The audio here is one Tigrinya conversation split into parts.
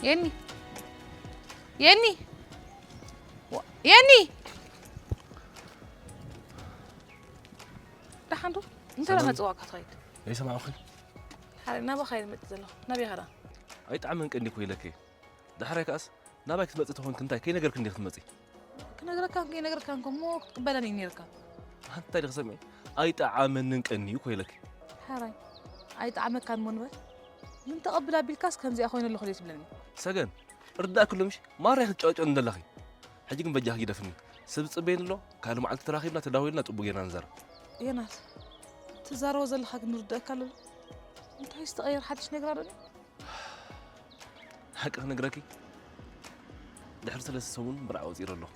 የኒ፣ የኒ፣ ዋ-፣ የኒ። ደሓን ዶ? እንታይ ሰላም። መጽዋዕካ ትኸይድ? ኣይሰማዕኹን። ሓረ ናባኻ እየ ዝመጽእ ዘለኹ። ናበይ ኸዳ? ኣይጠዓመን ቀኒ እኮ ኢለኪ። ዳሕራይ ከኣስ ናባይ ክትመጺ ተኾንኪ እንታይ ከይነገርኪ እንዲኺ ክትመጺ? ክነግረካን ከይነግረካን እኮ እሞ ክትቅበለኒ እዩ ነይርካ። ኣንታ ዲኺ ሰሚዐ? ኣይጠዓመንን ቀኒ እኮ ኢለኪ። ሓራይ ኣይጠዓመካን እሞ ንበል። ምን ተቐብል ኣቢልካስ ከምዚኣ ኮይነ ኣለኹ ድዩ ትብለኒ? ሰገን፣ ርዳእኪ ኣሎ ምሽ? ማራ ክትጫወጨኒ ዘለኺ። ሕጂ ግን በጃኺ ግደፍኒ። ሰብ ዝጽበየኒ ኣሎ። ካልእ መዓልቲ ተራኺብና ተዳዊልና ጽቡቕ ጌርና ንዛረብ። ዮናስ፣ ትዛረቦ ዘለኻ ግን ርዳእካ ኣሎ። እንታይ ዝተቐየረ ሓድሽ ነገር ኣሎ ድዩ? ሓቂ ክነግረኪ፣ ድሕሪ ሰለስተ ሰሙን መርዓ ቆጺረ ኣለኹ።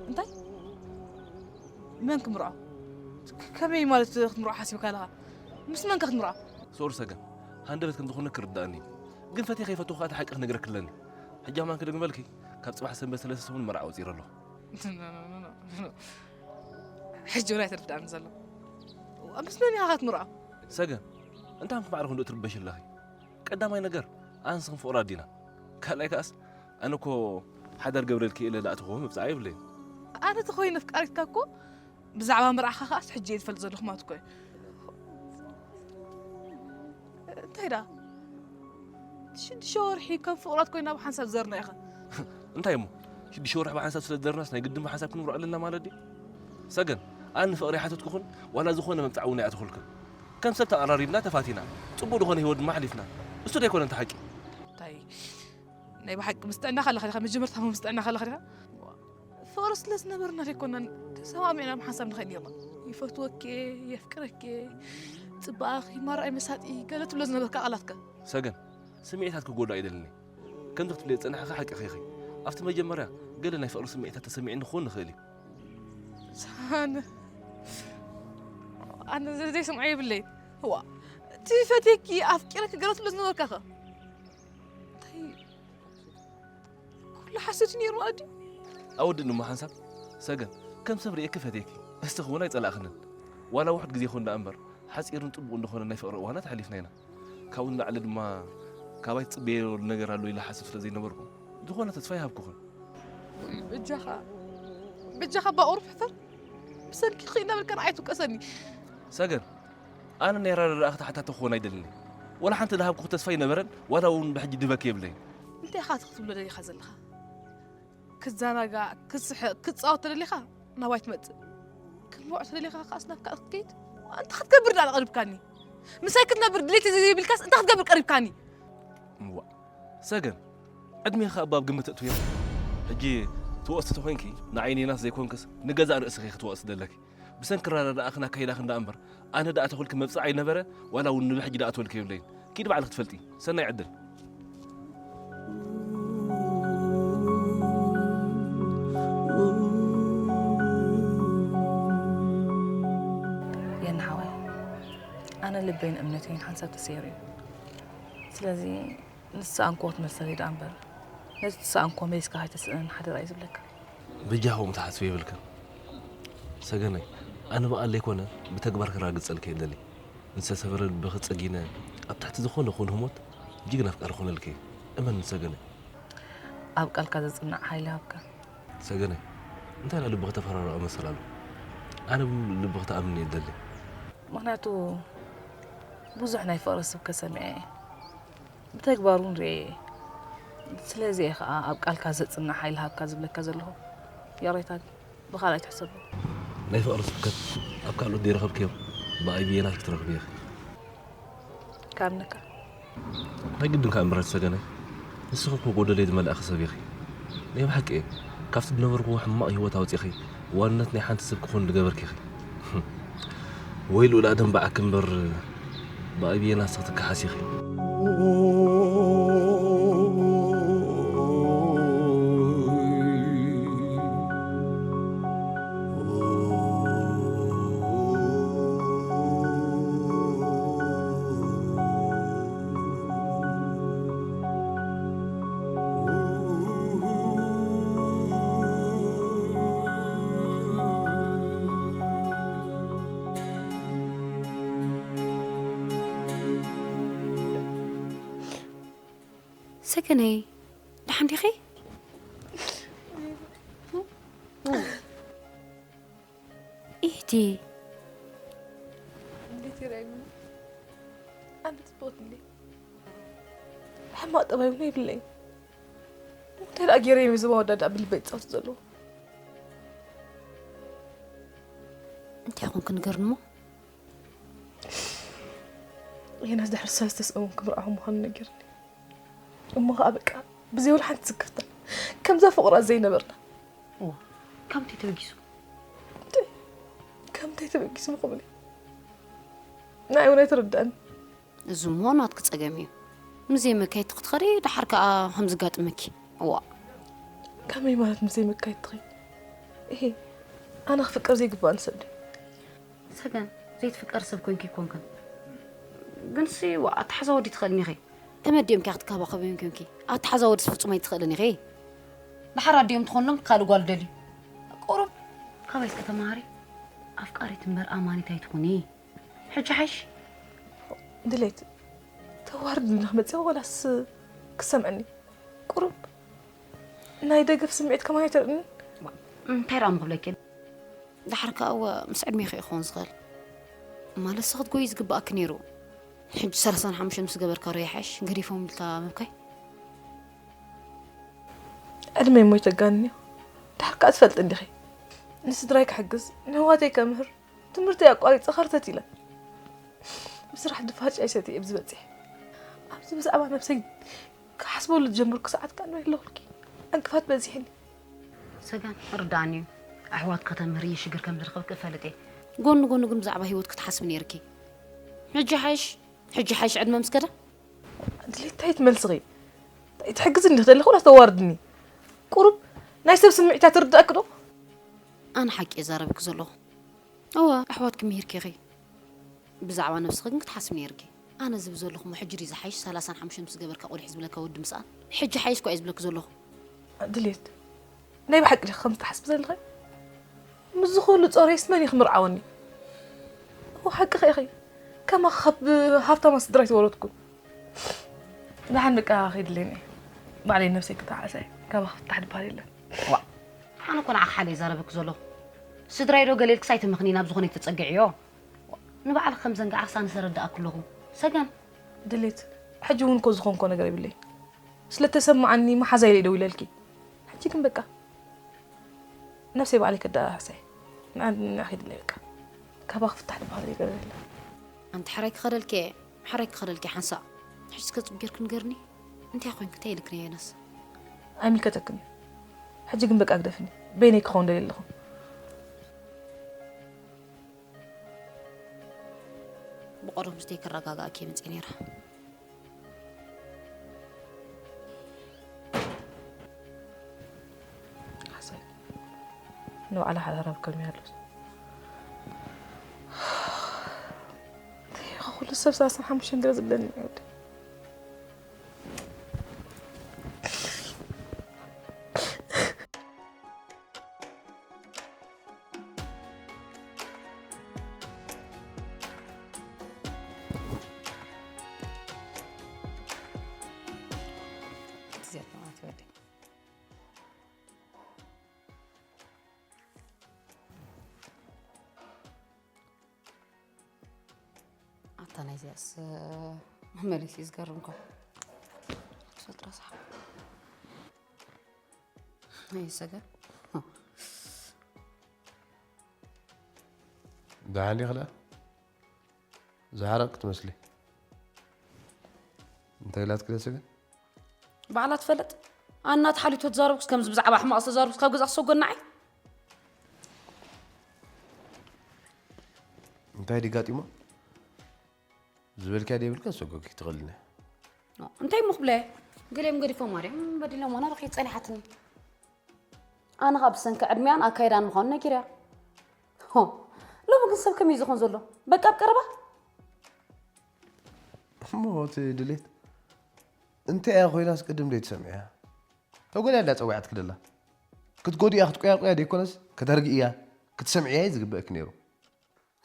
እንታይ? መን ክምርዖ? ከ-፣ ከመይ ማለት ክትምርዖ ሓሲብካ ኣለኻ? ምስ መን ከ ክትምርዖ? ሶሪ ሰገን፣ ሃንደበት ከም ዝኾነ ክርዳእኒ እዩ። ግን ፈትየ ከይፈትኹ ከኣ እቲ ሓቂ ክነግረኪ ኣለኒ። ሕጂ ከማን ክደግመልኪ፣ ካብ ጽባሕ ሰንበት ሰለስተ ሰሙን መርዓ ቆጺረ ኣለኹ። ኖ፣ ኖ፣ ኖ፣ ኖ፣ ኖ። ሕጂ እውን ኣይተረድኣኒ ዘሎ። ምስ መን ኢኻ ክትምርዖ? ሰገን፣ እንታይ ኮንኪ ማዕረ ክንደኡ ትርበሺ ኣለኺ? ቀዳማይ ነገር፣ ኣነስ ክንፍቕራ ዲና። ካልኣይ ከኣስ፣ ኣነ እኮ ሓዳር ገብረልኪ ኢለ ዝኣተኹዎ መብጽዓ የብለይን። ኣነ ተኾይነ ኣፍቃሪትካ እኮ ብዛዕባ መርዓኻ ከኣስ ሕጂ እየ ዝፈልጥ ዘለኹ ማለት እኮ እዩ። እንታይ ደኣ? ሽዱሽተ ወርሒ ከም ፍቑራት ኮይና ብሓንሳብ ዘርና ኢኻ። እንታይ እሞ? ሽዱሽተ ወርሒ ብሓንሳብ ስለ ዝዘርናስ ናይ ግድን ብሓንሳብ ክንምርዖ ኣለና ማለት ድዩ? ሰገን፣ ኣነ ፍቕሪ ኣይሓተትኩኽን፣ ዋላ ዝኾነ መብጽዓ እውን ኣይኣተኹልክን። ከም ሰብ ተቐራሪብና ተፋቲና፣ ጽቡቕ ዝኾነ ህይወት ድማ ኣሕሊፍና። እሱ ዶ ኣይኮነን እቲ ሓቂ? እንታይ? ናይ ብሓቂ ምስ ጥዕናኻ ኣለኻ ዲኻ? መጀመርታ ምስ ጥዕናኻ ኣለኻ ዲኻ? ፍቕሪ ስለ ዝነበርና ዘይኮናን ተሰማሚዕና ብሓንሳብ ንኸይድ ኔርና። ይፈትወኪ፣ የፍቅረኪ፣ ጽባቐኺ፣ ማራይ መሳጢ፣ ገለ ትብሎ ዝነበርካ ቃላትካ። ሰገን፣ ስምዒታት ክጎድኣ ኣይደልን እየ። ከምዚ ክትብሊ ዝጸናሕኺ ሓቅኺ ኢኺ። ኣብቲ መጀመርያ ገለ ናይ ፍቕሪ ስምዒታት ተሰሚዕኒ ክኸውን ይኽእል እዩ። ኣነ፣ ኣነ ዘ-፣ ዘይሰምዖ የብለይን። ዋ፣ እቲ ፈትየኪ፣ ኣፍቂረኪ ገለ ትብሎ ዝነበርካ ኸ? እንታይ ኩሉ ሓሶት እዩ ነይሩ ማለት ድዩ? ኣወድእኒ እሞ ሓንሳብ። ሰገን፣ ከም ሰብ ርእየኪ ፈትየኪ። እስኺ እውን ኣይጸላእኽንን። ዋላ ውሑድ ግዜ ይኹን ደኣ እምበር፣ ሓጺርን ጽቡቕ እንደኾነ ናይ ፍቕሪ እዋናት ኣሕሊፍና ኢና። ካብኡ ንላዕሊ ድማ፣ ካባይ ትጽበዮ ነገር ኣሎ ኢለ ሓስብ ስለ ዘይነበርኩ፣ ዝኾነ ተስፋ ኣይሃብኩኽን። ወይ በጃኻ፣ በጃኻ ባቑር ሕፈር። ብሰንኪ ኽኢላ በልካ ንዓይ ትውቀሰኒ። ሰገን፣ ኣነ ናይ ኣረዳድኣኺ ተሓታቲ ክኾን ኣይደልን እየ። ወላ ሓንቲ ዝሃብኩኺ ተስፋ ኣይነበረን፣ ዋላ እውን ብሕጂ ድህበኪ የብለይን። እንታይ ኢኻ ክትብሎ ደሊኻ ዘለኻ? ክዘናጋዕ፣ ክስሕቕ፣ ክጻወት ተደሊኻ ናባይ ትመጽእ። ክንምርዖ ተደሊኻ ከኣስ ናብ ካልእ ክትከይድ? እንታይ ክትገብር ደኣ ቀሪብካኒ? ምሳይ ክትነብር ድሌት ዘይብልካስ እንታይ ክትገብር ቀሪብካኒ? እዋ፣ ሰገን፣ ዕድሜኻ እባ ኣብ ግምት እትውዮ። ሕጂ ትወስቲ ተኾይንኪ፣ ንዓይ ንዮናስ ዘይኮንክስ፣ ንገዛእ ርእስኺ ክትወስዲ ዘለኪ። ብሰንኪ ኣረዳድኣኽን ኣካይዳኽን ደኣ እምበር፣ ኣነ ደኣ ተኹልኪ መብጽዓ ኣይነበረ፣ ዋላ እውን ንብሕጂ ደኣ ትበልኪ የብለይን። ኪዲ ባዕልኺ ትፈልጢ። ሰናይ ዕድል። የኒ ሓወይ፣ ኣነ ንልበይን እምነተይን ሓንሳብ ተሰይሩ እዩ። ስለዚ ንስኣንክዎ ትመልሰለይ ደኣ እምበር፣ ነቲ ትስኣንክዎ መሊስካ ከይተስእነኒ ሓደራ እዩ ዝብለካ። በጃኹም ትሓስቡ የብልክን ሰገነይ። ኣነ ብቓል ዘይኮነ ብተግባር ክራግጸልኪ እየ ደሊ። ንዝተሰበረ ልብኺ ጸጊነ ኣብ ትሕቲ ዝኾነ ኹን ህሞት ጅግና ኣፍቃሪ ክኾነልኪ እየ። እመን ሰገነይ። ኣብ ቃልካ ዘጽንዕ ሓይሊ ሃብካ። ሰገነይ፣ እንታይ ኢላ ልብኺ ተፈራርዖ መሰል ኣሎ? ኣነ ብምሉእ ልብኺ ትኣምኒ እየ ደሊ። ምኽንያቱ ብዙሕ ናይ ፍቕሪ ስብከት ሰሚዐ እየ። ብተግባር እውን ርእየ እየ። ስለዚ እየ ኸዓ ኣብ ቃልካ ዘጽንዕ ሓይሊ ሃብካ ዝብለካ ዘለኹ። ይቕሬታ ግን ብኻልኣይ ትሕሰቦ። ናይ ፍቕሪ ስብከት ኣብ ካልኦት ዘይረኸብክዮም ብኣይ ብየናት ክትረኽቢ ኢኺ። ከኣምነካ። ናይ ግድን ከኣ እምበረቲ ሰገነይ፣ ንስኺ እኮ ጎደለይ ዝመላእኺ ሰብ ኢኺ። ናይ ብሓቂ እየ። ካብቲ ዝነበርክዎ ሕማቕ ህይወት ኣውጺኺ ዋንነት ናይ ሓንቲ ሰብ ክኾን ዝገበርኪ ኢኺ። ወይ ልኡል ኣደም ብዓኪ እምበር ብኣይ ብየናት ክትከሓሲ ኢኺ። ሰገነይ፣ ደሓን ዲኺ? ኢቲ። እንዴት ይረግም? ኣነ ጽቡቅ እንዴ? ሕማቅ ጠባይ እውን የብለይን። እንታይ ደኣ ገይረ እዮም እዚ መወዳድኣ ብልበይ ዝጻወቱ ዘለዉ? እንታይ ኮንክ ንገርኒ እሞ? የናስ ድሕሪ ሰለስተ ሰሙን ክምርዓኹም ምዃኑ ነጊርኒ። እሞ ኸኣ በቃ ብዘይ ወላ ሓንቲ ስክፍታ ከምዛ ፍቕራ ዘይነበርና። እዋ፣ ከምቲ ተበጊሱ። ከምታይ ተበጊሱ ምኹምኒ? ንዓይ እውን ኣይተረድኣኒ። እዚ እሞ ናትኪ ጸገም እዩ። ምስ ዘይመካየድቲ ክትኸዲ ደሓር ከኣ ከም ዝጋጥመኪ። እዋ። ከመይ ማለት ምስ ዘይመካየድትኺ? እሄ፣ ኣነ ክፍቀር ዘይግባኣኒ ሰብ ድየ? ሰገን፣ ዘይትፍቀር ሰብ ኮንኪ ኣይኮንክን። ግንሲ፣ ዋ፣ ኣተሓዛ ወዲ ትኽእልኒ ኢኺ። ከመይ ኣዲኦም ከያ ክትከባኸብዮም ኮንኪ? ኣተሓዛ ወድስ ፍጹም ኣይትኽእልን ኢኺ። ደሓር ኣዲኦም ትኾንሎም ካልእ ጓል ደልዩ። ቁሩብ ካባይ እስከ ተመሃሪ። ኣፍቃሪት እምበር ኣማኒት ኣይትኹኒ። ሕጂ ሓይሽ። ድሌት፣ ተዋርድኒ ክመጽእ ወላስ ክሰምዐኒ? ቁሩብ ናይ ደገፍ ስምዒት ከማን ኣይተርእንን? እንታይ ደኣ ምኽብለኪ? ደሓር ከኣ እወ ምስ ዕድሜኺ እዩ ክኸውን ዝኽእል። ማለት ንስኺ ክትጎዪ ዝግብኣኪ ነይሩ። ሕጂ ሰላሳን ሓሙሽተን ምስ ገበርካ ዶ ይሓይሽ ገዲፎም ኢልካ ምብካይ? ዕድመይ እሞ ይተጋንንዮ። ደሓር ከኣ ትፈልጢ እንዲኺ። ንስድራይ ክሕግዝ፣ ንህዋተይ ከምህር፣ ትምህርተይ ኣቋሪጸ ኸርተት ኢለ ብስራሕ ድፋጭ ኣይሰትየ ኣብዚ በጺሐ። ኣብዚ ብዛዕባ ነብሰይ ክሓስበሉ ዝጀመርኩ ሰዓት ከኣ ንበይ ኣለኹልኪ ዕንቅፋት በዚሕኒ። ሰገን ርድኣኒ እዩ። ኣሕዋት ከተምህሪ ሽግር ከም ዝረኸብኪ እፈልጥ እየ። ጎኒ ጎኒ ግን ብዛዕባ ህይወት ክትሓስቢ ነይርኪ። ሕጂ ሓይሽ ሕጂ ሓይሽ ዕድመ ምስ ከደ ድሌት እንታይ ትመልስኺ? እንታይ ትሕግዝኒ ትኽእሊ ወላ ተዋርድኒ? ቁሩብ ናይ ሰብ ስምዒታት ትርድኣኪ ዶ? ኣነ ሓቂ እየ ዛረብኪ ዘለኹ። እወ ኣሕዋትኪ ምሂርኪ ኢኺ። ብዛዕባ ነብስኺ ግን ክትሓስቢ ነይርኪ። ኣነ ዝብል ዘለኹ እሞ ሕጂ ድዩ ዝሓይሽ ሰላሳን ሓሙሽተን ምስ ገበርካ ቆሊሕ ዝብለካ ወዲ ምስኣን? ሕጂ ሓይሽ እኳ እየ ዝብለኪ ዘለኹ። ድሌት ናይ ብሓቂ ዲኺ ከምዚ ትሓስቢ ዘለኺ? ምስ ዝኹሉ ጾረይስ መን እዩ ክምርዓወኒ? እወ ሓቅኺ ኢኺ። ከማኺ ካብ ሃብታማት ስድራ ኣይተወለድኩን። ደሓን በቃ ከይድለኒ እየ። ባዕለይ ነብሰይ ክተዓሰ እየ። ካባኺ ፍታሕ ድበሃል የለን። ዋእ። ኣነ እኮ ንዓኺ ሓለ እየ ዛረበኪ ዘለኹ። ስድራይ ዶ ገለ ኢልክስ ኣይትመኽኒ ናብ ዝኾነ ኣይትጸግዕዮ። ንባዕልኺ ከም ዘንጋዕኽስ ኣነስ ኣረድኣኪ ኣለኹ። ሰገን። ድሌት፣ ሕጂ እውን እኮ ዝኾንኮ ነገር የብለይን። ስለ እተሰምዓኒ መሓዛ ኢለ እየ ደዊለልኪ። ሕጂ ግን በቃ ነብሰይ ባዕለይ ከደኣሕሳ እየ። ንዓ ንዓ ከይድለይ በቃ። ካባኺ ፍታሕ ድበሃል ነገር የለን። ኣንቲ ሕራይ ክኸደልኪ እየ፣ ሕራይ ክኸደልኪ ሓንሳእ። ሕጂ እስከ ጽቡቕ ጌርኪ ንገርኒ። እንታይ ኮይንኪ? እንታይ ኢልኪ ንየናስ? ኣይምልከተክን እዩ። ሕጂ ግን በቃ ግደፍኒ። በይነይ ክኸውን ደልየ ኣለኹ። ብቐደሙ ዝተይ ክረጋጋእኪ እየ መጽየ ነይረ። ሓሳይ ንባዕላ ሓዳራ ኣብ ከመይ ኣሎስ? እንታይ ኢኻ ኩሉ ሰብ ሰላሳን ሓሙሽተን ገለ ዝብለኒ እዩ ወዲ። ኣታ ናይዚኣስ መመሊስ እዩ ዝገርም እኮ። ክትፈጥራ ሰሓ። ናይ ሰገን። ደሓን ዲኺ ደኣ? ዝሓረቕ ክትመስሊ። እንታይ ኢላትኪ ደኣ ሰገን? ባዕላ ትፈልጥ። ኣና ተሓሊቶ ተዛረብኩስ ከምዚ ብዛዕባ ሕማቕ ዝተዛረብኩስ ካብ ገዛ ክሰጎናዓይ? እንታይ ድጋጢሞ? ዝበልካዮ ደይብልካ ሰጎጊ ትኽእልኒ። እንታይ እሞ ክብለ? ገሊኦም ገዲፎም ማርያም በዲሎም ዋና በኺ ጸኒሓትኒ። ኣነ ኸኣ ብሰንኪ ዕድሚኣን ኣካይዳን ምዃኑ ነጊርያ። ሆ፣ ሎሚ ግን ሰብ ከመይ ዝኾን ዘሎ? በቃ ኣብ ቀረባ? እሞ እቲ ድሌት እንታይ እያ ኮይናስ ቅድም ደይትሰምዕያ? ተጎድያ እንዳ ጸዊዓትኪ ደላ። ክትጎድያ ክትቆያቆያ ደይኮነስ ከተርግእያ ክትሰምዕያ እዩ ዝግበእኪ ነይሩ።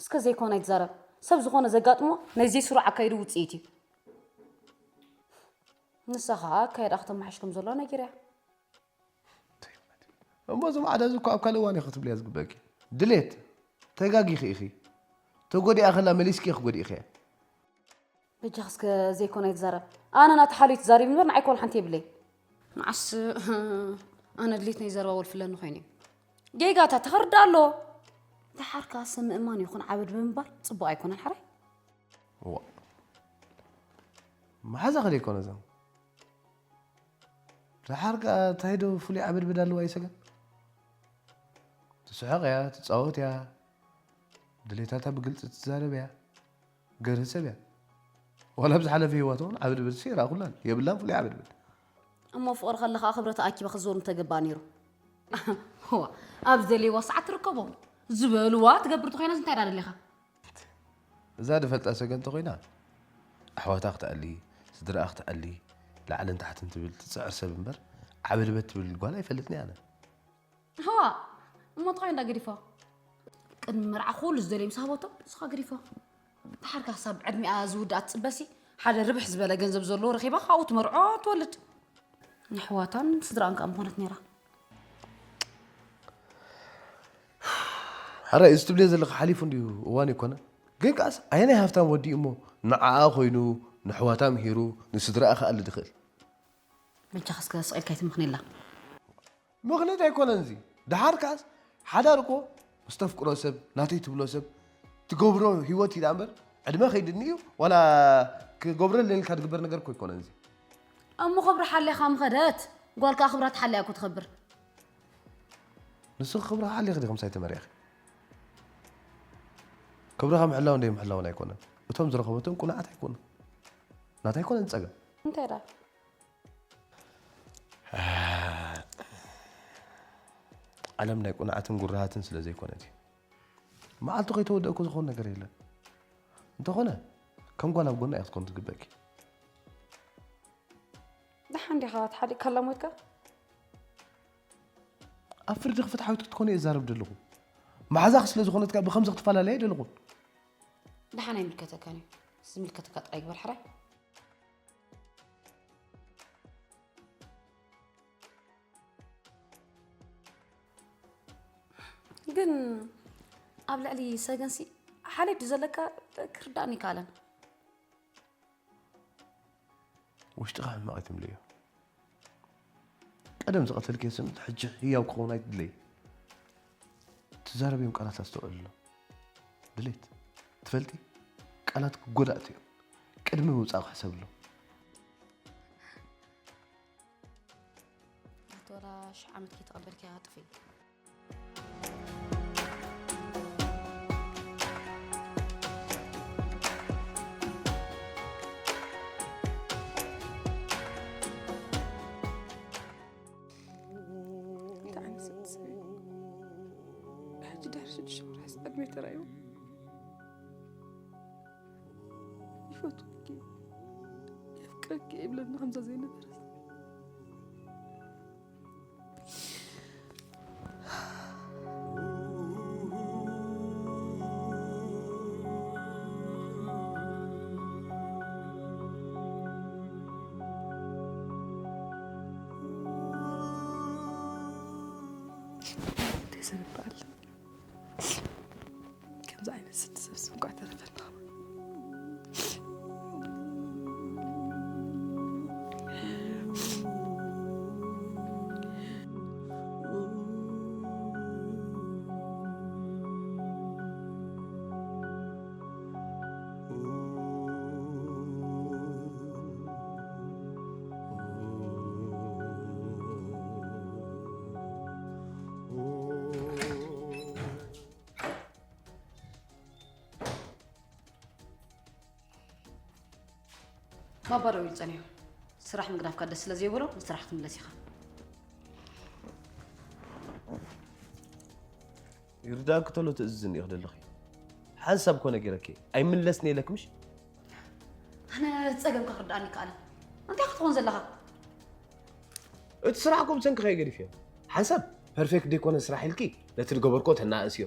እስከ ዘይኮነ ኣይትዛረብ። ሰብ ዝኾነ ዘጋጥሞ ናይ ዘይስሩዕ ኣካይዱ ውጽኢት እዩ። ንሳ ኸኣ ኣካይዳ ከተመሓይሽ ከም ዘለዋ ነጊርያ። እሞ እዚ ማዕዳ እዚ እኮ ኣብ ካልእ እዋን ኢኺ ክትብልያ ዝግበእኪ። ድሌት፣ ተጋጊኺ ኢኺ። ተጎዲኣ ከላ መሊስኪ ኢኺ ጎዲእኽያ። በጃኻ እስከ ዘይኮነ ኣይትዛረብ። ኣነ ናቲ ሓልዩ ትዛረብ እምበር ንዓይ ኮን ሓንቲ የብለይ። ንዓስ ኣነ ድሌት ናይ ዘረባ ወልፍለኒ ኮይኑ እዩ። ጌጋታት ተኸርዳ ኣሎ። ደሓር ከኣ ሰብ ምእማን ይኹን ዓበድ ብምባል ጽቡቕ ኣይኮነን ሓራይ። እዋ። መሓዛ ከደ ይኮነ ዘም። ደሓር ከኣ እንታይ ዶ ፍሉይ ዓበድበድ ኣለዋ ይሰገን? ትስሕቕ እያ፣ ትጻወት እያ፣ ድሌታታ ብግልጺ ትዛረብ እያ፣ ገርህ ሰብ እያ። ዋላ ኣብ ዝሓለፈ ህይወት እውን ዓበድበድ ሲ ይረኣኹላን የብላን ፍሉይ ዓበድበድ። እሞ ፍቕሪ ከለኻ ክብረት ኣኪባ ክትዝውር ምተገባ ነይሩ። ዋ፣ ኣብ ዝደልይዋ ሰዓት ትርከቦም ዝበልዋ ትገብር ተኾይናስ እንታይ ደኣ ደሊኻ? እዛ ድፈልጣ ሰገን ተኾይና ኣሕዋታ ክትኣሊ፣ ስድራኣ ክትኣሊ፣ ላዕልን ታሕትን ትብል ትጽዕር ሰብ እምበር ዓበድበድ ትብል ጓል ኣይፈልጥን እየ ኣነ። ህዋ፣ እሞ እንታይ እንዳ ገዲፎ? ቅድሚ መርዓ ኩሉ ዝደልዮ ምስ ሃበቶ ንስኻ ገዲፎ። ደሓር ክሳብ ዕድሚኣ ዝውዳእ ትጽበሲ ሓደ ርብሕ ዝበለ ገንዘብ ዘለዎ ረኺባ ካብኡ ትመርዖ ትወልድ። ንኣሕዋታን ስድራኣን ከኣ ምኾነት ነይራ። ሓራይ እዚ ትብልዮ ዘለኻ ሓሊፉ እንድዩ እዋን ኣይኮነ። ግን ከኣስ ኣየናይ ሃፍታም ወዲ እዩ እሞ ንዓኣ ኮይኑ ንኣሕዋታ ምሂሩ ንስድራኣ ክኣሊ ዝኽእል? በጃኻ እስከ ስቕ ኢልካ ኣይትምኽነላ። ምኽንያት ኣይኮነን እዚ። ደሓር ከኣስ ሓዳር እኮ ምስ ተፍቅሮ ሰብ፣ ናተይ ትብሎ ሰብ ትገብሮ ህይወት እዩ ደኣ እምበር ዕድመ ከይድኒ እዩ ዋላ ክገብረለይ ኢልካ ዝግበር ነገር እኮ ኣይኮነን እዚ። እሞ ክብራ ሓሊኻ ምኸደት፣ ጓል ከኣ ክብራ ተሓሊያ እኮ ትኸብር። ንስኺ ክብርኻ ሓሊኺ ዲኺ ምሳይ ተመሪዕኺ? ክብርኻ ምሕላውን ደይምሕላውን ኣይኮነን። እቶም ዝረኸበቶም ቁኑዓት ኣይኮኑን። ናታ ኣይኮነን ጸገም። እንታይ ደኣ? ዓለም ናይ ቁኑዓትን ጉራሃትን ስለ ዘይኮነት እዩ። መዓልቱ ከይተወደእኩ ዝኸውን ነገር የለን። እንተኾነ ከም ጓል ኣብ ጎና ኢኻ ክትኮን ዝግበእኪ። ደሓን ዲኻ ተሓሊቕካላ ሞይትካ? ኣብ ፍርዲ ክፍትሓዊት ክትኮኒ እየ ዝዛረብ ዘለኹ። መሓዛኺ ስለ ዝኾነት ከኣ ብኸምዚ ክትፈላለያ ኣይደለኹን። ደሓን ኣይምልከተካን እዩ። ዝምልከተካ ጥራይ ግበር ሕራይ። ግን ኣብ ልዕሊ ሰገንሲ ሓልዮት ዘለካ ክርዳእኒ ይከኣለን። ውሽጥኻ ሕማቕ ኣይትምልእዮ። ቀደም ዝቐተልክዮ ስምዒት ሕጂ ህያው ክኸውን ኣይትድለይ። ትዛረብዮም ቃላት ኣስተውዕልሎም። ድሌት፣ ትፈልጢ? ቃላት ክጎዳእቲ እዮም። ቅድሚ ምውጻእኺ ሕሰብሎም። ኣቲ ወላ ሽሕ ዓመት ከይተቐበልኪ ጥፍኢ። እንታይ ዓይነት ሰብ ትስሕቂ? ሕጂ ድሕሪ ሽዱሽተ ወርሕስ ዕድመይ ተራእዩ? ይፈትወኪ፣ የፍቅረኪ ይብለኒ ከምዛ ዘይነበረ። ተሰብባል። ከምዚ ዓይነት ስዲ ሰብስብ እንኳዕ ተረፈና። ባባ ደው ኢሉ ጸኒሑ። ስራሕ ምግዳፍካ ደስ ስለ ዘይብሎ ንስራሕ ክትምለስ ኢኻ። ይርዳእኪ ተሎ ትእዝዝኒ ኢኺ ዘለኺ። ሓንሳብ እኮ ነጊረኪ ኣይምለስን ኢለኪ ምሽ? ኣነ ጸገምካ ክርድኣኒ ይከኣልን። እንታይ ክትኾን ዘለኻ? እቲ ስራሕ እኮ ብሰንኪ ከይገድፍ እዮም። ሓንሳብ ፐርፌክት ደይኮነ ስራሕ ኢልኪ ነቲ ዝገበርኮ ተናእስዮ።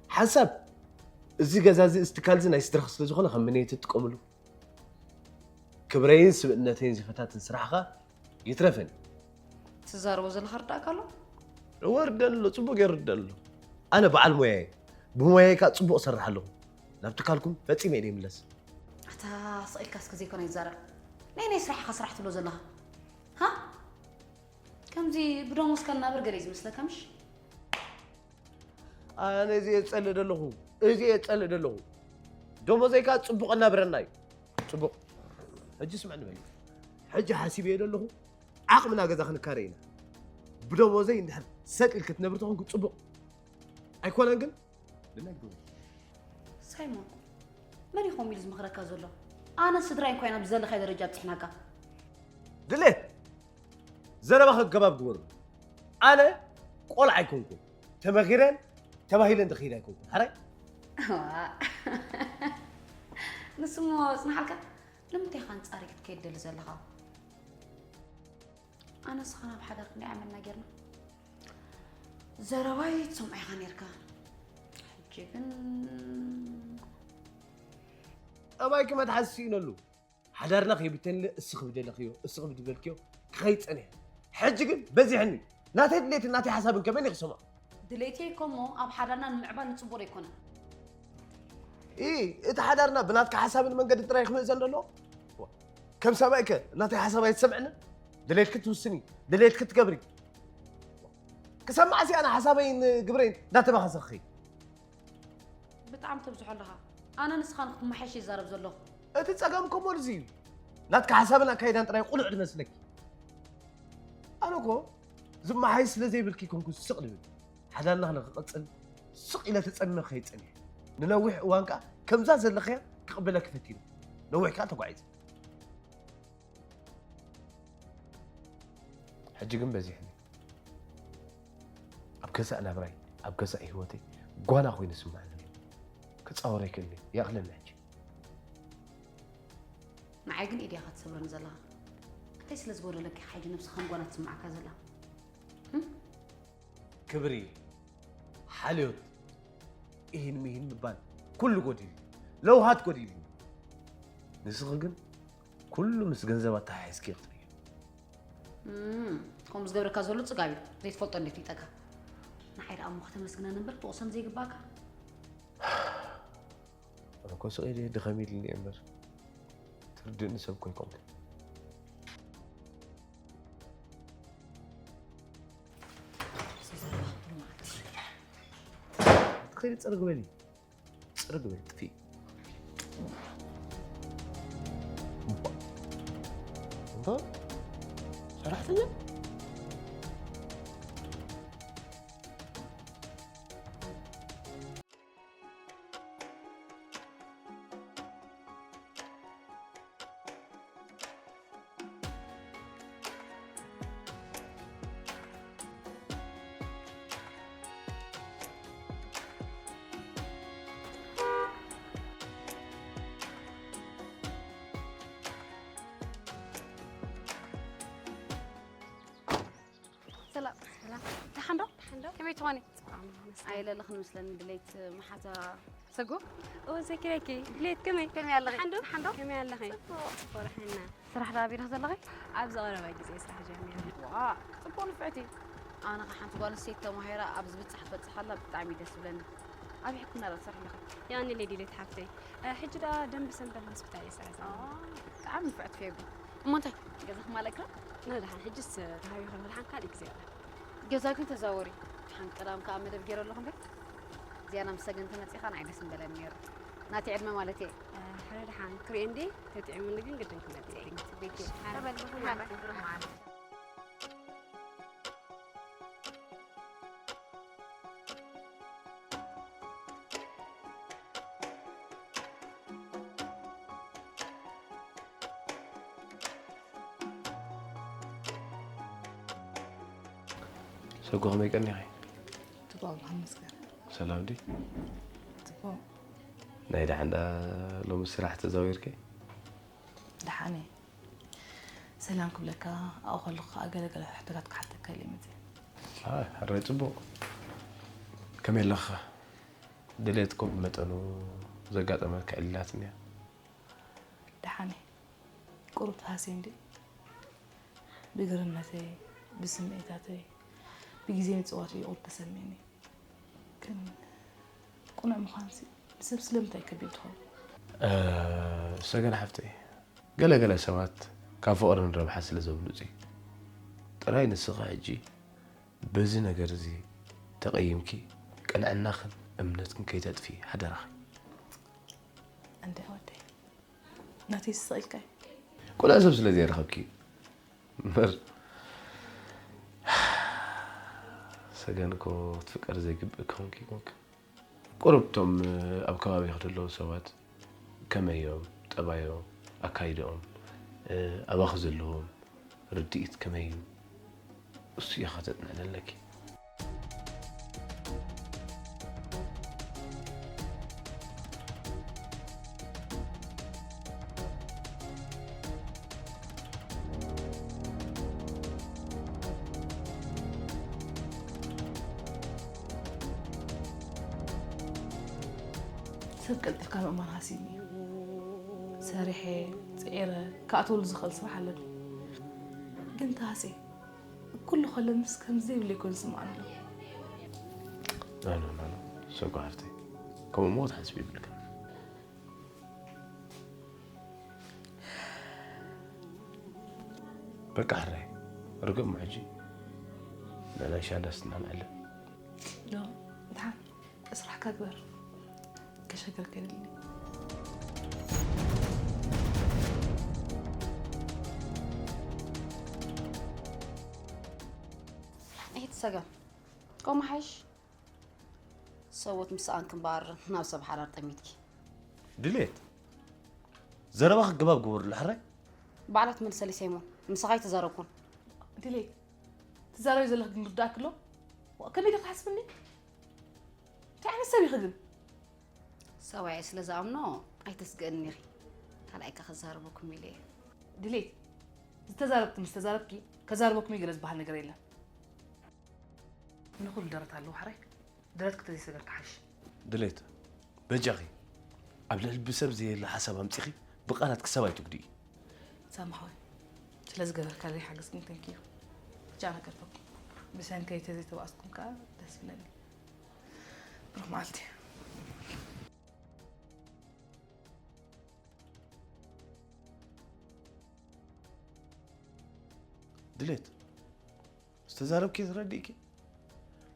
ሓንሳብ እዚ ገዛ እዚ፣ እዚ ትካል እዚ ናይ ስድራኺ ስለ ዝኾነ ከም ምንየት ትጥቀምሉ። ክብረይን ስብእነተይን ዝፈታትን ስራሕኻ ይትረፈኒ። ትዛረቦ ዘለኻ ርዳእካ ኣሎ? እወ ርደሎ፣ ጽቡቕ ገይሩ ርደሎ። ኣነ በዓል ሞያ እየ። ብሞያይ ከኣ ጽቡቕ እሰርሕ ኣለኹ። ናብ ትካልኩም ፈጺመ እየ ዘይምለስ። ኣታ ስቕ ኢልካ እስከ ዘይኮነ ይዛረብ። ናይ ናይ ስራሕኻ ስራሕ ትብሎ ዘለኻ። ሃ? ከምዚ ብደሞዝካ እናበር ገለ እዩ ዝመስለካ ምሽ? ኣነ እዚ እየ ዝጸልእ ዘለኹ። እዚ እየ ዝጸልእ ዘለኹ። ደሞዘይ ከኣ ጽቡቕ እናብረና እዩ። ጽቡቕ። ሕጂ ስምዕኒ በል። ሕጂ ሓሲበዮ ዘለኹ ዓቕምና ገዛ ክንካረ ኢና። ብደሞዘይ እንድሕር ሰጥ ኢልኪ ትነብሪ ተኾንኩ ጽቡቕ። ኣይኮነን ግን? ድላይ ግበሪ። ሳይሞን፣ መን እዩ ከምኡ ኢሉ ዝመኽረካ ዘሎ? ኣነ ስድራይ እንኳ ኢና ብዘለኻዮ ደረጃ ኣብጽሕናካ። ድሌት! ዘረባኺ ኣገባብ ግበሩ። ኣነ ቆልዓ ኣይኮንኩን። ተመኺረን ተባሂለን ዝኸይድ ኣይኮንኩን። ሓራይ? እዋ። ንስሞ ጽናሓልካ፣ ንምንታይ ኢኻ ኣንጻረይ ክትከይድ ደሊ ዘለኻ? ኣነ ንስኻ ናብ ሓዳር ክንደይ ዓመትና ጌርና? ዘረባይ ትሰምዖ ኢኻ ኔርካ። ሕጂ ግን ጠባይኪ መትሓዚ ስኢነሉ። ሓዳርና ከይብተንለ እስኺ ብደለኽዮ፣ እስኺ ብድበልክዮ ክኸይድ ጸኒሐ። ሕጂ ግን በዚሕኒ። ናተይ ድሌትን ናተይ ሓሳብን ከመይ ክሰምዖ? ድሌተይ እኮ እሞ ኣብ ሓዳርና ንምዕባል ንጽቡቕ ኣይኮነን። ኢ፣ እቲ ሓዳርና ብናትካ ሓሳብን መንገድን ጥራይ ክምእዘን ዘለዎ? ዋ፣ ከም ሰብኣይከ ናተይ ሓሳብ ኣይትሰምዕንን? ድሌትኪ ትውስኒ፣ ድሌትኪ ትገብሪ። ክሰማዕሲ ኣነ ሓሳበይን ግብረይን እንዳተባኸሰ ክኸይድ። ብጣዕሚ ተብዝሖ ኣለኻ። ኣነ ንስኻ ንክትመሓየሽ ይዛረብ ዘለኹ። እቲ ጸገም እኮ እሞ እዚ እዩ። ናትካ ሓሳብን ኣካይዳን ጥራይ ቁኑዕ ዝመስለኪ። ኣነ እኮ ዝመሓየሽ ስለ ዘይብልኪ ኮንኩ ስቕ ዝብል። ሓዳርና ንክቕጽል ስቕ ኢለ ተጸሚመ ክኸይድ ጸኒሐ። ንነዊሕ እዋን ከኣ ከምዛ ዘለኽያ ክቕበለኪ ፈቲነ። ነዊሕ ከኣ ተጓዒዘ። ሕጂ ግን በዚሕኒ። ኣብ ገዛእ ናብራይ፣ ኣብ ገዛእ ህይወተይ ጓና ኮይኑ ይስምዓኒ ኣሎ። ክጻወር ኣይክእልን እየ። ይኣኽለኒ ሕጂ። ንዓይ ግን ኢድያ ኢኻ ትሰብረኒ ዘለኻ። እንታይ ስለ ዝጎደለካ ኢኻ ሕጂ ነብስኻ ከም ጓና ትስምዓካ ዘላ? ህም? ክብሪ፣ ሓልዮት፣ ኢሂን ሚሂን ምባል ኩሉ ጎዲሉ፣ ለውሃት ጎዲሉ። ንስኺ ግን ኩሉ ምስ ገንዘብ ኣተሓሒዝኪ ክትርእዮ። እም፣ ከምኡ ዝገብረካ ዘሎ ጽጋብ እዩ። ዘይትፈልጦ እንዴት ይጠጋ። ንዓይ ደኣ እሞ ከተመስግነኒ እምበር ትወቕሰኒ ዘይግባእካ። ኣነ እኮ ስቕ ኢለ ድኸም ኢሉኒ እየ እምበር፣ ትርድእኒ ሰብ እኮ ኣይኮንክን። እዚ ዘረባ ኩሉ መዓልቲ። ትኸዲ ጽርግ በሊ። ጽርግ በሊ፣ ጥፊ። እንታ? ሰራሕተኛ? ከመይ ትኾኒ? ኣይለለኽን ምስለኒ ድሌት መሓዛ ሰጉ። ኦ፣ ዘኪረኪ። ድሌት ከመይ? ከመይ ኣለኺ? ሓንዶ? ሓንዶ? ከመይ ኣለኺ? ጽቡቕ። ወርሕና። ስራሕ ዶ ኣቢልኺ ዘለኺ? ኣብ ዝቐረበ ግዜ ስራሕ ጀሚረ። ዋ፣ ጽቡቕ ንፍዕቲ። ኣነ ኸ ሓንቲ ጓል ኣንስተይቲ ተማሂራ ኣብ ዝብጻሕ ክበጽሕ ከላ ብጣዕሚ ደስ ዝብለኒ። ኣብ ሕክምና ዶ ትሰርሒ ኣለኺ? ያኒ ሌዲ ሌት ሓፍተይ። እ፣ ሕጂ ደኣ ደንበ ሰንበት ሆስፒታል እየ ዝሰርሕ ዘለኹ። ኦ፣ ብጣዕሚ ንፍዕቲ ፌቢ። እሞ እንታይ? ገዛ ክማለካ? ንደሓን፣ ሕጅስ ተሃቢኹ ንደሓን ካልእ ግዜ እያ። ገዛ ግን ተዛወሪ። ደሓን ቀዳም ከኣ መደብ ገይረ ኣለኹ እምበር። እዚኣ ናብ ሰገን ተመጺኻ ንዓይ ደስ ምበለኒ ነይሩ። ናተይ ዕድመ ማለት እየ። እ፣ ሕረ ደሓን ክርእዮ እንዴ? ተጥዒሙኒ ግን ግድን ክመጽእ እየ። ጽቡቅ። ጽቡቅ። ተበልኹ፣ ተበልኹ። ሰጉ ከመይ ቀኒኺ? ጽቡቕ፣ ኣምላኽ ይመስገን። ሰላም ድዩ? ጽቡቕ። ናይ ደሓን ደኣ ሎሚ ስራሕ ተዛዊርኪ? ደሓን እየ። ሰላም ክብለካ ኣብኡ ከለኹ ከኣ ገለ ገለ ሕቶታት ክሓተካ ኢለ መጺአ። ኣይ፣ ሕራይ ጽቡቕ። ከመይ ኣለኻ? ድሌት እኮ ብመጠኑ ዘጋጠመካ ዕልላት እኒኣ። ደሓን እየ። ቁሩብ ተሃስየ እንድየ። ብግርነተይ፣ ብስምዒታተይ፣ ብግዜ ምጽዋት እዩ ቁሩብ ተሰሚዕኒ። ግን ቁኑዕ ምዃንሲ ንሰብ ስለምንታይ ከቢድ ትኸውን? እ፣ ሰገን ሓፍተይ፣ ገለ ገለ ሰባት ካብ ፍቕርን ረብሓ ስለ ዘብልጹ እዩ። ጥራይ ንስኺ ሕጂ በዚ ነገር እዚ ተቐይምኪ ቅንዕናኽን እምነትክን ከይተጥፊ ሓደራኺ። እንደ ወደይ ናተይ ስቕ ኢልካ እዩ። ቁኑዕ ሰብ ስለ ዘይረኸብኪ እምበር ሰገን እኮ ክትፍቀሪ ዘይግብእ ክኾንኪ ይኮንኪ። ቁሩብ እቶም ኣብ ከባቢኺ ዘለዉ ሰባት ከመይ እዮም? ጠባዮም፣ ኣካይድኦም፣ ኣባኺ ዘለዎም ርድኢት ከመይ እዩ? እሱ ኢኻ ተጽንዕለለኪ። ሰብ ቀልጢፍካ ምእማን ሃሲኒ እዩ። ሰሪሐ፣ ጽዒረ፣ ክኣትወሉ ዝኽእል ስራሕ ኣለኒ። ግን ተሃስየ፣ ኩሉ ከለምስ ከም ዘይብለይ ኮይኑ ዝስምዓኒ ኣሎ። ኖ፣ ኖ፣ ኖ፣ ኖ፣ ሰጉ ሓፍተይ፣ ከምኡ እሞ ክትሓስቢ የብልክን። በቃ ሕራይ፣ ርግእ እሞ ሕጂ ንዕናይ ሻዳ ስትና ንዕለ። ኖ፣ ደሓን፣ ስራሕካ ግበር። ከሸግረካ የብለይን። እሂ ትሰገም። ከምኡ ሓይሽ። ሰብኡት ምስ ሰኣንኪ እምበኣር ናብ ሰብ ሓዳር ጠሚትኪ። ድሌት፣ ዘረባኺ ኣገባብ ግበርሉ ሕራይ። ባዕላ ትመልሰለይ ሰይሞን፣ ምሳኺ ኣይተዛረብኩን። ድሌት፣ ትዛረቢ ዘለኺ ግን ይርድኣኪ ኣሎ? ዋእ፣ ከመይ ኢልኪ ትሓስብኒ? እንታይ ዓይነት ሰብ ኢኺ ግን? ሰብኣየይ ስለ ዝኣምኖ ኣይተስግእኒ ኢኺ። ካልኣይ ከ ክዛረበኩም ኢለ እየ። ድሌት፣ ዝተዛረብኪ ምስ ተዛረብኪ፣ ከዛረበኩም እዩ ገለ ዝበሃል ነገር የለን። ንኹሉ ደረት ኣለዎ ሕራይ። ደረትኪ ተዘይሰገርኪ ሓይሽ። ድሌት፣ በጃኺ፣ ኣብ ልዕሊ ብሰብ ዘየለ ሓሳብ ኣምጺኺ ብቓላት ክሳብ ኣይትጉድኢ። ሳሚ ሓወይ፣ ስለ ዝገበርካለይ ሓገዝ ግን ተንኪዩ። ብቻ ነገርኩም። ብሰንከይ ተዘይተባእስኩም ከኣ ደስ ይብለኒ። ብሩኽ መዓልቲ። ድሌት፣ ዝተዛረብኪ ተረዲእኪ?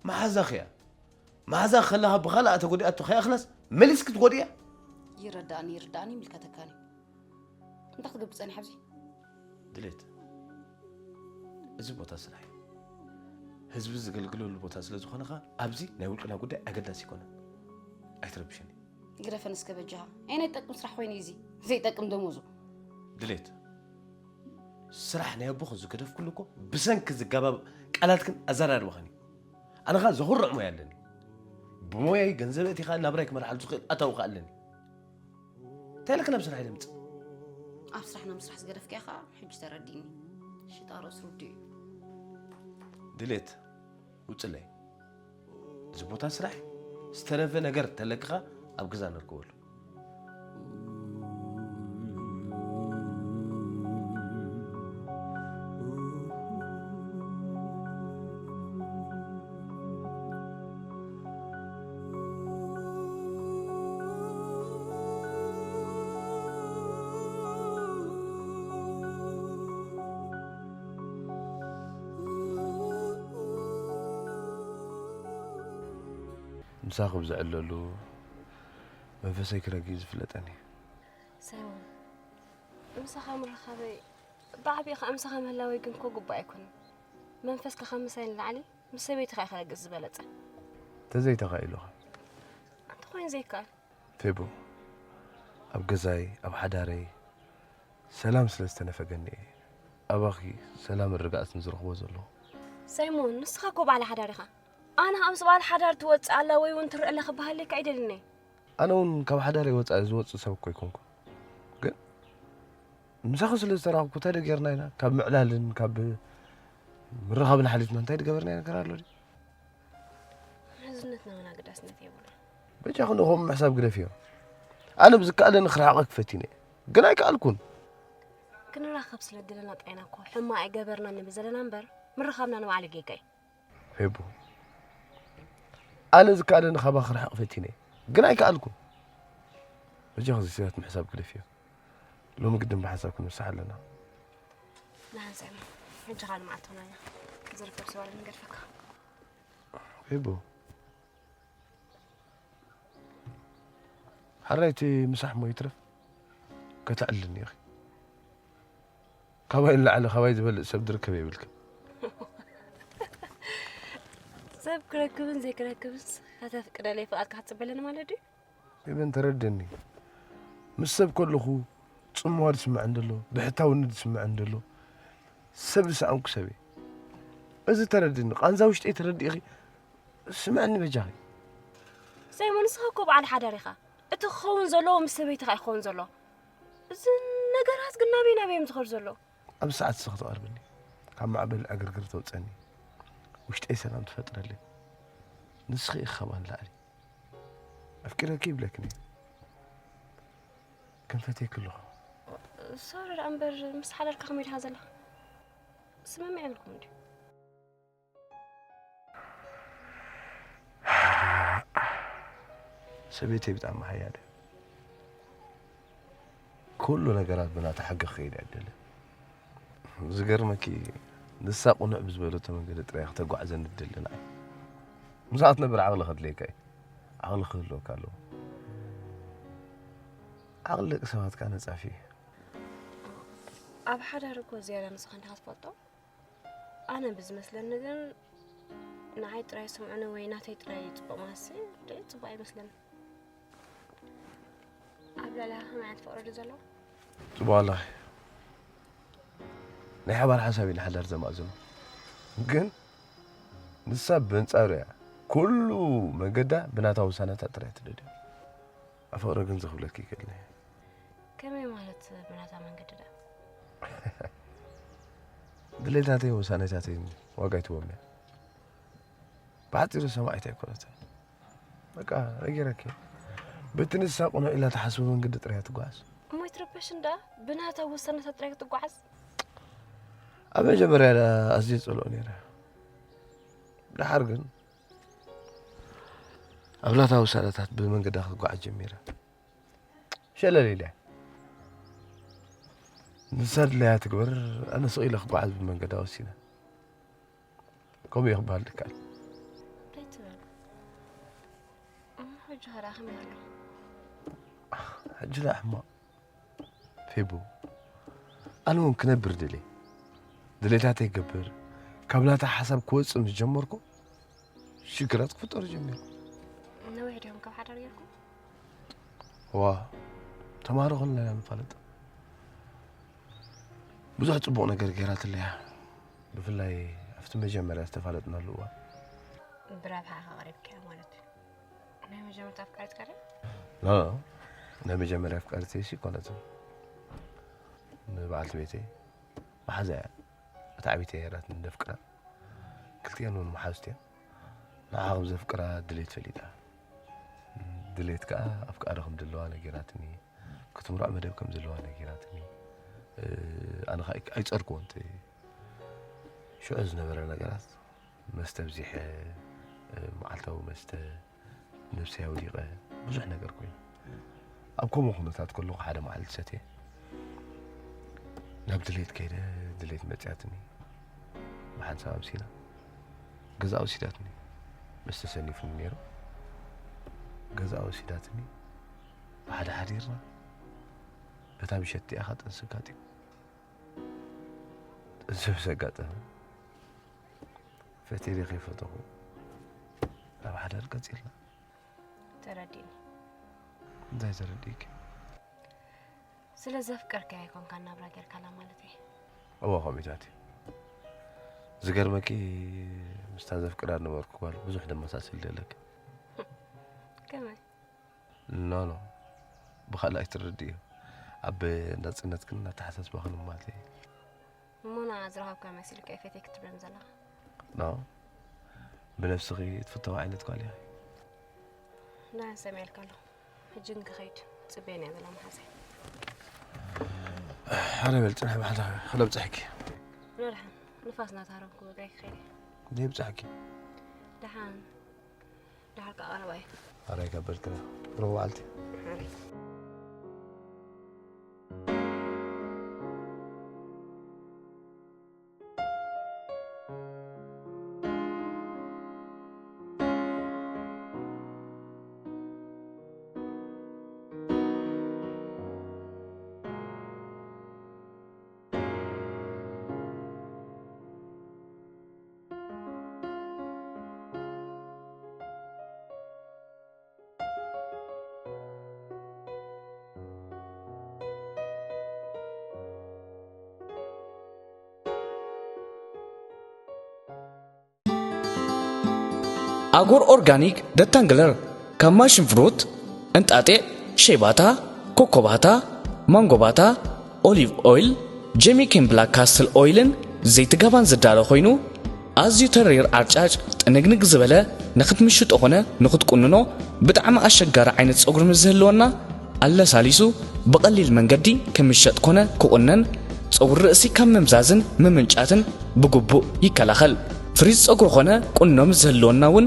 መሓዛኺ እያ። መሓዛ ከለኻ ብኻልኣ ተጎዲኣቶ ከይኣኽላስ መሊስኪ ትጎድእያ? ይረዳእኒ፣ ይርዳእኒ፣ ይምልከተካን እዩ። እንታይ ክትገብር ጸኒሓ ኣብዚ? ድሌት፣ እዚ ቦታ ስራሕ እዩ። ህዝቢ ዝገልግለሉ ቦታ ስለ ዝኾነ ኸኣ ኣብዚ ናይ ውልቅና ጉዳይ ኣገዳሲ ኣይኮነን። ኣይትረብሸኒ። ግደፈን እስከ በጃኻ። ኣየናይ ጠቅም ስራሕ ኮይኑ እዩ እዚ? ዘይጠቅም ደሞዙ። ድሌት፣ ስራሕ ናይ ኣቦኺ ዝገደፍኩሉ እኮ ብሰንኪ ዝጋባብ ቃላትክን ኣዘራርባኽን እዩ። ኣነ ኸኣ ዘኹርዕ ሞያ ኣለኒ። ብሞያይ ገንዘብ ኣእቲኻ ናብራይ ክመርሓሉ ዝኽእል ኣታዊ ኸኣ ኣለኒ። እንታይ ኢለኪ ናብ ስራሕ ደምጽእ? ኣብ ስራሕና ምስራሕ ዝገደፍካዮ ኸኣ ሕጂ ተረዲእኒ። ሽጣ ርእሱ ርዱእ እዩ። ድሌት፣ ውጽለይ። እዚ ቦታ ስራሕ ዝተረፈ ነገር ተለክኻ ኣብ ገዛ ንርከበሉ። ምሳኺ ብዝዕለሉ መንፈሰይ ክረግእ ዝፍለጠኒ። ሳይሞን፣ ምሳኻ ምርኻበይ ብዓቢኡ ከዓ ምሳኻ ምህላወይ ግን እኮ ግቡእ ኣይኮነን። መንፈስካ ካብ ምሳይ ንላዕሊ ምስ ሰበይትኻ እዩ ክረግእ ዝበለጸ። ተዘይተኻኢሉኻ እንተኾይኑ ዘይከኣል ፌቡ፣ ኣብ ገዛይ ኣብ ሓዳረይ ሰላም ስለ ዝተነፈገኒ እየ ኣባኺ ሰላምን ርግኣትን ዝረኽቦ ዘለኹ። ሳይሞን፣ ንስኻ እኮ በዓል ሓዳር ኢኻ። ኣነ ኣብዚ በዓል ሓዳር ትወፅእ ኣላ ወይ እውን ትረአ ኣላ ክበሃለካ ኣይደልን እየ። ኣነ እውን ካብ ሓዳረይ ወፃኢ ዝወፅእ ሰብ እኮ ኣይኮንኩን። ግን ምሳኺ ስለ ዝተራኸብኩ እንታይ ዶ ጌርና ኢና? ካብ ምዕላልን ካብ ምርኻብን ሓሊፍና እንታይ ዝገበርናዮ ነገር ኣሎ ድዩ? ምሕዝነትና እውን ኣገዳስነት የብሉን። በጃኺ ንኸም ምሕሳብ ግደፍዮ። ኣነ ብዝከኣለኒ ክርሕቐኪ ፈቲነ እየ። ግን ኣይከኣልኩን። ክንራኸብ ስለ ደለና ጥራይና እኮ ሕማቕ ኣይገበርናን ንብል ዘለና እምበር ምርኻብና ንባዕሉ ጌጋ እዩ። ፌቡ፣ ኣነ ዝከኣለኒ ካባኺ ክርሕቕ ፈቲነ እየ። ግን ኣይከኣልኩን። በጃኺ እዚ ስያት ምሕሳብ ግደፍዮ። ሎሚ ግድን ብሓንሳብ ክንውሳሕ ኣለና። ንሓን ሳይሞን፣ ሕጂ ካልእ መዓልቲ ኾነና። ዝርከብ ሰብ ኣሎ ንገድፈካ። ፌቡ፣ ሓራይቲ ምሳሕ ሞ ይትረፍ ከተዕልልኒ ኢኺ። ካባይ ንላዕሊ ካባይ ዝበልጽ ሰብ ድርከብ የብልክን። ሰብ ክረክብን ዘይክረክብንስ ከተፍቅደለይ ፍቓድካ ክትጽበለኒ ማለት ድዩ? ፌበን ተረደኒ። ምስ ሰብ ከለኹ ጽምዋ ዝስምዐን ዘሎ፣ ብሕታውነት ዝስምዐን ዘሎ ሰብ ዝሰኣንኩ ሰብ እየ። እዚ ተረድኒ፣ ቃንዛ ውሽጠይ ተረዲእኺ ስምዐኒ በጃኺ። ሳይሞን፣ ንስኻ እኮ በዓል ሓዳር ኢኻ። እቲ ክኸውን ዘለዎ ምስ ሰበይትኻ እዩ ክኸውን ዘለዎ። እዚ ነገራት ግን ናበይ ናበይ እዮም ዝኸዱ ዘለዉ? ኣብዚ ሰዓት ንስኺ ትቐርብኒ፣ ካብ ማዕበል ዕግርግር ተውፀኒ፣ ውሽጠይ ሰላም ትፈጥረለይ። ንስኺ ኢኺ ካብኣ ንላዕሊ ኣፍቂረኪ ይብለክን እየ። ክንፈትየኪ ኣለኹ። ሶሪ ደኣ እምበር ምስ ሓዳርካ ከመይ ዲኻ ዘለኻ? ስምምዕ የብልኩም እንድዩ? ሰበይተይ ብጣዕሚ ሓያል እያ። ኩሉ ነገራት ብናታ ሕጊ ክኸይድ እያ ትደሊ። ዝገርመኪ ንሳ ቁኑዕ ብዝበለቶ መንገዲ ጥራይ ክተጓዕዘኒ ትደሊ ንዓይ። ምስኣ ክትነብር ዓቕሊ ከድልየካ እዩ። ዓቕሊ ክህልወካ ኣለዎ። ዓቕሊ ደቂ ሰባት ከኣ ነጻፊ እዩ። ኣብ ሓዳር እኮ ዝያዳ ንስኻ እንዲኻ ትፈልጦ። ኣነ ብዝመስለኒ ግን ንዓይ ጥራይ ስምዑኒ ወይ ናተይ ጥራይ እዩ ፅቡቕ ማለትሲ ደይ ፅቡቕ ኣይመስለኒ። ኣብ ልዕሊ ከመይ ዓይነት ፍቕሪ ድዩ ዘለዎ? ፅቡቕ ኣለኺ። ናይ ሓባር ሓሳብ እዩ ንሓዳር ዘማእዝኖ። ግን ንሳ በንጻሩ እያ። ኩሉ መንገዳ ብናታ ውሳነታት ጥራይ ትደድዮ። ኣፍቕረ ግን ዘኽብለኪ ይክእል እየ። ከመይ ማለት ብናታ መንገዲ ዳ? ድሌታተይን ውሳኔታተይን ዋጋ ይትቦም እያ። ብሓፂሩ ሰማዒት ኣይኮነትን። በቃ ነጊረኪ። በቲ ንሳ ቁኑዕ ኢላ ትሓስቦ መንገዲ ጥራይ እያ ትጓዓዝ። እሞ ኣይትረበሽ እንዳ ብናታ ውሳነታት ጥራይ ክትጓዓዝ። ኣብ መጀመርያ ኣዝየ ጸልኦ ነይረ። ደሓር ግን ኣብ ናታ ውሳነታት ብመንገዳ ክትጓዓዝ ጀሚረ። ሸለል ኢለ ንሳ ድላያ ትግበር ኣነ ስቕ ኢለ ክጓዓዝ ብመንገዳ ወሲነ። ከምኡ እየ ክበሃል ድከኣል። እንታይ ትብል? እሞ ሕጂ ኸ ደኣ ከመይ ኣሎ? ሕጂ ደኣ ሕማቕ ፌቡ። ኣነ እውን ክነብር ደልየ። ድሌታተይ ክገብር ካብ ናታ ሓሳብ ክወፅእ ምስ ጀመርኩ ሽግራት ክፍጠሩ ጀሚሩ። ነዊሕ ዲኹም ካብ ሓዳር ጌርኩም? እዋ ተምሃሮ ከለና ኢና ንፋለጥ። ብዙሕ ፅቡቕ ነገር ገይራትለይ እያ። ብፍላይ ኣብቲ መጀመርያ ዝተፋለጥናሉ እዋን። ብረብሓ ኢኻ ቀሪብካያ ማለት እዩ። ናይ መጀመርታ ኣፍቃሪትካ ድያ? ኖ ናይ መጀመርያ ኣፍቃሪተይሲ ኣይኮነትን። ንበዓልቲ ቤተይ መሓዛ እያ። እታ ዓብይቲ እያ ነይራትኒ ነፍቅራ። ክልቲኣን እውን መሓዙት እየን። ንዓ ከም ዘፍቅራ ድሌት ፈሊጣ። ድሌት ከኣ ኣፍቃሪ ከም ዘለዋ ነጊራትኒ። ክትምርዖ መደብ ከም ዘለዋ ነጊራትኒ። ኣነ ከኣ ኣይጸርኩዎን እቲ ሽዑ ዝነበረ ነገራት። መስተ ኣብዚሐ፣ መዓልታዊ መስተ፣ ነብሰይ ኣውዲቐ፣ ብዙሕ ነገር ኮይኑ። ኣብ ከምኡ ኩነታት ከለኹ ሓደ መዓልቲ ሰትየ ናብ ድሌት ከይደ፣ ድሌት መጺኣትኒ። ብሓንሳብ ኣምሲና ገዛኣ ወሲዳትኒ። መስተ ሰኒፉኒ ነይሩ። ገዛኣ ወሲዳትኒ። ብሓደ ሓዲርና በታ ምሸት እቲኣ ጥንሲ ኣጋጢሙ። ጥንሲ ምስ ኣጋጠመ ፈቲሪ ከይፈተኹ ኣብ ሓዳር ቀጺልና። ተረዲእኒ። እንታይ ተረዲእኪ? ስለ ዘፍቀርካያ ኣይኮንካ ናብራ ጌርካላ ማለት እየ። እወ ከምኡታት እዩ። ዝገርመኪ ምስታ ዘፍቅራ ነበርኩ ጓል ብዙሕ ደመሳስል ደለክ። ከመይ? ኖ ኖ ብኻልእ ኣይትረድእዮ። ኣብ ናጽነት ግን ኣተሓሳስባኽን ማለት እየ። እሞ ንዓ ዝረኸብካ መሲልካ እዩ ፈትየ ክትብለኒ ዘለኻ? ኖ ብነብስኺ ትፍተዊ ዓይነት ጓል ኢኺ። ንዓ ሰሚዐልካ ኣለኹ። ሕጂ ግን ክኸይድ ጽበየኒ እያ ዘላ መሓዛይ። ሓደ በል ጽንሕ ብሓደ ክለብጽሐኪ። ኖ ደሓን ንፋስ እናተሃረምኩ ብእግረይ ክኸይድ እየ። ዘይብጽሐኪ። ደሓን ደሓር ከኣ ቀረባ እዩ። ኣራይ ካብ በልክና ሮብ በዓልቲ። ሓረይ። ኣጎር ኦርጋኒክ ደታንግለር ካብ ማሽን ፍሩት፣ እንጣጢዕ፣ ሸይባታ፣ ኮኮባታ፣ ማንጎባታ፣ ኦሊቭ ኦይል፣ ጀሚኬን ብላክ ካስትል ኦይልን ዘይቲ ጋባን ዝዳሎ ኮይኑ፣ ኣዝዩ ተሪር ዓርጫጭ ጥንግንግ ዝበለ ንኽትምሽጦ ኾነ ንኽትቁንኖ ብጣዕሚ ኣሸጋሪ ዓይነት ጸጉሪ ምስ ዝህልወና ኣለሳሊሱ ብቐሊል መንገዲ ክምሸጥ ኮነ ክቑነን ጸጉሪ ርእሲ ካብ ምምዛዝን ምምንጫትን ብግቡእ ይከላኸል። ፍሪዝ ጸጉሪ ኾነ ቁኖ ምስ ዝህልወና እውን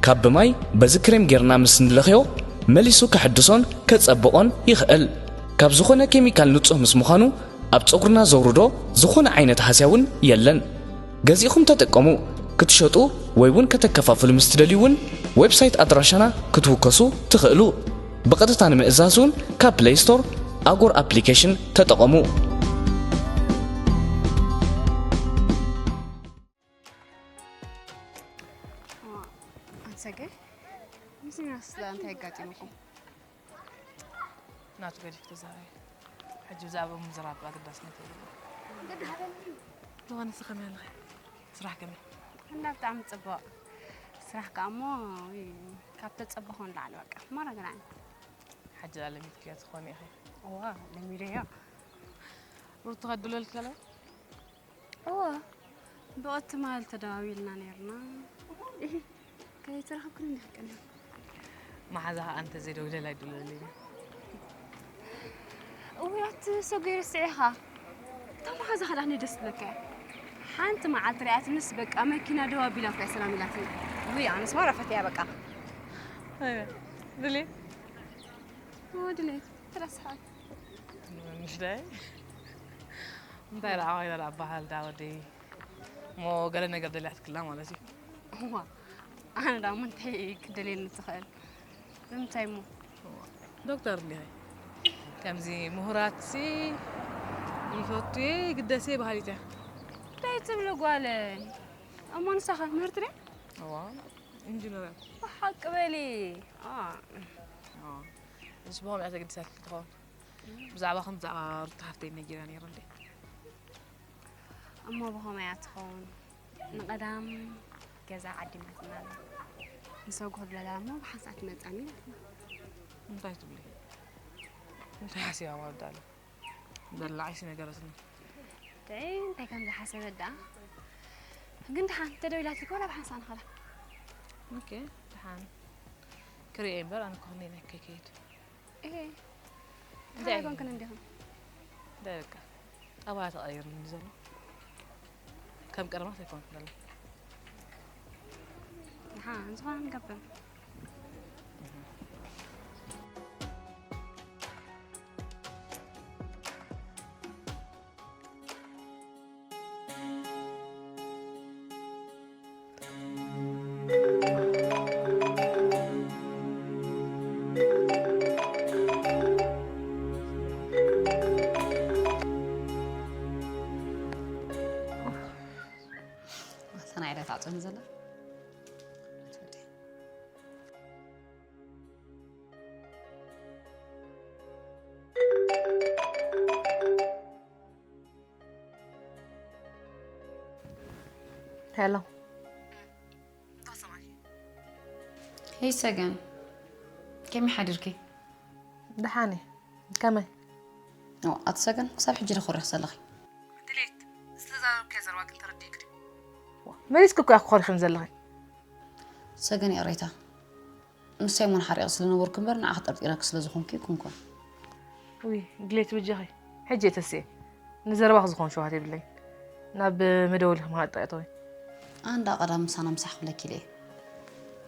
ካብ ብማይ በዚ ክሬም ጌርና ምስ ንለኽዮ መሊሱ ከሐድሶን ከጸብቖን ይኽእል። ካብ ዝኾነ ኬሚካል ንጹህ ምስ ምዃኑ ኣብ ጸጉርና ዘውርዶ ዝኾነ ዓይነት ሃስያ እውን የለን። ገዚእኹም ተጠቀሙ። ክትሸጡ ወይ እውን ከተከፋፍሉ ምስ ትደልዩ እውን ዌብሳይት ኣድራሻና ክትውከሱ ትኽእሉ። ብቐጥታ ንምእዛዝ እውን ካብ ፕለይ ስቶር ኣጎር ኣፕሊኬሽን ተጠቐሙ። ኣንሰገ ምስ ሚናስ እንታይ ኣጋጢሙኩም? ናቱ ገዲፍ ተዛረቢ። ሕጂ ብዛዕባ ምዝራብ ኣገዳስነት የብሉ። ግዲ ሃበኒ። ዝኾነ ንስኺ ከመይ ኣለኺ? ስራሕ ከመይ? እና ብጣዕሚ ጽቡቕ። ስራሕ ከኣ እሞ፣ ውይ፣ ካብ ተጸበኹ ንላዕሊ በቃ። ማራ ገና ሕጂ ለሚድክዮ ትኾኒ ኢኺ። እዋ፣ ለሚደዮ። ሩቲ ከድለልኪ ኣለዋ? እዋ፣ ብቐትማል ተደዋዊልና ነይርና። ከይተራኸብክን እንዲህ ቀና። መሓዛ ከኣ እንተ ዘይደውለላ ኣይድለለይን። እውይ፣ ኣቲ ሰጎይ ረስዒኻ። እታ መሓዛ ከኣ ደስ ትብለካ እያ። ሓንቲ መዓልቲ ሪኣትንስ በቃ መኪና ደው ኣቢላ እኮ እያ ሰላም ኢላትኒ። ውይ፣ ኣነስ ማራ ፈትያ በቃ። ኣየ፣ ድሌት? እዎ፣ ድሌት። ተረስሓት። ምሽ ዳይ? እንታይ ደኣ ኮይና ደኣ በሃል ዳ ወደይ? እሞ ገለ ነገር ደልያትክላ ማለት እዩ። እዋ፣ ኣነ ደኣ እሞ እንታይ ክደልየኒ ትኽእል? ብምንታይ እሞ? እዋ፣ ዶክተር እንዲኺ? ከምዚ ምሁራትሲ ይፈቱ እየ፣ ይግደስ እየ በሃሊት እያ። እንታይ ትብሊ ጓለይ? እሞ ንሳኸ ምህርቲ ድያ? እዋ፣ ኢንጂነር እያ። ብሓቂ በሊ። ኣ። ኣ። ንስ ብኸምኡ እያ ተገዲሳትኪ ትኸውን። ብዛዕባ ከም ብዛዕባ ሩታ ሓፍተይ ነጊራ ነይሩ እንዴ? እሞ ብኸመይ እያ ትኸውን? ንቐዳም ገዛ ዓዲማትና ኣላ። ንሰጉ ክብለላ እሞ ብሓንሳእ ትመጻኒ ኢላትና። እንታይ ትብሊ? እንታይ ሓሲባ ማለት ኣላ? ደላዒሲ ነገረትኒ። ደይ እንታይ ከም ዝሓሰበት ደኣ። ግን ደሓን ተደዊላትልኪ ወላ ብሓንሳእ ንኸዳ? ኦኬ፣ ደሓን ክሪኦ እምበር ኣነ ክኾኒ ናይ ከይከይድ። እሄ እንታይ ኣይኮንክን እንዲኹም። እንታይ በቃ ጠባያ ተቐይርኒ ዘሎ ከም ቀደማት ኣይኮንኩ ዘሎ። ንሓ ዝኾነ ንገብር። ሰናይ ዶ ታዕፅኒ ዘላ? ሄሎ። ሄይ ሰገን፣ ከመይ ሓዲርኪ? ደሓን እየ። ከመይ? ኦ፣ ኣቲ ሰገን፣ ክሳብ ሕጂ ዶ ኮሪኽ ዘለኺ? ድሌት ዝተዛረብካዮ ዘረባ ግን ተረዲእክ ድዩ? መሊስክ እኮ ኢኻ ኮሪኽን ዘለኺ። ሰገን ይቕሬታ፣ ምስ ሳይሞን ሓሪቕ ስለ ነበርኩ እምበር ንዓኺ ጠርጢረኪ ስለ ዝኾንኩ ኣይኮንኩን። ውይ ድሌት ብጃኺ ሕጂ እየ ተስኤ። ንዘረባኺ ዝኾን ሸውሃት የብለይን። ናብ መደወሊኺ ምኻድ ጥራይ እተዊ። ኣንዳ ቀዳም ምሳና ምሳሕ ክብለኪ ኢለ እየ።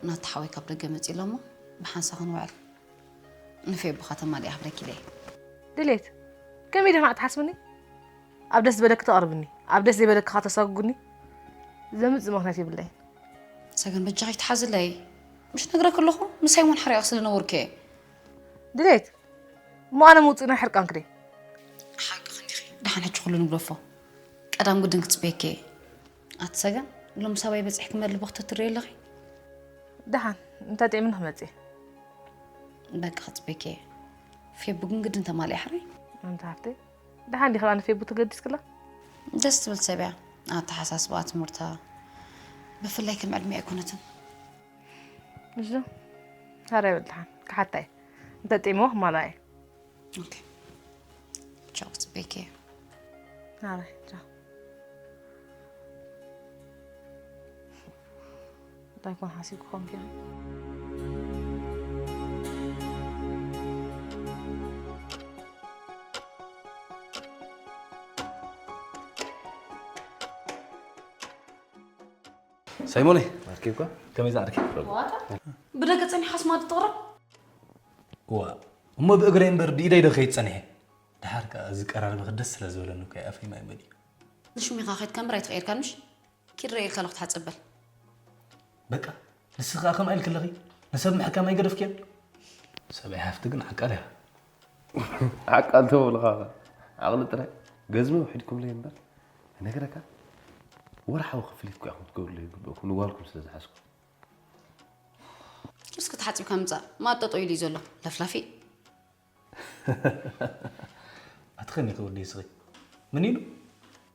ናቲ ሓወይ ካብ ደገ መፂኡ ኣሎ እሞ ብሓንሳእ ክንውዕል ንፌቡኻ ተማሊኣ ክብለኪ ኢለ እየ። ድሌት ከመይ ዲኻ ትሓስብኒ? ኣብ ደስ ዝበለኪ ተቕርብኒ፣ ኣብ ደስ ዘይበለኪ ኸዓ ተሳጉጉኒ። ዘምጽእ ምኽንያት የብለይን። ሰገን በጃኺ ትሓዝለይ። ምሽ ነግረኪ ኣለኹ ምሳይ እውን ሓሪቓ ስለ ነበርኩ እየ። ድሌት እሞ ኣነ ምውፅእ ናይ ሕርቃንኪ ድየ? ሓቅኺ እንዲኺ። ደሓን ሕጂ ኩሉ ንግደፎ። ቀዳም ግድን ክፅበየኪ እየ። ኣቲ ሰገን ሎም ሳባይ በፂሕኪ መርልቦ ክተትሪ ኣለኺ። ደሓን እንተጥዕምኒ ክመፅእ እየ። በቃ ክፅበየኪ እየ። ፌቡ ግን ግድን ተማሊኣ ሕራይ። ኣንታ ሃፍተይ ደሓን ዲኺ ኣነ ፌቡ ተገዲስክላ? ደስ ትብል ሰብ እያ። ኣተሓሳስባኣ ትምህርታ ብፍላይ ከም ዕድሚኣ ኣይኮነትን። እዞ ታዲያ በል ደሓን ክሓታ እየ። እንተጥዕምዎ ክማልኣ እየ። ኦኬ። ቻው ክፅበየኪ እየ። ናባይ ቻው። እንታይ ኮን ሓሲብ ክኾን ገይሩ። ሳይሞነይ ኣርኪብካ ከመይ ዝኣርኪ? ብደገ ጸኒሓስ ማዲ ትቕረብ? እዋ እሞ ብእግረይ እምበር ብኢደይ ዶ ከይድ ጸኒሐ? ድሓር ከኣ እዚ ቀራርብኺ ደስ ስለ ዝበለኒ እኮ ኣፈይ ማይ መሊኡ። ንሽሚኻ ከይድካ እምበር ኣይትቐየድካን ምሽ? ኪድ ረእየልካ ኣለኹ ትሓጸበል። በቃ ንስኺ ከኣ ከምኣ ኢልኪ ኣለኺ። ንሰብ ምሕካም ኣይገደፍክዮን። ሰበይ ሃፍቲ ግን ዓቃል እያ። ዓቃል ተበልኻ ዓቕሊ ጥራይ ገዝሚ ውሒድኩምለይ እምበር እነግረካ ወርሓዊ ክፍሊት እኮ ኢኹም ክትገብሩለይ ይግበእኩም ንጓልኩም ስለ ዝሓዝኩ። እስኪ ተሓጺብካ ምጻእ ማጠጦ ኢሉ እዩ ዘሎ ለፍላፊ። ኣትኸኒ ከወዲ ስኺ ምን ኢሉ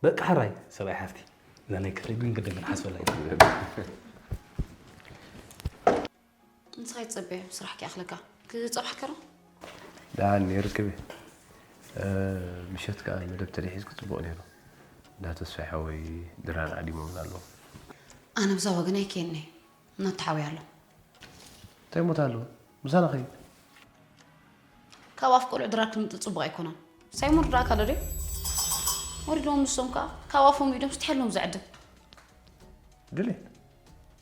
በቃ ሕራይ ሰብኣይ ሓፍቲ እዛ ናይ ክፍሊት ግን ግድን ክንሓስበላ ኢና። ንስኻ ይትጸበዮ ስራሕ ክኣኽለካ ክጸብሓ ከሎ ደሓን ይርክብ ምሸት ከዓ መደብ ተደሒዝኩ ፅቡቅ ነይሩ። እንዳ ተስፋይ ሓወይ ድራር ዓዲሞምን ኣለዉ። ኣነ ብዛ ወገን ኣይከየኒ እናተሓወየ ኣሎ። እንታይ ሞት ኣለዎ? ምሳና ኸይድ። ካብ ኣፍ ቆልዑ ድራር ክምጥል ፅቡቅ ኣይኮነን። ሳይሞን ርዳእካ ዶ ድዩ? ወሪዶም ንሶም ከዓ ካብ ኣፎም ኢዶም ስትሐሎም ዘዕድም። ድሌት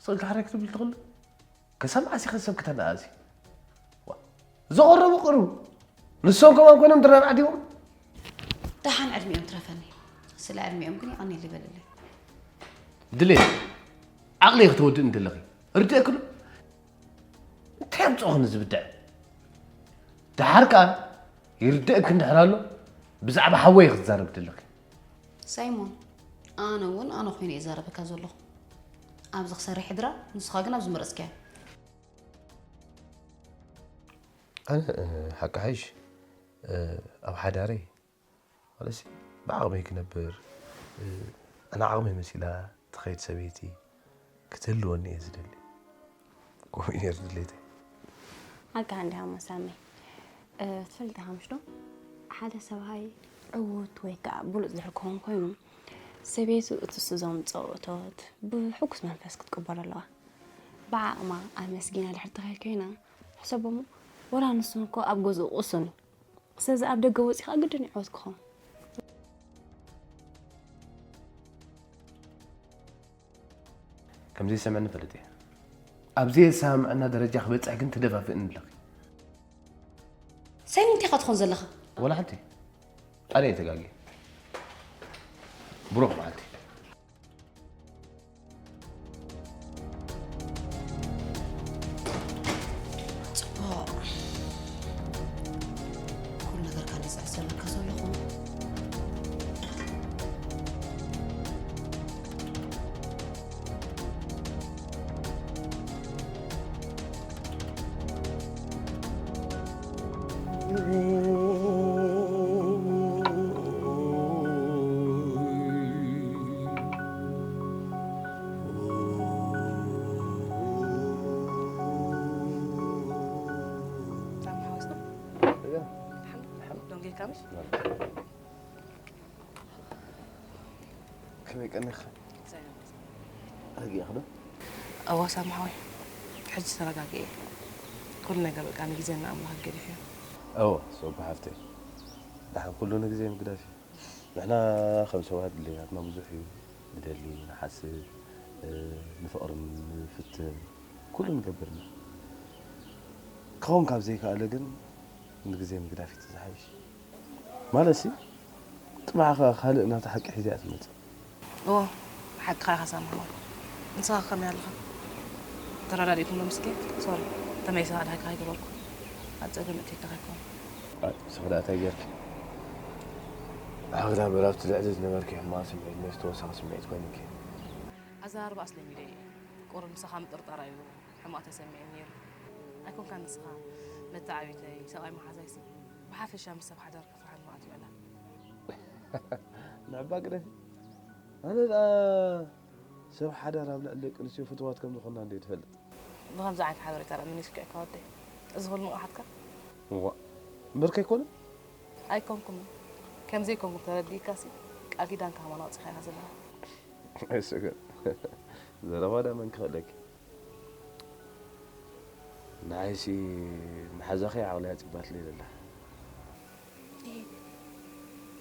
ስቕ ኢልካ ሕራይ ክትብል ትኽእል? ከሰምዓሲ ከሰብ ክተነኣሲ ዘቐረቡ ቅርቡ ንሶም ከማን ኮይኖም ድራር ዓዲሞም። ደሓን ዕድሚኦም ትረፈኒ። ስለ ዕድሚኦም ግን ይቐኒል ይበልለይ። ድሌት ዓቕሊ ክትወድእ እንደለኺ ርድእክሉ እንታይ ኣምፅኦኽኒ ዝብድዕ ደሓር ከዓ ይርድእክ እንድሕር ኣሎ ብዛዕባ ሓወይ ክትዛረብ ደለኺ። ሳይሞን ኣነ እውን ኣነ ኮይነ እየ ዛረበካ ዘለኹ። ኣብዚ ክሰርሕ ድራ ንስኻ ግን ኣብዚ መረፅካዮ። ኣነ ሓቂ ሓይሽ ኣብ ሓዳረይ ማለትሲ ብዓቕመይ ክነብር ኣነ ዓቕመይ መሲላ ትኸይድ ሰበይቲ ክትህልወኒ እየ ዝደሊ። ከምኡ እዩ ነይሩ ድሌተይ። ሓቂ እንዲኻ መሳመይ ትፈልጥ ኢኻ ምሽ ዶ ሓደ ሰብኣይ ዕዉት ወይ ከዓ ብሉፅ ድሕር ክኸውን ኮይኑ ሰበይቱ እቲ ስዞም ፀውእቶት ብሕጉስ መንፈስ ክትቅበሎ ኣለዋ። ብዓቕማ ኣመስጊና ድሕር ተኸይድ ኮይና ሕሰቦሞ። ወላ ንሱ እኮ ኣብ ገዝኡ ቅሱን እዩ። ስለዚ ኣብ ደገ ወፂኻ ግድን ይዕወት ክኸውን። ከምዚ ይሰምዐኒ ፈልጥ እየ። ኣብዚ የሰማምዐና ደረጃ ክበፅሕ ግን ትደፋፍእኒ ኣለኺ። ሳይለንት ኢኻ ትኾን ዘለኻ። ወላ ሓንቲ ኣነ እየ ተጋጊ። ብሩኽ መዓልቲ። ጽቡቕ። ኩሉ ነገር ካልእ ዝሕሰበካ ዘለኹ። ደንጌካ ምሽ ከመይ ቀኒኻ? ረጊእኺ ዶ? እዋ ሳምሓወይ፣ ሕጂ ተረጋጊኤ። ኩሉ ነገር በቃ ንግዜና ኣምላኽ ገዲፍዮ። እወ ሶባ ሓፍተይ፣ ደሓን ኩሉ ንግዜ ምግዳፍ እዩ። ንሕና ከም ሰባት ድሌታትና ብዙሕ እዩ። ንደሊ፣ ንሓስብ፣ ንፍቕሪ ንፍትን፣ ኩሉ ንገብር ኢና። ክኸውን ካብ ዘይከኣለ ግን ንግዜ ምግዳፍ እዩ ዝሓይሽ። ማለትሲ ጥማዕኻ ካልእ ናታ ሓቂ ሒዛ እያ ትመጽእ። እወ ሓቅኻ ኢኻ ሳምሓወይ። ንስኻ ከመይ ኣለኻ? ተረዳዲእኩም ዶ ምስኪን? ሶሪ ተመሊሰ ከኣ ድሃይካ ከይገበርኩ ኣብ ጸገም እትየካ ከይኮን። ኣይ ንስኺ ደኣ እንታይ ጌርኪ? ብሓግዳ ምዕራፍቲ ልዕሊ ዝነበርኪ ሕማቕ ስምዒት ነዚ ተወሳኺ ስምዒት ኮይኑኪ። ኣዘራርባስ ለሚደ እየ። ቁሩብ ምሳኻ ምጥርጣር እዩ ሕማቕ ተሰሚዑ ነይሩ። ኣይኮንካን ንስኻ መተዓብይተይ ሰብኣይ መሓዛይሲ ብሓፈሻ ምስ ሰብ ሓዳር ክፍርሓኒ መዓት ይውዕላ። ንዕባ ግደፊ። ኣነ ደኣ ሰብ ሓዳር ኣብ ልዕሊ ደቂ ኣንስትዮ ፍትዋት ከም ዝኾና እንድየ ትፈልጥ። ብኸምዚ ዓይነት ሓበሬታ ደኣ መን እዩ ስኪዕካ ወደይ? እዚ ኩሉ ንቕሓትካ? እዋ እምበር ከይኮነ? ኣይኮንኩምን። ከም ዘይኮንኩም ተረዲእካሲ ቃል ኪዳንካ ከማን ኣውጺኻ ኢኻ ዘለኻ። ኣይስእን። ዘረባ ደኣ መን ክኽእለኪ? ንዓይሲ መሓዛኺ ዓቕሊ ኣጺባትለይ ዘላ።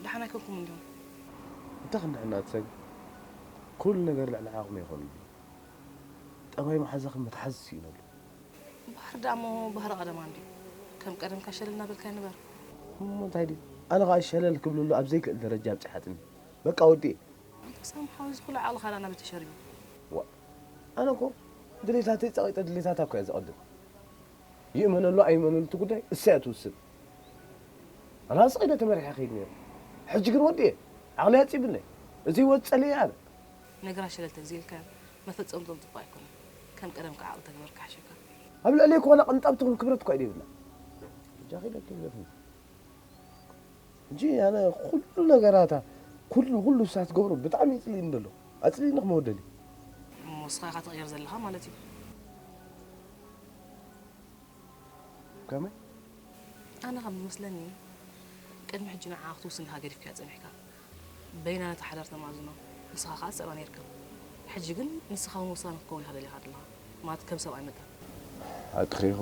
ደሓን ኣይኮንኩም እንዲኹም። እንታይ ክንድሕና ትሰግ? ኩሉ ነገር ልዕሊ ዓቕሚ ይኾን ኣሎ። ጠባይ መሓዛኺ ምትሓዝ ስኢነሉ። ባህሪ ደኣ እሞ ባህሪ ቀደማ እንድዩ። ከም ቀደምካ ሸለል እናበልካዮ ንበር። እሞ እንታይ ድዩ? ኣነ ኸኣ ሸለል ክብለሉ ኣብ ዘይክእል ደረጃ ኣብጺሓትኒ። በቃ ወዲኤ። ኣንታ ሳም ሓወይ፣ እዚ ኩሉ ዓቕልኻ ደኣ ናበይ ተሸሪቡ? ዋእ፣ ኣነ እኮ ድሌታተይ ጸቒጠ ድሌታታ እኮ እየ ዘቐድም። ይእመነሉ ኣይእመነሉ እቲ ጉዳይ እሳ እያ ትውስን። ኣነ ስቕ ኢለ ተመሪሐ እኸይድ ነይረ። ሕጂ ግን ወዲኤ፣ ዓቕለይ ኣጺብለይ። እዚ ህይወት ጸሊኤ ኣነ። ነገራት ሸለል ተግዚእልካዮ መፈጸምትኦም ጽቡቕ ኣይኮነን። ከም ቀደምካ ዓቕሊ ተግበር ክሓሸካ። ኣብ ልዕለይ እኮ ዋላ ቅንጣብ ትኹን ክብረት እኳ እዩ ዘይብላ። በጃኺ ኢለኪ ግደፍኒ። ሕጂ ኣነ ኩሉ ነገራታ፣ ኩሉ፣ ኩሉ ንሳ ትገብሮ ብጣዕሚ እዩ ጽሊእኒ ዘሎ። ኣጽሊእኒ ክመውት ደልየ። እሞ ንስኻ ኢኻ ትቕየር ዘለኻ ማለት እዩ። ከመይ? ኣነ ከም ዝመስለኒ ቅድሚ ሕጂ ንዓኻ ክትውስን ኢኻ ገዲፍካያ ጸኒሕካ። በይና ነታ ሓዳር ተማእዝኖ፣ ንስኻ ከኣ ትሰእላ ነይርካ። ሕጂ ግን ንስኻ እውን ወሳኒ ክትከውን ኢኻ ደሊኻ ዘለኻ፣ ማለት ከም ሰብኣይ መጠን። ሓቅኺ ኢኺ።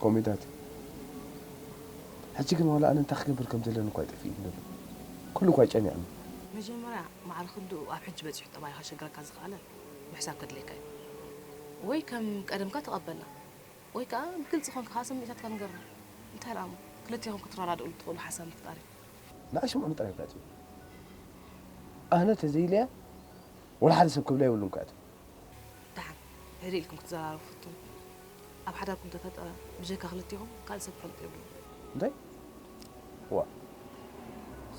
ኮሚታት። ሕጂ ግን ዋላ ኣነ እንታይ ክገብር ከም ዘለኒ እኳ ኣይጠፍእኒ ዘሎ። ኩሉ እኳ ይጨኒቕኒ። መጀመርያ ማዕረ ክንድኡ ኣብ ሕጂ በጺሑ ጠባይኻ ከሸግረካ ዝኸኣለ ምሕሳብ ከድልየካ እዩ። ወይ ከም ቀደምካ ተቐበላ፣ ወይ ከኣ ብግልጺ ኮንካ ከኣ ስምዒታትካ ንገራ። እንታይ ደኣ እሞ ክልቴኹም ክትረዳድእሉ እትኽእሉ ሓሳብ ምፍጣር እዩ። ንዓይ ስምዑኒ ጥራይ እኳ እዩ። ኣነ ተዘይኢለያ ወላ ሓደ ሰብ ክብላ የብሉን እኳ እዩ። ደሓን ህድእ ኢልኩም ክትዘራረቡ ፍትኑ። ኣብ ሓዳርኩም ተፈጠረ ብጀካ ክልቴኹም ካልእ ሰብ ክፈልጦ የብሉን። እንታይ? ዋእ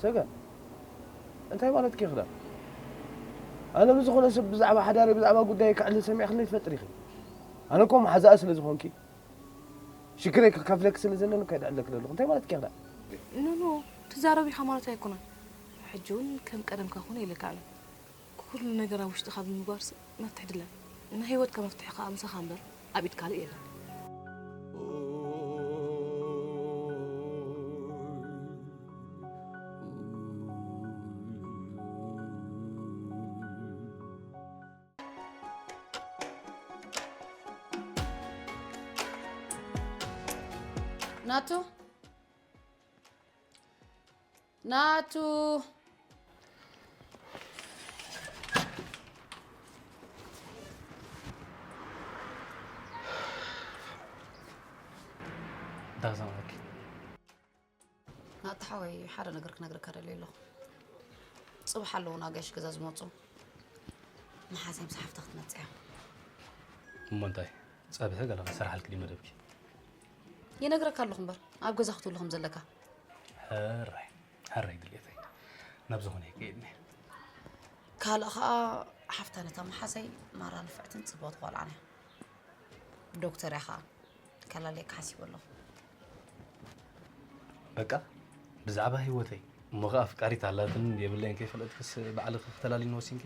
ሰገን፣ እንታይ ማለትኪ ኢኺ ደኣ? ኣነ ብዝኾነ ሰብ ብዛዕባ ሓዳረይ ብዛዕባ ጉዳየይ ክዕልል ሰሚዕክለይ ትፈልጢ ዲኺ? ኣነ እኮ መሓዛኣ ስለ ዝኾንኪ ሽግረይ ከካፍለኪ ስለ ዘለኒ እኮ እየ ደዕለኪ ዘለኹ። እንታይ ማለትኪ ኢኺ ደኣ? ኖኖ ትዛረብ ኢኻ ማለት ኣይኮነን። ሕጂ እውን ከም ቀደምካ ኩን ኢለካ ኣነ። ኩሉ ነገር ኣብ ውሽጥኻ ብምግባርሲ መፍትሒ ድለ። ናይ ህይወትካ መፍትሒ ከኣ ምሳኻ እምበር ኣብ ኢድ ካልእ የለን። ናቱ፣ ናቱ። እንታይ ክሰምዓኪ? ናቱ ሓወይ፣ ሓደ ነገር ክነግረካ ደልየ ኣለኹ። ጽባሕ ኣለዉ ናጋሽ ገዛ ዝመጹ። መሓዘይ ምስ ሓፍታ ክትመጽእ እያ። እሞ እንታይ? ጸብሒ ገለ ክሰርሓልኪ ድዩ መደብኪ? ይነግረካ ኣለኹ እምበር፣ ኣብ ገዛ ክትህሉ ከም ዘለካ። ሕራይ፣ ሕራይ ድሌተይ። ናብ ዝኾነ ይከይድኒ። ካልእ ኸኣ ሓፍታ ነታ መሓዘይ ማራ ንፍዕትን ጽብቕቲ ቆልዓን እያ። ዶክተር እያ ኸኣ። ከላልየካ ሓሲበ ኣለኹ። በቃ ብዛዕባ ህይወተይ እሞ ኸኣ ኣፍቃሪት ኣላትን የብለይን ከይፈለጥክስ ባዕልኺ ክተላልይኒ ወሲንኪ?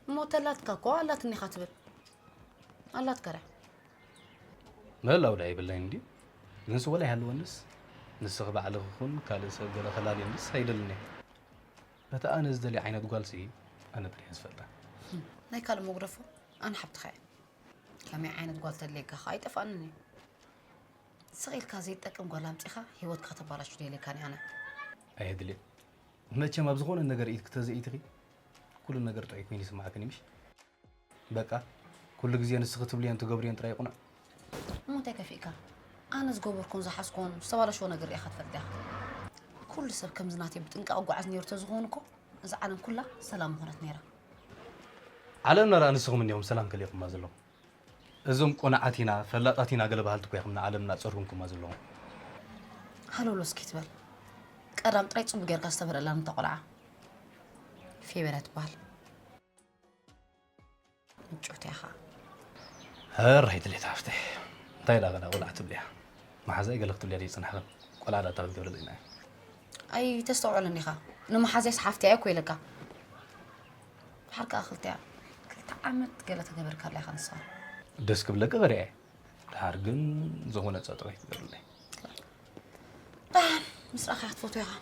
እሞ ተላትካ እኮ ኣላትኒ ኢኻ ትብል። ኣላትካ ድያ? ምህላው ዳ የብለይን እንድዩ። ግንስ ወላ ይሃልወንስ ንስኺ ባዕልኺ ኹን ካልእ ሰብ ገለ ከላልየንስ ኣይደልን እየ። በታ ኣነ ዝደልያ ዓይነት ጓልሲ ኣነ ጥራሕ እየ ዝፈልጣ። ናይ ካልእ መጉደፎ ኣነ ሓብትኻ እየ። ከመይ ዓይነት ጓል ተድልየካ ኸኣ ኣይጠፍኣንን እዩ። ስቕ ኢልካ ዘይትጠቅም ጓል ኣምጺኻ ህይወትካ ከተባላሹ ደልየካን እየ ኣነ። ኣየድልየ። መቸም ኣብ ዝኾነ ነገር ኢድኪ ተዘይእቲኺ ኩሉ ነገር ጥዑይ ኮይኑ ይስማዓክን እዩ ምሽ? በቃ ኩሉ ግዜ ንስኺ ትብልዮን ትገብርዮን ጥራይ ይቑንዕ። እሞ እንታይ ከፊእካ? ኣነ ዝገበርኩን ዝሓዝኩን ዝተባላሸወ ነገር ርኢኻ ትፈልጥ ዲኻ? ኩሉ ሰብ ከምዚ ናተይ ብጥንቃቐ ጓዓዝ ነይሩ ተዝኸውን እኮ እዛ ዓለም ኩላ ሰላም ምኾነት ነይራ። ዓለምና ደኣ ንስኹም እኒኹም ሰላም ከሊእኹማ ዘለኹም። እዞም ቆናዓት ኢና ፈላጣት ኢና ገለ በሃልቲ እኮ ኢኹም ንዓለም እናጸርጉምኩማ ዘለኹም። ሃለውሎ እስኪ ትበል። ቀዳም ጥራይ ጽቡቕ ጌርካ ዝተበልዐላ ነታ ቆልዓ። ፌበን እያ ትበሃል። ምጭውቲ ኢኻ። ሕራይ ድሌት ሃፍተይ። እንታይ ኢላ ገና ቆልዓ ትብልያ? መሓዛይ ገለ ክትብልያ ዘይጸናሕክን። ቆልዓ ዳታ ክትገብረለይ ኢና። ኣይተስተውዕልን ኢኻ። ንመሓዛይስ ሓፍተይ እኮ ኢለካ። ድሓር ከኣ ክልተ ክልተ ዓመት ገለ ተገበርካላ ኢኻ ንስኻ። ደስ ክብለኪ በሪዐ። ድሓር ግን ዝኾነ ጸጥሪ ክትገብርለይ። ደሓን ምስ ረኣኻያ ክትፈትዎ ኢኻ።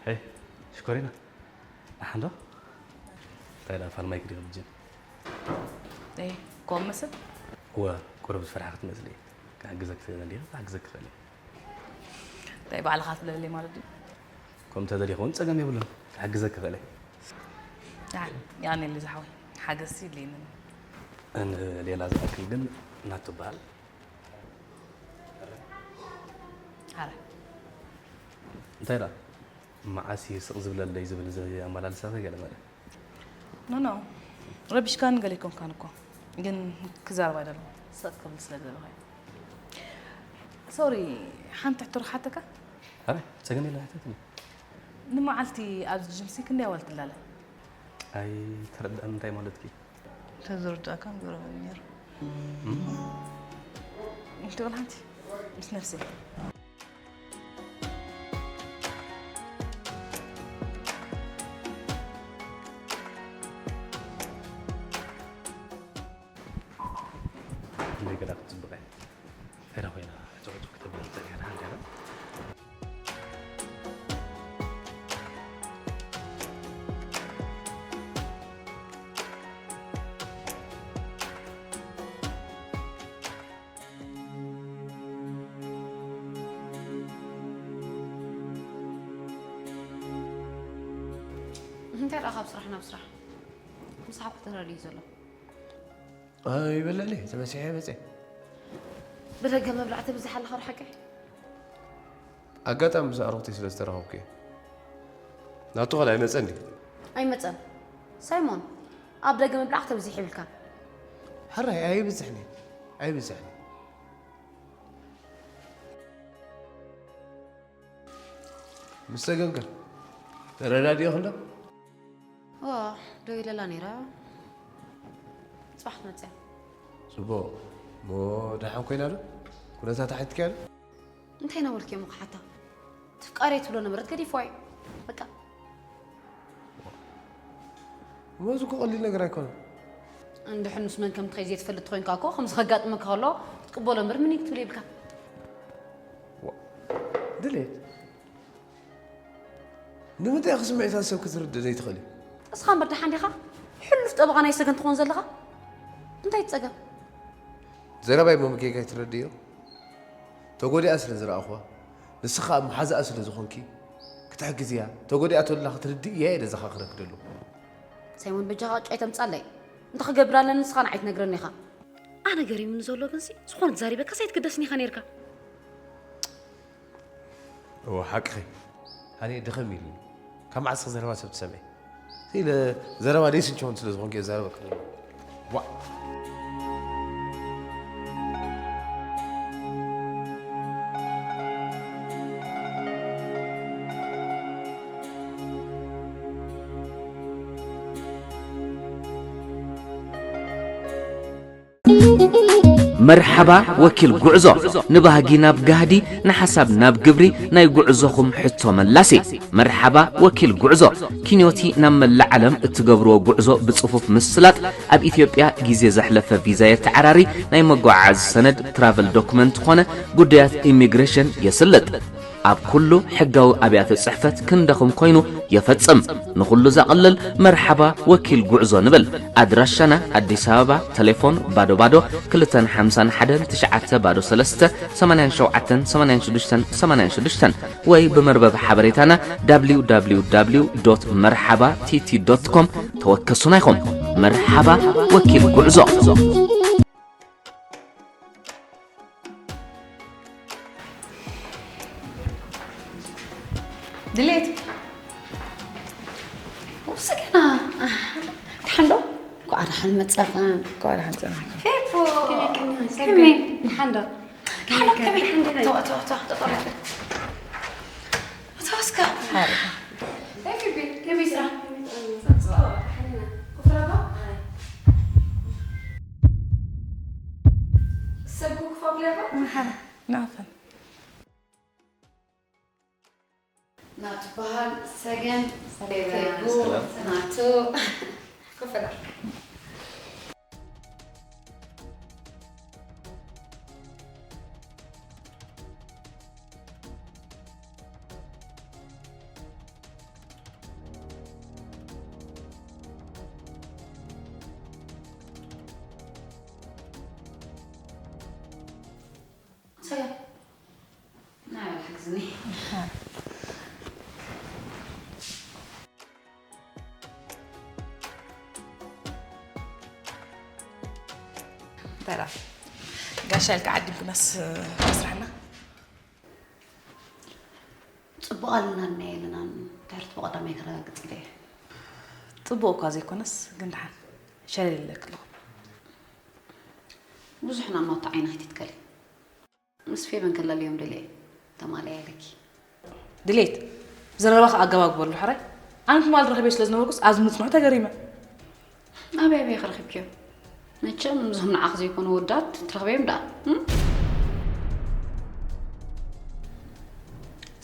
ሄይ ሽኮሪና፣ ደሓን ዶ? እንታይ ደኣ ፋልማይ ክዲ ክብጅን? እይ፣ ኮም መስል? እወ፣ ቁሩብ ዝፈርሓ ክትመስሊ። ክሕግዘኪ ተደልየ ክሕግዘኪ ክእል እየ። እንታይ ባዕልኻ ትለለይ ማለት ድዩ? ከምኡ ተደልየ ከውን ጸገም የብሉን፣ ክሕግዘኪ ክእል እየ። ደሓን፣ ያኔ ልዝሓወይ ሓገዝሲ ይድልየኒ። ንሌላ ዝኣክል ግን ናቱ በሃል። ኣረ እንታይ ደኣ? መዓስ እዩ ስቕ ዝብለለይ ዝብል እዚ ኣመላልሳኺ ገለ መለ። ኖ፣ ኖ። ረቢሽካን ገለ ኣይኮንካን እኮ። ግን ክዛረብ ኣይደለኹ። ስቕ ክብል ስለ ዝደለኹ እየ። ሶሪ፣ ሓንቲ ሕቶ ክሓተካ? ኣረ፣ ጸገም የለን፣ ሕተትኒ። ንመዓልቲ ኣብዚ ጅምሲ ክንደይ ኣዋልድ ትላለ? ኣይተረድኣን፣ እንታይ ማለትኪ? ተዝርድኣካ ምገረመኒ ነይሩ። እም? ትብል ሓንቲ ምስ ነፍሰይ። እንደገና ክትጽብቐ። ፈራ ኮይና ጭቕጭቕ ክተብል ትኽእል እያ፣ ደሓን ገለ። እንታይ ደኣ ካብ ስራሕ ናብ ስራሕ? ምሳሕ እኮ ተረዲኡ ዘሎ። ኣይበልዕን እየ፣ ተመሲሐ እየ መፅየ። ብደገ ምብላዕ ትብዝሕ ኣለኻ ዶ ሓቀይ? ኣጋጣሚ ምስ ኣዕሩኽተይ ስለ ዝተራኸብኩ እየ። ናቱ ኸላ ኣይመፀን ድዩ? ኣይመፀን። ሳይሞን፣ ኣብ ደገ ምብላዕ ተብዚሕ ይብልካ። ሕራይ ኣይብዝሕን እየ፣ ኣይብዝሕን እየ። ምስ ሰገን ከ ተረዳዲእኽን ዶ? እዋ፣ ደው ኢለላ ነይራ። ጽባሕ ትመጽእ እያ። ጽቡቕ። እሞ ደሓን ኮይና ዶ? ኩነታታ ሓቲትካያ ዶ? እንታይ እናበልኩ እየ እሞ ክሓታ? ትፍቃረይ ትብሎ ነበረት፣ ገዲፍዋ እዩ። በቃ። እሞ እዚ እኮ ቀሊል ነገር ኣይኮነን። እንድሕር ምስ መን ከም ትኸይድ ዘይትፈልጥ ተኾይንካ እኮ፣ ከምዚ ከጋጥመካ ከሎ ክትቅበሎ እምበር፣ ምን እዩ ክትብል የብልካን። ዋ፣ ድሌት። ንምንታይ ኢኺ ስምዒታት ሰብ ክትርድእ ዘይትኽእሊ? እስኻ እምበር ደሓን ዲኻ? ሕሉፍ ጠበቓ ናይ ሰገን ትኾን ዘለኻ? እንታይ ጸገም? ዘረባይ እሞ ጌጋ ኣይትረድእዮ? ተጎዲኣ ስለ ዝረኣኹዋ፣ ንስኻ ኣብ መሓዛኣ ስለ ዝኾንኪ፣ ክትሕግዝያ፣ ተጎዲኣ ተላ ክትርድእያ እየ ዘዘኻኽረኪ ዘለኹ። ሳይሞን፣ በጃኻ ቅጭ ኣይተምጻለይ። እንታይ ክገብር ኣለኒ ንስኻ ንዓይ ትነግረኒ ኢኻ። ኣነ ገሪሙኒ ዘሎ ግንሲ፣ ዝኾነ ተዛሪበካስ ኣይትግደስን ኢኻ ነይርካ። እወ፣ ሓቅኺ። ኣነ ድኽም ኢሉኒ። ካብ መዓስ ኢኺ ዘረባ ሰብ ትሰምዒ? ኢለ ዘረባ ደይስልችወኒ ስለ ዝኾንኩ እየ ዝዛረበካ ዘለኹ። ዋእ! መርሓባ ወኪል ጉዕዞ፣ ንባህጊ ናብ ጋህዲ፣ ንሓሳብ ናብ ግብሪ፣ ናይ ጉዕዞኹም ሕቶ መላሲ። መርሓባ ወኪል ጉዕዞ፣ ኪንዮቲ ናብ መላእ ዓለም እትገብርዎ ጉዕዞ ብጽፉፍ ምስላጥ፣ ኣብ ኢትዮጵያ ግዜ ዘሕለፈ ቪዛ የተዓራሪ፣ ናይ መጓዓዓዚ ሰነድ፣ ትራቨል ዶክመንት ኾነ ጉዳያት ኢሚግሬሽን የስልጥ። ኣብ ኩሉ ሕጋዊ ኣብያተ ጽሕፈት ክንደኹም ኮይኑ የፈጽም። ንኹሉ ዘቕልል መርሓባ ወኪል ጉዕዞ ንብል። ኣድራሻና ኣዲስ ኣበባ፣ ቴሌፎን ባዶ ባዶ ክልተን ሓምሳን ሓደን ትሽዓተ ባዶ ሰለስተ ሰማንያን ሸውዓተን ሰማንያን ሽዱሽተን ሰማንያን ሽዱሽተን ወይ ብመርበብ ሓበሬታና www.merhaba.tt.com ተወከሱና ኢኹም። መርሓባ ወኪል ጉዕዞ። ድሌት። ውስኪና። ደሓን ዶ? እንኳዕ ደሓን መጻኻ። እንኳዕ ደሓን ጸናሕካ። ፌፉ። ከመይ? ከመይ? ደሓን ዶ? ደሓን ዶ? ከመይ? ተዋ፣ ተዋ፣ ተዋ፣ ተዋ። ተዋ እስከ። ሓር። ፌፊ፣ ከመይ ስራሕ? ሰብ ክፉ ኣለካ? መሓር፣ ናፈን። ናቱ በሃል ሰገን፣ ሰገን። ፌቡ፣ ሰላም። ናቱ። ኮፍ በል። ሰገን፣ ና በል ሓግዝኒ። እንታይ ደኣ? ጋሻ ኢልካ ዓዲምክናስ መስርሕና? ጽቡቕ ኣለና እና የለናን። ድሕርቲ ብቐዳማይ ከረጋግጽ ኢለ እየ። ጽቡቕ እኳ ዘይኮነስ፣ ግን ደሓን ሸለል ኢለኪ ኣለኹ። ብዙሕ ናማቱ ዓይኒ ከይትትከሊ። ምስ ፌበን ከላልዮም ደልየ እየ። ተማልያ ኢለኪ። ድሌት፣ ዘረባኺ ኣገባብ ግበርሉ ሕራይ። ኣነ ትማል ረኺበዮ ስለ ዝነበርኩስ ኣብዚ ምጽንሑ ተገሪመ። ኣበይ ኣበይ ከረኺብክዮ? መቸም እዞም ንዓኺ ዘይኮኑ ወዳት ትረኽበዮም ደኣ። እም?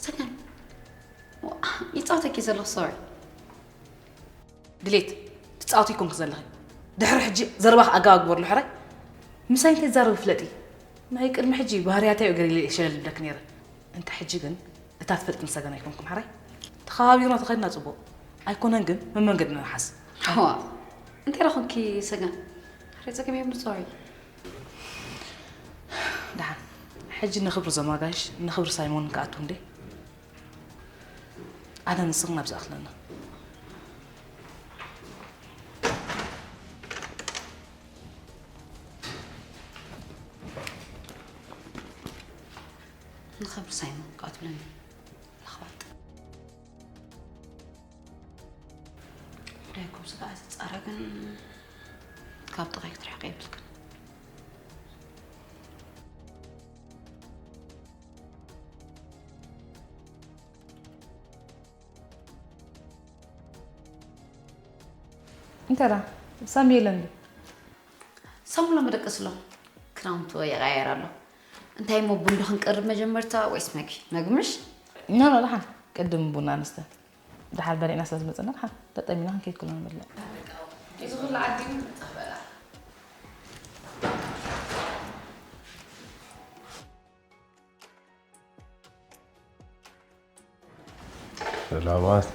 ሰከን። ዋ፣ ይጻወተኪ ዘለኹ፣ ሶሪ። ድሌት፣ ትጻወቲ ይኮንኪ ዘለኺ። ድሕሪ ሕጂ ዘረባኺ ኣገባብ ግበርሉ ሕራይ። ምሳይ እንተይትዛረቢ ፍለጢ። ናይ ቅድሚ ሕጂ ባህርያተይ እዩ ገሊለ እየ ሸለል ዝብለኪ ነይረ። እንተ ሕጂ ግን እታ ትፈልጥኒ ሰገን ኣይኮንኩም ሕራይ። ተኸባቢርና ተኸድና ጽቡቕ። ኣይኮነን ግን መመንገድና ንሓዝ። ዋ፣ እንታይ ደኣ ኮንኪ ሰገን? ሕራይ ጸገም የብሉን፣ ሶሪ። ደሓን። ሕጂ ንኽብሪ እዞም ኣጋይሽ፣ ንኽብሪ ሳይሞን ክኣቱ እንዴ? ኣነ ንስኽን ኣብ ዝኣኽለና። ንኸብሪ ሳይሞን ክኣትብለኒ ለኽባጥ። ዳይኩም ስጋኣ ዝጻረ ግን ካብ ጥቓይ ክትርሕቂ የብልክን። እንታይ ደኣ ሳሚ የለን ድዩ? ሳሚ ሎሚ ደቀስ ኣሎ። ክዳውንቱ ይቐያየር ኣሎ። እንታይ እሞ ቡን ዶ ክንቀርብ መጀመርታ ወይስ መግቢ? መግቢ ምሽ? ኖ፣ ኖ፣ ደሓን ቅድም ቡና ንስተ። ደሓር በሊዕና ስለ ዝመጸና ደሓን ተጠሚና ክንከይድ ከለና ንበልዕ። እዚ ኩሉ ዓዲ ንመጻ በላ። ሰላማት።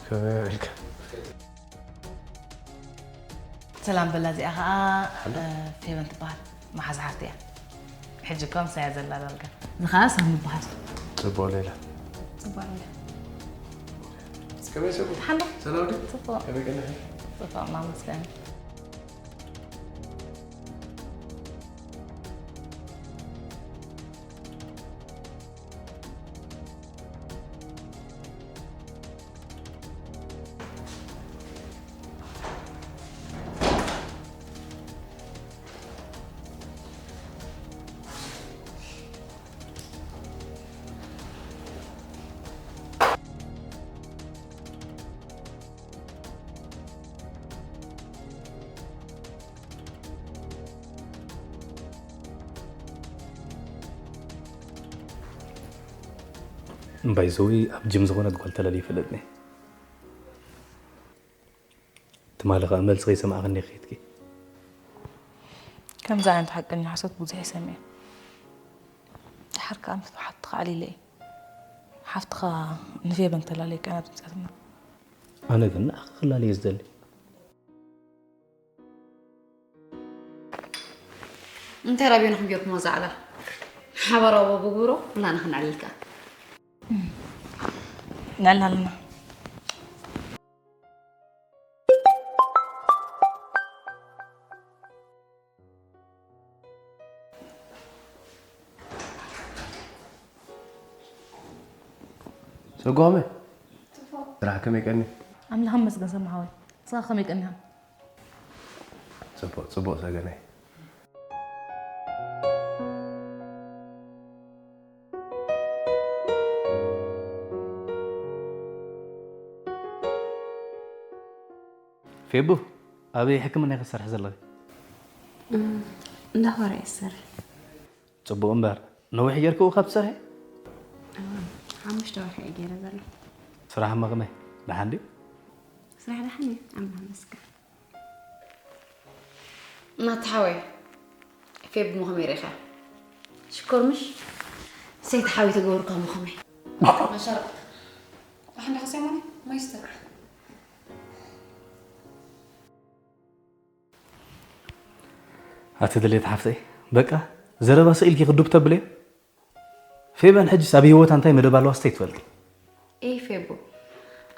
ከመይ ውዒልካ? ሰላም በላ፣ እዚኣ ኸኣ፣ ሓሎ። እ፣ ፌቨን ትበሃል። መሓዛ ሓፍቲ እያ። ሕጂ እኳ ምሳይ እያ ዘላ ዳርጋ። እዚ ኸኣ ሳሚ ይበሃል። ጽቡቕ ሌላ። ጽቡቕ ሌላ። ከመይ ሰጉ? ሓሎ። ሰላም ድዩ? ጽቡቕ። ከመይ ቀኒኺ? ጽቡቕ፣ እናመስገን። እምባይ ዘወይ ኣብ ጅም ዝኾነት ጓል ተላልዩ ይፈልጥኒ። ትማሊ ኸኣ መልሲ ከይሰማዕኽኒ ኸይድኪ። ከምዚ ዓይነት ሓቀኛ ሓሶት ብዙሕ እየ ሰሚዐ። ደሓር ከኣ ምስ ሓፍትኻ ዓሊለ እየ። ሓፍትኻ ንፌበን ተላለየካ ኢና ድምጻትና። ኣነ ግን ንኣኺ ክላለ እየ ዝደሊ። እንታይ ራቢንኹም ጌርኩሞ ዛዕባ ሓባራዊ ብግብሮ ኩላና ክንዕልል ከኣ። ንዕልል ኣለና። ሰጓመ፣ ስራሕ ከመይ ቀኒ? ኣምላኽ ይመስገን ሰማ ሓወይ። ንስኻ ከመይ ቀኒኻ? ጽቡቕ፣ ጽቡቕ ሰገነይ። ፌቡ፣ ኣበይ ሕክምና ኢኺ ትሰርሒ ዘለኺ? እም፣ እንዳ ኾረ እየ ዝሰርሕ። ጽቡቕ እምበር፣ ነዊሕ ጌርኪ ኣብኡ ካብ ትሰርሒ? እዋ፣ ሓሙሽተ ወርሒ እየ ገይረ ዘለኹ። ስራሕ እሞ ከመይ? ደሓን ድዩ? ስራሕ ደሓን እዩ፣ ኣምላኽ ይመስገን። ናቲ ሓወይ፣ ፌብ እሞ ከመይ ርኢኻ? ሽኮር ምሽ? ሰይቲ ሓወይ ተገብርካ እሞ ከመይ? መሸረቕ። ደሓን ዲኻ ሰይሞነይ? ማይ ስተ። ኣቲ ድሌት ሓፍተይ፣ በቃ ዘረባ ስኢልኪ ክዱብ ተብልዮ? ፌበን ሕጅስ ኣብ ህይወታ እንታይ መደብ ኣለዋስ ተይትፈልጢ? ኤይ ፌቡ፣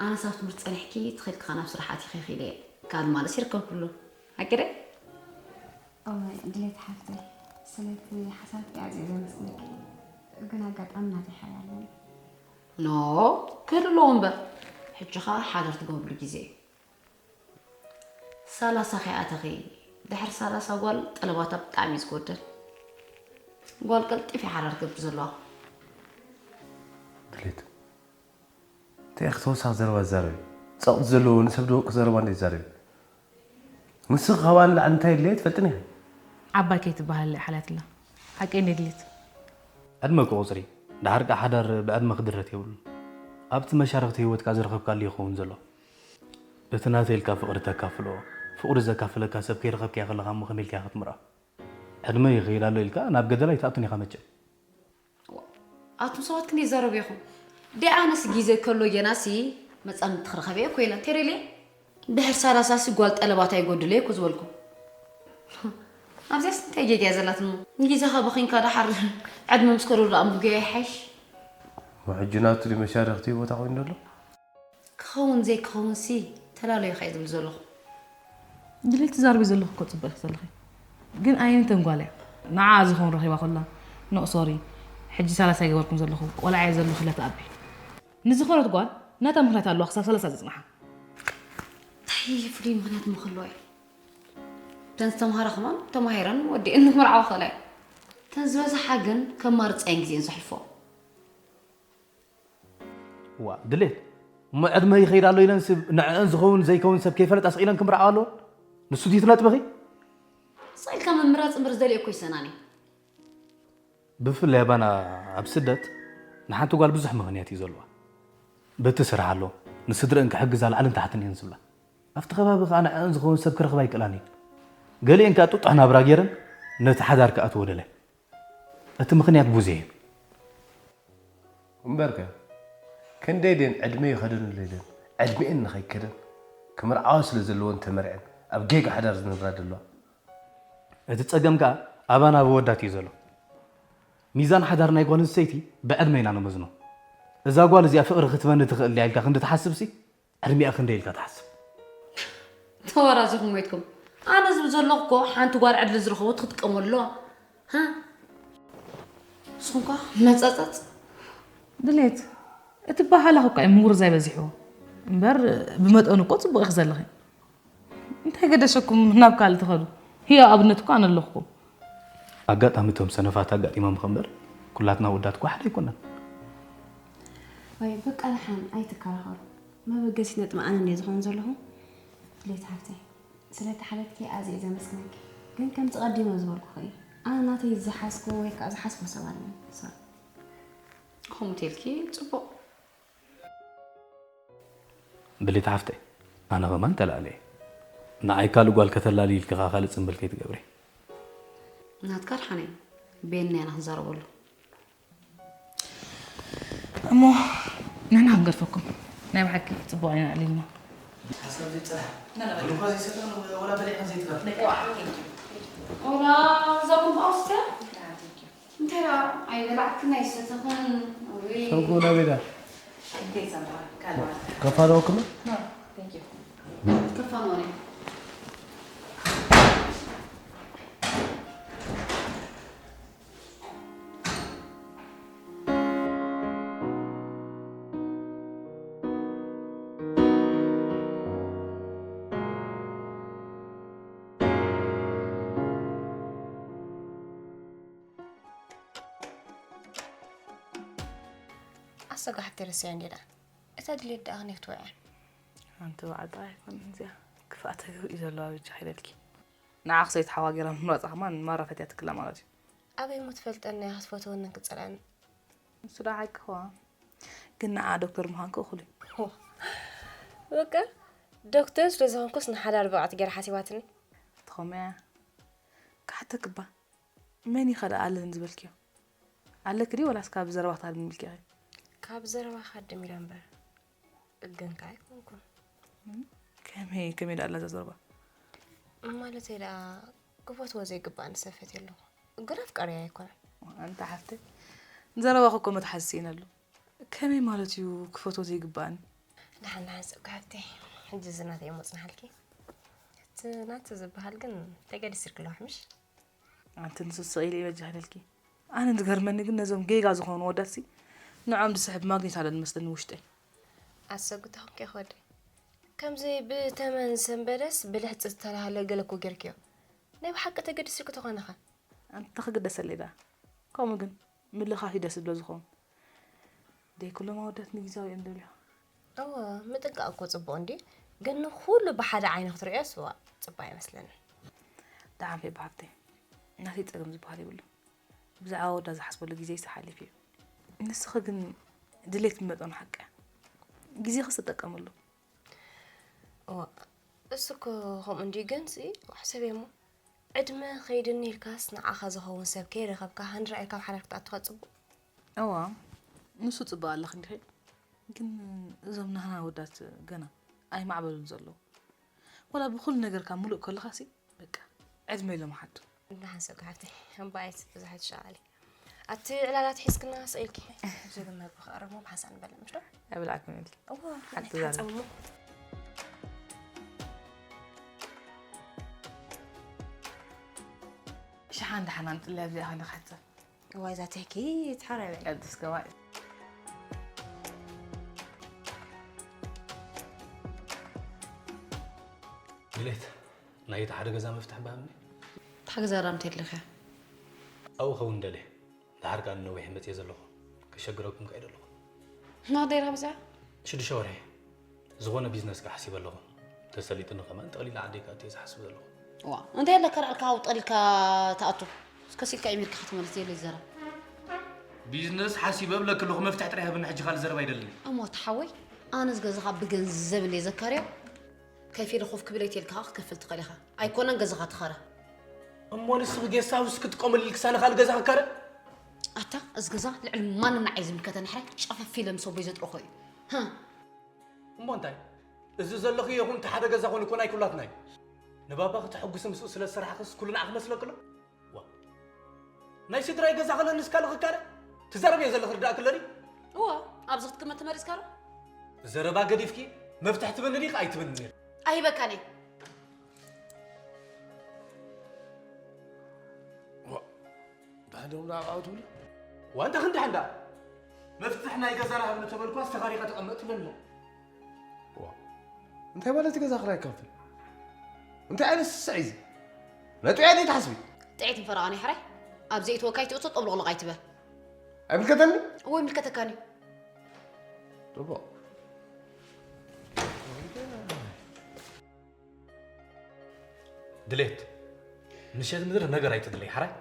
ኣነስ ኣብ ትምህርቲ ጸኒሕኪ ተኺልኪ ኸኣ ናብ ስራሕ ኣቲኺ ኢለ እየ። ካልእ ማለስ ይርከብኩሉ። ሓቂ ድየ? እወ ድሌት ሓፍተይ፣ ስለቲ ሓሳብኪ ኣዝየ ዘመስግነኪ። ግን ኣጋጣሚ ናተይ ሓዳር ኣለኒ። ኖ፣ ክህሉ ኣለዎ እምበር። ሕጂ ኸኣ ሓዳር ትገብርሉ ግዜ እዩ። ሰላሳ ከይኣተኺ፣ ድሕሪ ሰላሳ ጓል ጠለባታ ብጣዕሚ እዩ ዝጎድል። ጓል ቀልጢፍ እያ ሓዳር ትገብር ዘለዋ። ድሌት፣ እንታይ ኢኺ ተወሳኺ ዘረባ ትዛረቢ? ጸቕጢ ዘለዎ ንሰብ ደወቂ ዘረባ እንዴት ትዛረቢ? ንስኺ ካብኣ ንላዕሊ እንታይ የድልያ ትፈልጥን ኢኺ። ዓባይ ከይትበሃል እያ ሓልያትላ። ሓቀይ እንድየ ድሌት። ዕድመ እኮ ቁፅሪ፣ ደሓር ከኣ ሓዳር ብዕድመ ክድረት የብሉን። ኣብቲ መሻርኽቲ ህይወትካ ዝረኸብካሉ ይኸውን ዘሎ። እቲ ናተይ ኢልካ ፍቕሪ ተካፍሎ፣ ፍቕሪ ዘካፍለካ ሰብ ከይረኸብካዮ ከለኻ እሞ ከመይ ኢልካ ክትምርዖ? ዕድመ ይኸይድ ኣሎ ኢልካ ናብ ገደል ኣይትኣቱን ኢኻ መቸም። ኣቱም ሰባት ክንደይ ትዛረቡ ኢኹም? ደይ ኣነስ ግዜ ከሎ ጌናሲ መጻምድቲ ክረኸብ እየ እኮ ኢለ። ቴሬሌ ድሕር ሳላሳሲ ጓል ጠለባት ኣይጎድል እየ እኮ ዝበልኩ። ኣብዚያስ እንታይ ጌጋ እያ ዘላትሞ? ንግዜኻ በኺንካ ደሓር ዕድመ ምስ ከሎ ደኣ ምጉያ ይሓይሽ። ሕጂ ናቱ ድዩ መሻርኽቲ ቦታ ኮይኑ ዘሎ? ክኸውን ዘይክኸውን ሲ ተላለዩ ኸይ ዝብል ዘለኹ። ድሌት ትዛርቢ ዘለኹ እኮ ጽቡቕ ኢኺ ዘለኺ። ግን ኣየነይተን ጓል እያ ንዓኣ ዝኸውን ረኺባ ከላ? ኖእ ሶሪ፣ ሕጂ ሳላሳይ ገበርኩም ዘለኹ ቆልዓ እየ ዘለኹ ኢላ ትኣቢ። ንዝኾነት ጓል ናታ ምኽንያት ኣለዋ ክሳብ ሰላሳ ዘጽንሓ። እንታይ ፍሉይ ምኽንያት ምኽልዋ እዩ? እተን ዝተምሃራ ከማን ተማሂረን ወዲእን ክምርዓዋ ክእላ እዩ። እተን ዝበዝሓ ግን ከማርፃየን ግዜን ዘሕልፎ። ዋ ድሌት እሞ ዕድመ ይኸይድ ኣሎ ኢለን ስብ ንዕአን ዝኸውን ዘይከውን ሰብ ከይፈለጣ ስቕ ኢለን ክምርዓዋ ኣለወን? ንሱ ድዩ ትነጥብኺ? ስቕ ኢልካ ምምራፅ እምበር ዝደልዮ እኮ ይሰናን እዩ። ብፍላይ ኣባና ኣብ ስደት ንሓንቲ ጓል ብዙሕ ምኽንያት እዩ ዘለዋ። በቲ ስራሕ ኣሎ፣ ንስድረአን ክሕግዛ ላዕልን ታሕትን እየን ዝብላ። ኣብቲ ከባቢ ከኣ ንዕአን ዝኸውን ሰብ ክረኽባ ኣይክእላን እየን። ገሊአን ከኣ ጥጡሕ ናብራ ገይረን ነቲ ሓዳር ክኣትዎ ደልያ። እቲ ምኽንያት ጉዜ እዩ። እምበርከ ክንደይ ደን ዕድመ ይኸደንሉ ኢለን ዕድሜአን ንኸይከደን ክምርዓዋ ስለ ዘለወን ተመርዐን ኣብ ጌጋ ሓዳር ዝነብራ ዘለዋ። እቲ ጸገም ከኣ ኣባና ኣብ ኣወዳት እዩ ዘሎ። ሚዛን ሓዳር ናይ ጓል ኣንስተይቲ ብዕድመ ኢና ንመዝኖ። እዛ ጓል እዚኣ ፍቕሪ ክትበኒ ትኽእል ድያ ኢልካ ክንዲ ትሓስብሲ ዕድሚኣ ክንደይ ኢልካ ትሓስብ? ተወራዚኹም ሞይትኩም። ኣነ ዝብል ዘለኹ እኮ ሓንቲ ጓል ዕድል ዝረኸቦ ክትጥቀመሉ ኣለዋ። ሃ? ንስኹም ከ መጸጸጽ። ድሌት እቲ ባህላ እኳ እዩ ምውርዛይ በዚሕዎ እምበር ብመጠኑ እኮ ጽቡቕ ኢኺ ዘለኺ። እንታይ ገደሸኩም ናብ ካልእ ትኸዱ? ህያው ኣብነት እኮ ኣነ ኣለኹኩም። ኣጋጣሚ እቶም ሰነፋት ኣጋጢሞም እምበር ኩላትና ወዳት እኳ ሓደ ኣይኮነን። ወይ በቃ ደሓን ኣይትከራኸሩ። መበገሲ ነጥቢ ኣነ እንድየ ዝኾን ዘለኹ። ድሌት ሓፍተይ፣ ስለቲ ሓለፍኪ ኣዝየ ዘመስግነኪ። ግን ከምቲ ቀዲመ ዝበልኩኺ እዩ። ኣነ ናተይ ዝሓዝኩ ወይ ከዓ ዝሓስቦ ሰብ ኣለኒ። ሶሪ። ከምኡ ተልኪ ጽቡቕ። ድሌት ሓፍተይ፣ ኣነ ኸማን ተላዕለ እየ። ንዓይ ካልእ ጓል ከተላሊ ኢልኪ ኸኣ ካልእ ጽምብል ከይትገብሪ። ናትካ ድሓን እዩ። ቤንና ኢና ክንዛረበሉ። እሞ ንሕና ክንገድፈኩም ናይ ብሓቂ ጽቡቕ ኢና ኣዕሊልና። ሓሳብ ዘይጸንሐ ግሉኮ ዘይሰተ ወላ በሊዕካ ዘይትገፍ ወላ እዛ ቡን ኣውስተ እንታይ ደኣ ኣይበላዕክን ኣይሰተኽን። ወይ ሰብኩ ናበይ ደኣ? ከይሰምራ ካልባት ከፋነወኩም? Thank you። ከፋንወኒ። ኣሰጋ ሓፍተይ ረሲዐ እንዴ ደኣ እታ ድሌት ደኣ ከመይ ክትወዕያ? ኣንቲ በዓል ጥራይ ኣይኮነን እዚኣ ክፍኣተ ግብኢ ዘለዋ በጃ ኢለልኪ። ንዓኽ ሰይትሓዋ ጌራ ምምራጻ ከማን ማራ ፈትያ ትክላ ማለት እዩ። ኣበይ እሞ ትፈልጠኒ እያ ክትፈትወንን ክትጸልኣንን? ንሱ ደኣ ሓቂ ኸዋ ግን ንዓ ዶክተር ምዃንኪ እኹል እዩ። በቃ ዶክተር ስለ ዝኾንኩስ ንሓዳር ብቕዕቲ ጌራ ሓሲባትኒ። ትኸምያ ክሓተክባ መን እዩ ኸ ደኣ ኣለኒ ዝበልክዮ? ኣለኪ ድዩ ወላስ ካብ ዘረባኻ ድሚልኪ ኢኺ? ካብ ዘረባኻ ድሚለ እምበር ግን ከኣ ኣይኮንኩን። ከመይ ከመይ ደኣ ኣላ እዛ ዘረባ? ማለተይ ደኣ ክፈትዎ ዘይግባኣኒ ሰብ ፈትየ ኣለኹ። ግን ኣፍቃሪያ ኣይኮነን። ኣንታ ሓፍተይ ንዘረባኺ እኮ መትሓዚ ስኢነ ኣሎ። ከመይ ማለት እዩ ክፈቶ ዘይግባእኒ? ደሓን ደሓን ሰብካ ሓፍተይ። ሕጂ እዚ ናተይ እሞ ጽናሓልኪ። እቲ ናቱ ዝበሃል ግን ተገዲስልኪ ኣለዋ ምሽ? ኣንቲ ንሱ ስቕ ኢለ ይበጃህለልኪ። ኣነ ዝገርመኒ ግን ነዞም ጌጋ ዝኾኑ ወዳትሲ ንዖም ዝስሕብ ማግኔት ኣለኒ መስለኒ ውሽጠይ። ኣሰጉተኹም ከይኮዲ ከምዚ ብተመን ሰንበደስ ብልሕፂ ዝተላሃለ ገለ እኮ ጌርክዮ። ናይ ብሓቂ ተገዲስልኪ ተኾነኸ? ኣንታ ክግደሰለይ ደኣ። ከምኡ ግን ምልኻፍ እዩ ደስ ዝብሎ ዝኸውን። ደይ ኩሎም ኣወዳት ንግዛዊ እዮም ደልዮ። እወ ምጥንቃቕ እኮ ፅቡቕ እንዲ ግን ንኩሉ ብሓደ ዓይኒ ክትሪኦ ስዋ ፅቡቕ ኣይመስለንን። ደሓን ፌ ብሓፍተይ ናተይ ፀገም ዝበሃል የብሉ። ብዛዕባ ወዳ ዝሓስበሉ ግዜ ይሰሓሊፍ እዩ። ንስኺ ግን ድሌት መጠኑ ሓቂ እያ። ግዜኽስ ተጠቀምሉ። እዋ እሱ እኮ ከምኡ እንዲ ግን ሲ ዋሕሰብ እሞ ዕድመ ከይድኒ ኢልካስ ንዓኻ ዝኸውን ሰብ ከይረኸብካ ሃንድራ ኢልካ ኣብ ሓዳር ክትኣቱኻ ጽቡቕ። እዋ ንሱ ጽቡቕ ኣለኽ እንዲኺ ግን እዞም ናህና ወዳት ገና ኣይማዕበሉን ዘለዉ ወላ ብኹሉ ነገርካ ሙሉእ ከለኻሲ በቃ ዕድመ ኢሎም ሓቱ። ደሓን ሰብካ ሓፍተይ እምበኣይስ ብዙሕ ኣይትሸቓሊ። ኣቲ ዕላላት ሒዝክና ስቕ ኢልኪ። እዚ ግን መግቢ ክቐርብ እሞ ብሓንሳእ ንበልዕ ምሽ ዶ? ኣብልዓኩም ኢልኪ። እዋ ሓንቲ ዛረብ። ሓንሳእ እሞ። ሸሓን ደሓን ኣምፅለይ ኣብዚኣ ኮይነ ክሕፀብ። እዋይ እዛ ትህኪ ትሓረበ። ቅድስ ገባእ። ድሌት ናይ እቲ ሓደ ገዛ መፍትሕ ባህብኒ። እታ ገዛ ራምት የለኸ ኣብኡ ኸውን ደለ። ድሓር ከኣ ንነዊሕ መፅየ ዘለኹ ከሸግረኩም ከይደ ኣለኹ። ናቕደይራ ብዛ ሽዱሽተ ወርሒ ዝኾነ ቢዝነስ ከኣ ሓሲበ ኣለኹ። ተሰሊጥኒ ከማን ጠቕሊለ ዓደይ ከኣቱ እየ ዝሓስብ ዘለኹ። ዋ እንታይ ኣለካ ዳኣልካ ኣብኡ ጠሊልካ ትኣቱ? እስከ ሲልካ ኢሚርካ ክትመልስ የለ ይዘራ። ቢዝነስ ሓሲበ እብለኪ ኣለኹ መፍትሕ ጥራይ ሃብኒ ሕጂ ካልእ ዘረባ ኣይደልን። እሞ ተሓወይ ኣነስ ገዛኻ ብገንዘብ እንደ ዘካርዮ ከፊለ ኮፍ ክብል እየ ኢልካ ክትከፍል ትኽእል ኢኻ። ኣይኮነን ገዛኻ ትኸረ። እሞ ንስኺ ጌስት ሃውስ ክትጥቀመሉ ኢልክሳ ንኻልእ ገዛ ክካረ? ኣታ እዚ ገዛ ልዕሊ ማንም ንዓይ ዝምልከተኒ ሕራይ ጨፈፍ ኢለ ምስ ኣቦይ ዘጥረኾ እዩ። ህም። እሞ እንታይ እዚ ዘለኽዮ ይኹን እቲ ሓደ ገዛ ኮነ እኮ ናይ ኩላትና እዩ። ንባባ ክተሐጉሲ ምስኡ ስለ ዝሰራሕኽስ ኩሉ ንዓኺ መስለኪ ኣሎ? ዋ ናይ ስድራይ ገዛ ክለንስ ካልእ ክካረ? ትዛረብዮ ዘለኺ ርዳእኪ ኣሎ ድዩ? እወ ኣብዚ ክትቅመጥ ተመሪፅካ ዶ? ዘረባ ገዲፍኪ መፍትሕ ትበኒ ዲኺ ኣይትበኒ ነይርኪ? ኣይህበካን እየ። ዳሕንኦም ደኣ ኣብኡ ትብሉ? ዋንታ ክንዲ ሓንዳ መፍትሕ ናይ ገዛና ሃብኒ ተበልኳስ ተኻሪኻ ተቐመጥ ትብለኒ እሞ። እንታይ ማለት ገዛ ክራይ ይካፈል? እንታይ ዓይነት ስስዕ እዩ እዚ? ነጥብያ ደይ ትሓስቢ? ጥዒት ንፈረቓ ናይ ሕራይ ኣብ ዘይትወካይ ትእቶ ጠብሎቕሎቕ ኣይትበል። ኣይምልከተኒ? እዎ ይምልከተካኒ። ጽቡቕ። ድሌት ምሸት ምድሪ ነገር ኣይትድለይ ሓራይ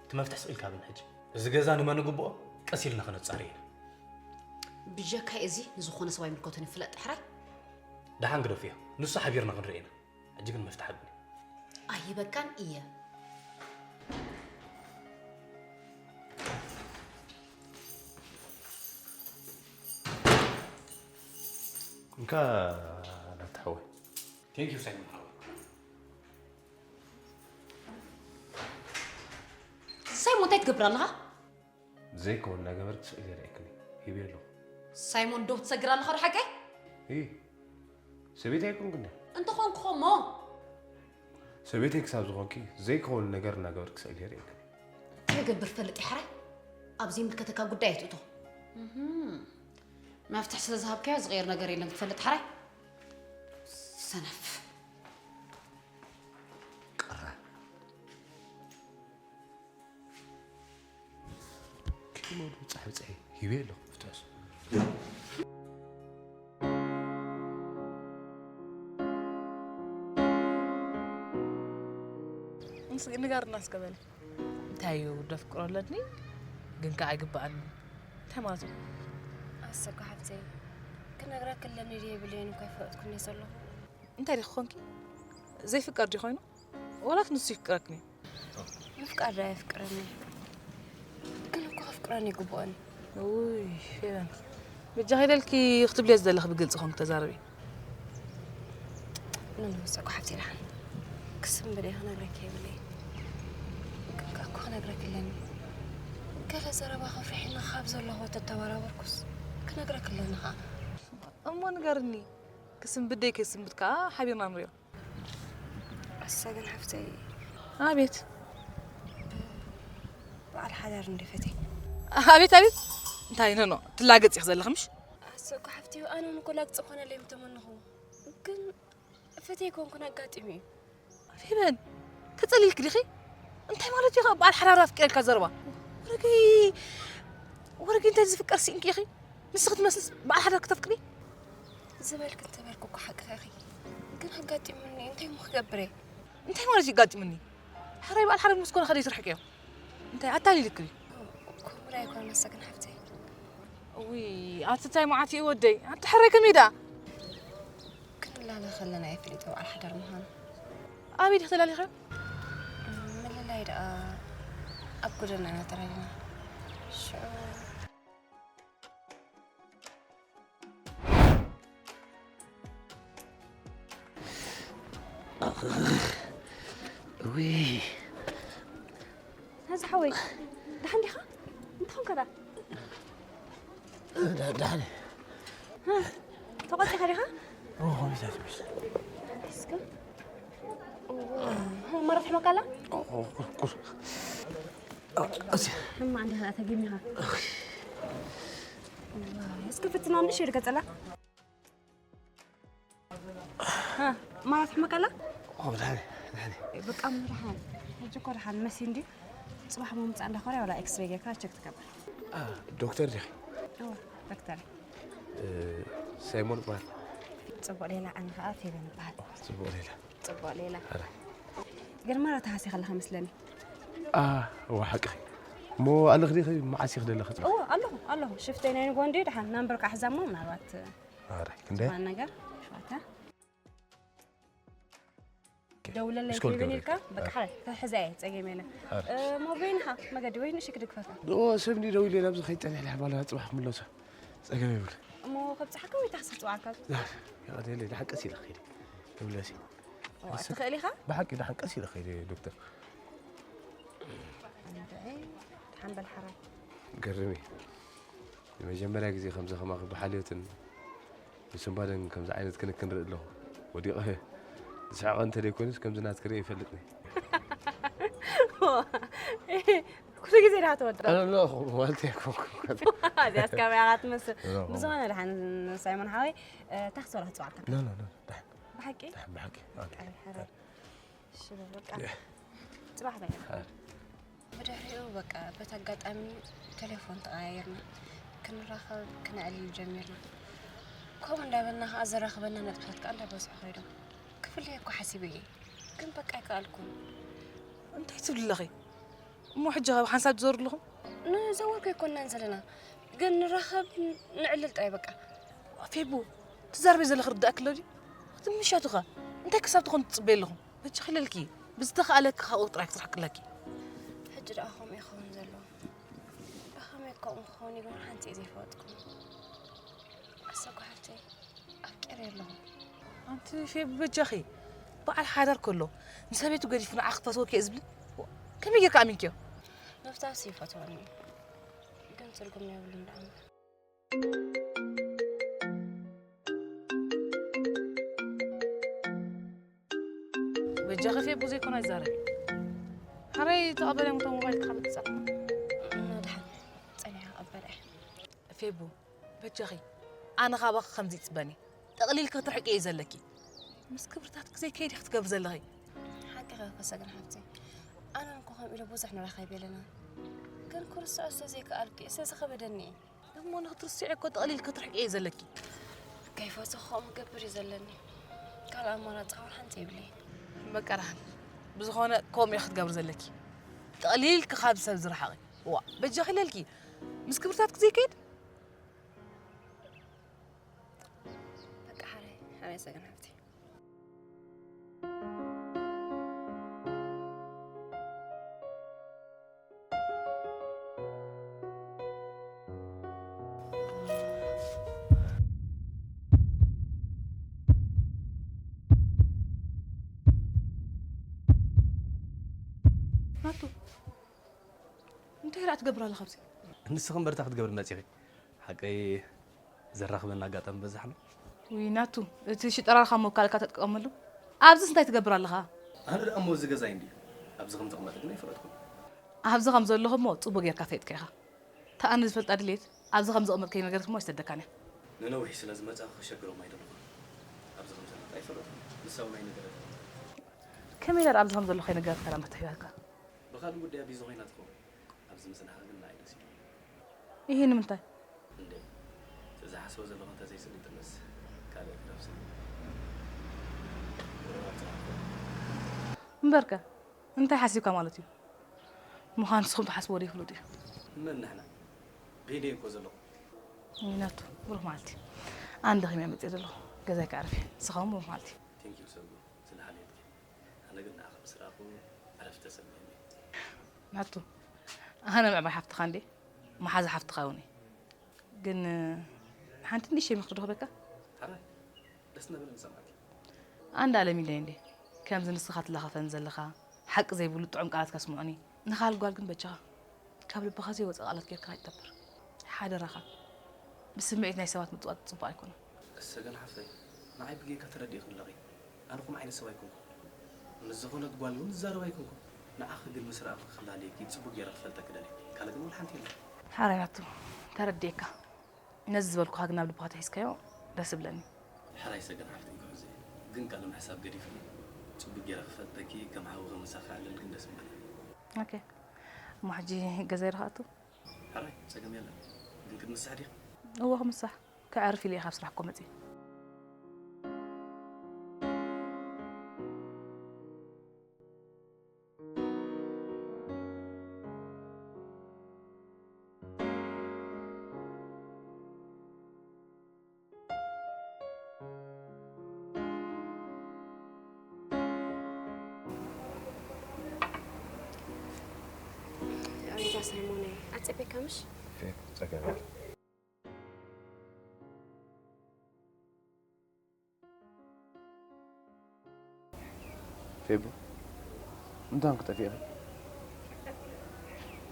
እቲ መፍትሕ ስቕ ኢልካ ብን ሕጂ እዚ ገዛ ንመን ንግብኦ ቀስ ኢልና ክነጻሪ ኢና ብጀካይ እዚ ንዝኾነ ሰብ ኣይምልከቱን ይፍለጥ ሕራይ ደሓን ግደፍዮ ንሱ ሓቢርና ክንርኢ ኢና ሕጂ ግን መፍትሕ ኣብኒ ኣይበቃን እየ እንካ ናተሓወይ Thank you ሳይሞን ሓወይ ሳይሞን እንታይ ትገብር ኣለኻ? ዘይከውን እናገበርክ ስእሊ የርእየክኒ ሂበ ኣለኹ። ሳይሞን ዶ ትሰግር ኣለኻ ዶ ሓቀይ? እይ ሰበይቲ ኣይኮንኩ እንደ እንተኾንኩ ኸሞ ሰበይቲ ክሳብ ዝኾንኪ ዘይከውን ነገር እናገበርክ ስእሊ የርእየክኒ። እንታይ ገብር ፈልጥ ይሓራይ ኣብ ዘይምልከተካ ጉዳይ ኣይትእቶ። መፍትሕ ስለ ዝሃብካዮ ዝቕየር ነገር የለን ክትፈልጥ ሓራይ ሰነፍ። ቅራ ክትመዱ ብጻሕ ብጻሕ ሂበ ኣለኹ ፍትሕስ ንጋርና እስከ በለ እንታይ እዩ ደፍቅሮ ኣለኒ ግን ከዓ ኣይግበኣኒ እንታይ ማለት እዩ ኣሰጋ ሓፍተይ ክነግረክ ኣለኒ ድየ ብለይን እኳ ይፈለጥኩ እንደ ዘለኹ እንታይ ዲ ክኾንኪ ዘይፍቀር ዲ ኮይኑ ዋላክ ንሱ ይፍቅረክኒ ምፍቃር ዶ ኣየፍቅረኒ ግን እኮ ከፍቅረኒ ይግብኦኒ ውይ ፌቨን በጃኺ ኢለልኪ ክትብልዮ ዝደለኺ ብግልፂ ኮንክ ተዛረቢ ኖኖ ሰጉ ሓብቲ ደሓን ክስም ብደ ክነግረኪ የብለይ ግን ከኣ እኮ ክነግረኪ ኣለኒ ገለ ዘረባ ከፍርሒና ካብ ዘለኹ ተተበራበርኩስ ክነግረክ ኣለኒ ኸዓ። እሞ ንገርኒ። ክስንብት ደይ ከይስንብት ከዓ ሓቢርና ንሪኦ። ኣሰግን ሓፍተይ። ኣቤት። በዓል ሓዳር እንደ ፈትየ። ኣቤት ኣቤት። እንታይ ነኖ ትላገጽ ኢኽ ዘለኽ ምሽ? ኣሰ እኮ ሓፍተይ ኣነ እውን እኮ ላግጽ ኮነለይ ምተመንኹ። ግን ፈትየ ኮንኩን ኣጋጢሙ እዩ። ፌበን ተጸሊልክ ዲኺ? እንታይ ማለት እዩ በዓል ሓዳር ኣፍቂረካ ዘረባ? ወረገይ ወረገይ እንታይ ዝፍቀር ሲእንኪ ኢኺ? ንስኺ ትመስልስ በዓል ሓዳር ክተፍቅሪ? ዝበልክ እንተበልክ እኮ ሓቅኻ ኢኺ። ግን ኣጋጢሙኒ እንታይ እሞ ክገብር እየ? እንታይ ማለት እዩ ኣጋጢሙኒ? ሕራይ በዓል ሓዳር ምስ ኮነ ከደይ ትርሕቅዮ? እንታይ ኣታሊልክ ድዩ? ከምኡ ዶ ኣይኮነን ኣሰግን ሓፍተይ። እውይ ኣቲ እንታይ መዓት እዩ ወደይ ኣቲ ሕራይ ከመይ ደኣ? ክንላለ ከለና እየ ፈሊጠ በዓል ሓዳር ምዃኑ። ኣበይ ዲኺ ተላሊኽዮ? ምልላይ ደኣ ኣብ ጎደና ኢና ተላሊና። ሽዑ ውይ ናዚ ሓወይ ደሓን ዲኻ? እንታይ ኾንካ ደኣ? ደሓን ተቖጺኻ ዲኻ? ኮሚታት ይመስል እስከ መረት ሕመካ ኣላ? ሕማ እንዲኻ ተገሚኻ እስከ ፍትና ንእሽተይ ድገጸላ ማራ ትሕመካ ኣላ? ኦ ብድሓን ብድሓን በቃ ምድሓን ሕጂ እኮ ድሓን መሲ እንዲ ፅባሕ ምምፃእ እንዳኾረ ዋላ ኤክስሬ ጌርካ ቸክ ትገብር ዶክተር ዲኺ? እወ ዶክተር ሳይሞን ይበሃል። ፅቡቕ ሌላ ኣነ ከዓ ፌበን ይበሃል። ፅቡቕ ሌላ ፅቡቕ ሌላ ግን ማራ ተሃሲ ከለኻ መስለኒ። እዋ ሓቅኺ እሞ ኣለኽ ዲኺ መዓስ ኢኺ ደለኺ? እወ ኣለኹ ኣለኹ ሽፍተይ ናይ ንጎ እንዲ ድሓን ናምበር ከዓ ሕዛ እሞ ምናልባት ኣረ ክንደይ ዝኾነ ነገር ሸዋታ ደውለለይ እስኮል ፌቨን ገብረልካ። ኢልካ በቃ ሓራይ ክሕዛ እየ ፀገም የለን። ኣረ። እ፣ ሞቤንኻ መገዲ ወይ ንእሽክ ድግፈካ ዶ ሰብ እንዲ ደው ኢለ ናብዚ ከይፀንሕ ልሕባላ ፅባሕ ክምለሶ ፀገም የብሉ እሞ ከብፅሓካ ወይ ታክሲ ፅዋዕካ ይቐደለ ድሓቀስ ኢለ ከይደ ይብለሲ ትኽእል ኢኻ ብሓቂ ድሓቀስ ኢለ ከይደ ዶክተር ሓንበል ሓራይ ገርሚ ንመጀመርያ ግዜ ከምዚ ከማኺ ብሓልዮትን ብስንባደን ከምዚ ዓይነት ክንክን ርኢ ኣለኹ። ወዲቐ ዝስሕቐ እንተደይኮይኑስ ከምዚ ናትኪ ርእየ ኣይፈልጥን እየ። ኩሉ ግዜ ዳ ትወድቕ ኣለኹ ማለት ኣይኮንኩን። እዚኣስ ካባያኻ ትመስል። ኖ። ብዝኾነ ደሓን ሳይሞን ሓወይ ታክሲ ወላ ክፅዋዕካ ኖ ኖ ኖ ደሓን ብሓቂ ደሓን ብሓቂ። ኦኬ። ኣይ፣ ሓራይ። እሺ በል በቃ ጽባሕ በል። ብድሕሪኡ በቃ በቲ ኣጋጣሚ ቴሌፎን ተቐያየርና። ክንራኸብ ክነዕልል ጀሚርና። ከምኡ እንዳበልና ከኣ ዘራኽበና ነጥብታት ከኣ እንዳበዝሑ ከይዶም። ክፍለየኩ ሓሲበ እየ፣ ግን በቃ ኣይከኣልኩን። እንታይ ትብሊ ኣለኺ? እሞ ሕጂ ካብ ሓንሳብ ትዞሩ ኣለኹም? ንዘወርኩ ኣይኮንናን ዘለና፣ ግን ንራኸብ ንዕልል ጥራይ በቃ። ፌቡ፣ ትዛረቢ ዘለኺ ርዳእኪ ኣሎ ድዩ? እቲ ምሻቱ ኸ እንታይ ክሳብ ትኾን ትጽበይ ኣለኹም? በጃኺ ለልኪ ብዝተኻእለኪ ካብኡ ጥራይ ክትርሕቂ ኣለኪ። ሕጂ ደኣ ከምኡ ይኸውን ዘሎ። ብኸመይ ከምኡ ክኸውን ይግበር ሓንቲ እየ ዘይፈለጥኩ። ኣሰኳ ሓፍተይ ኣፍቂረ ኣለኹ። ኣንቲ ፌቡ በጃኺ በዓል ሓዳር ከሎ ንሰበይቱ ገዲፉ ንዓኺ ክፈትወኪ እየ ዝብል ከመይ ጌርካ ኣሚንክዮ? ምፍታውሲ ይፈትወኒ ግን ትርጉም የብሉን ደኣ እምበር። በጃኺ ፌቡ ዘይኮነ ኣይዛረብ። ሓራይ ተቐበልያ እሞ እታ ሞባይል ክሓበጥ ትጻዕማ። እና ደሓን ጸኒሐ ክቕበል እየ። ፌቡ በጃኺ ኣነ ካባኺ ከምዚ ይጽበን እየ። ጠቕሊልኪ ክትርሕቂ እየ ዘለኪ። ምስ ክብርታትኪ ዘይከይድ ኢኺ ትገብሪ ዘለኺ። ሓቅኺ እኮ ሰገን ሓፍተይ። ኣነ እኮ ከምኡ ኢለ ብዙሕ ንራኸብ የለና። ግን ክርስዖ ስለ ዘይከኣልኩ እየ፣ ስለ ዝኸበደኒ እየ። እሞ ንኽትርስዒ እኮ ጠቕሊል ክትርሕቂ እየ ዘለኪ። ከይፈትኹ ከምኡ ክገብር እዩ ዘለኒ። ካልእ ኣማራፂ እውን ሓንቲ የብለይን። በቃ ደሓን። ብዝኾነ ከምኡ እየ ክትገብሪ ዘለኪ። ጠቕሊልኪ ካብ ሰብ ዝረሓቒ። እዋ በጃኺ ኢለልኪ። ምስ ክብርታትኪ ዘይከይድ። በቃ ሓራይ ሓራይ ሰገን ሓፍተይ። ናቱ እንታይ ደኣ ትገብር ኣለኻ ኣብዚ? ንስኺ እምበር እንታይ ክትገብሪ መጺኺ? ሓቀይ ዘራኽበና ኣጋጣሚ በዛሕሎ። ውይ ናቱ፣ እቲ ሽጠራርኻ መውካልካ ተጥቀመሉ። ኣብዚስ እንታይ ትገብር ኣለኻ? ኣነ ደኣ እሞ እዚ ገዛይ እንድዩ። ኣብዚ ከም ዘቕመጠ ግን ኣይፈለጥኩን። ኣብዚ ከም ዘለኹ እሞ ጽቡቕ ጌርካ ፈሊጥካ ኢኻ። እታ ኣነ ዝፈልጣ ድሌት ኣብዚ ከም ዘቕመጥከ ይነገርክ እሞ ኣይሰደካን እያ። ንነዊሕ ስለ ዝመጻኹ ከሸግሮም ኣይደለኹን። ኣብዚ ከም ዘለኹ ኣይፈለጥኩን። ንሳ እውን ኣይነገረትን። ከመይ ኢላ ኣብዚ ከም ዘለኹ ከይነገረትካ እያ መፍትሕ ሂባትካ? ብኻልእ ጉዳይ ቢዚ ኮይና ትኸውን። ኣብዚ ምጽናሓ ግን ንዓይ ደስ ኢሉ። ይሄ ንምንታይ? እንዴ፣ ዝሓስቦ ዘለኹ እንተዘይስሊጥንስ ካልእ ክረብሲ። እምበርከ እንታይ ሓሲብካ ማለት እዩ? ምዃን ንስኹም ትሓስብዎ ዘይፍሉጥ እዩ። መን ንሕና? ብኢደይ እኮ ዘለኹ። ይነቱ፣ ብሩኽ መዓልቲ። ኣነ ደኺመ መፅእ ዘለኹ። ገዛይ ክዓርፍ እየ። ንስኻ እውን ብሩኽ መዓልቲ። ቴንኪዩ ሰጉ፣ ስለ ሓልዮትኪ። ኣነ ግን ንዓኺ ምስ ረኣኹ ዕረፍቲ ተሰሚዕኒ። ናቱ፣ ኣነ ምዕባይ ሓፍትኻ እንዴ፣ መሓዛ ሓፍትኻ እውን እየ። ግን ሓንቲ ንእሽተይ ምኽሪ ዶ ክህበካ? ሓራይ፣ ደስ እናበለኒ እሰምዓኪ። ኣንዳ ኣለም ኢለይ እንዴ፣ ከምዚ ንስኻ ትላኸፈን ዘለኻ፣ ሓቂ ዘይብሉ ጥዑም ቃላት ከስምዑኒ። ንኻል ጓል ግን በጃኻ፣ ካብ ልብኻ ዘይወፀ ቃላት ጌርካ ኣይትጠብር። ሓደራኻ፣ ብስምዒት ናይ ሰባት ምጥዋጥ ፅቡቕ ኣይኮነን። ሰገን ሓፍተይ፣ ንዓይ ብጌጋ ተረዲእኽኒ ኣለኺ። ኣነ ከምኡ ዓይነት ሰብ ኣይኮንኩን። ምስ ዝኾነት ጓል እውን ዝዛረብ ኣይኮንኩን። ንዓኺ ግን ምስ ረኣኹ ክላለየኪ ጽቡቕ ገይረ ክፈልጠኪ ደልየ። ካልእ ግን ወላ ሓንቲ የለን። ሓራይ ናቱ፣ ተረዲኤካ። ነዚ ዝበልኩኻ ግን ኣብ ልብኻ ተሒዝካዮ ደስ ይብለኒ። ሕራይ ሰገን ሓፍተይ ክሕዞ እየ። ግን ካልእ ምሕሳብ ገዲፍኒ። ጽቡቕ ገይረ ክፈልጠኪ፣ ከም ሓዊ ከም ምሳኺ ክዕልል ግን ደስ ምበለኒ። ኦኬ። እሞ ሕጂ ገዛይ ዶ ክኣቱ? ሕራይ፣ ጸገም የለን። ግን ክትምሳሕ ዲኺ? እወ፣ ክምሳሕ። ከዕርፍ ኢለ እየ ካብ ስራሕ እኮ መፅየ። ሪዛ ሳይሞነይ፣ ኣጸቢካ ምሽ? ፌክ፣ ጸገም የለን። ፌቡ፣ እንታይ ኾንኪ ጠፊእኺ?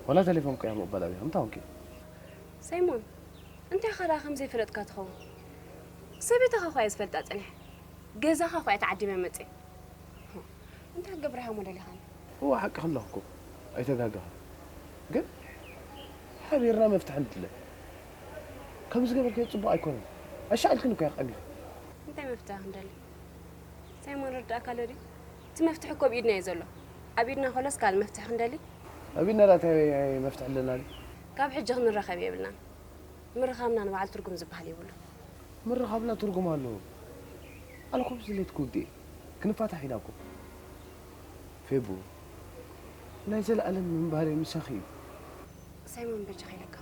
ዋላ ቴሌፎን እኮ እያ ምቕባል ኣብያ። እንታይ ኾንኪ? ሳይሞን፣ እንታይ ኢኻ ደኣ ከም ዘይፈለጥካ ትኸውን? ሰበይትኻ እኳ እየ ዝፈልጣ ጸኒሐ። ገዛኻ እኳ እየ ተዓዲመ መጽየ። እንታይ ክገብር ኢኻ እሞ ደሊኻኒ? እወ፣ ሓቅኺ ኣለኺ እኮ። ኣይተጋገኺ። ግን ሓቢርና መፍትሒ ንድለ። ከም ዝገበርክዮ ጽቡቕ ኣይኮነን። ኣሻቒልክኒ እኮ ኢኺ ቀኒኺ። እንታይ መፍትሒ ክንደሊ? ሳይሞን ርዳእካ ኣሎ ድዩ? እቲ መፍትሒ እኮ ኣብ ኢድና እዩ ዘሎ። ኣብ ኢድና ከሎስ ካልእ መፍትሒ ክንደሊ? ኣብ ኢድና ደኣ እንታይ መፍትሒ ኣለና ድዩ? ካብ ሕጂ ክንራኸብ የብልናን። ምርኻብና ንባዕሉ ትርጉም ዝበሃል የብሉን። ምርኻብና ትርጉም ኣለዎ። ኣነ እኮ ምስ ድሌትኪ ውግእ እየ። ክንፋታሕ ኢና እኮ። ፌቡ፣ ናይ ዘለኣለም ምንባረይ ምሳኺ እዩ። ሳይሞን በጃኻ ኢለካ፣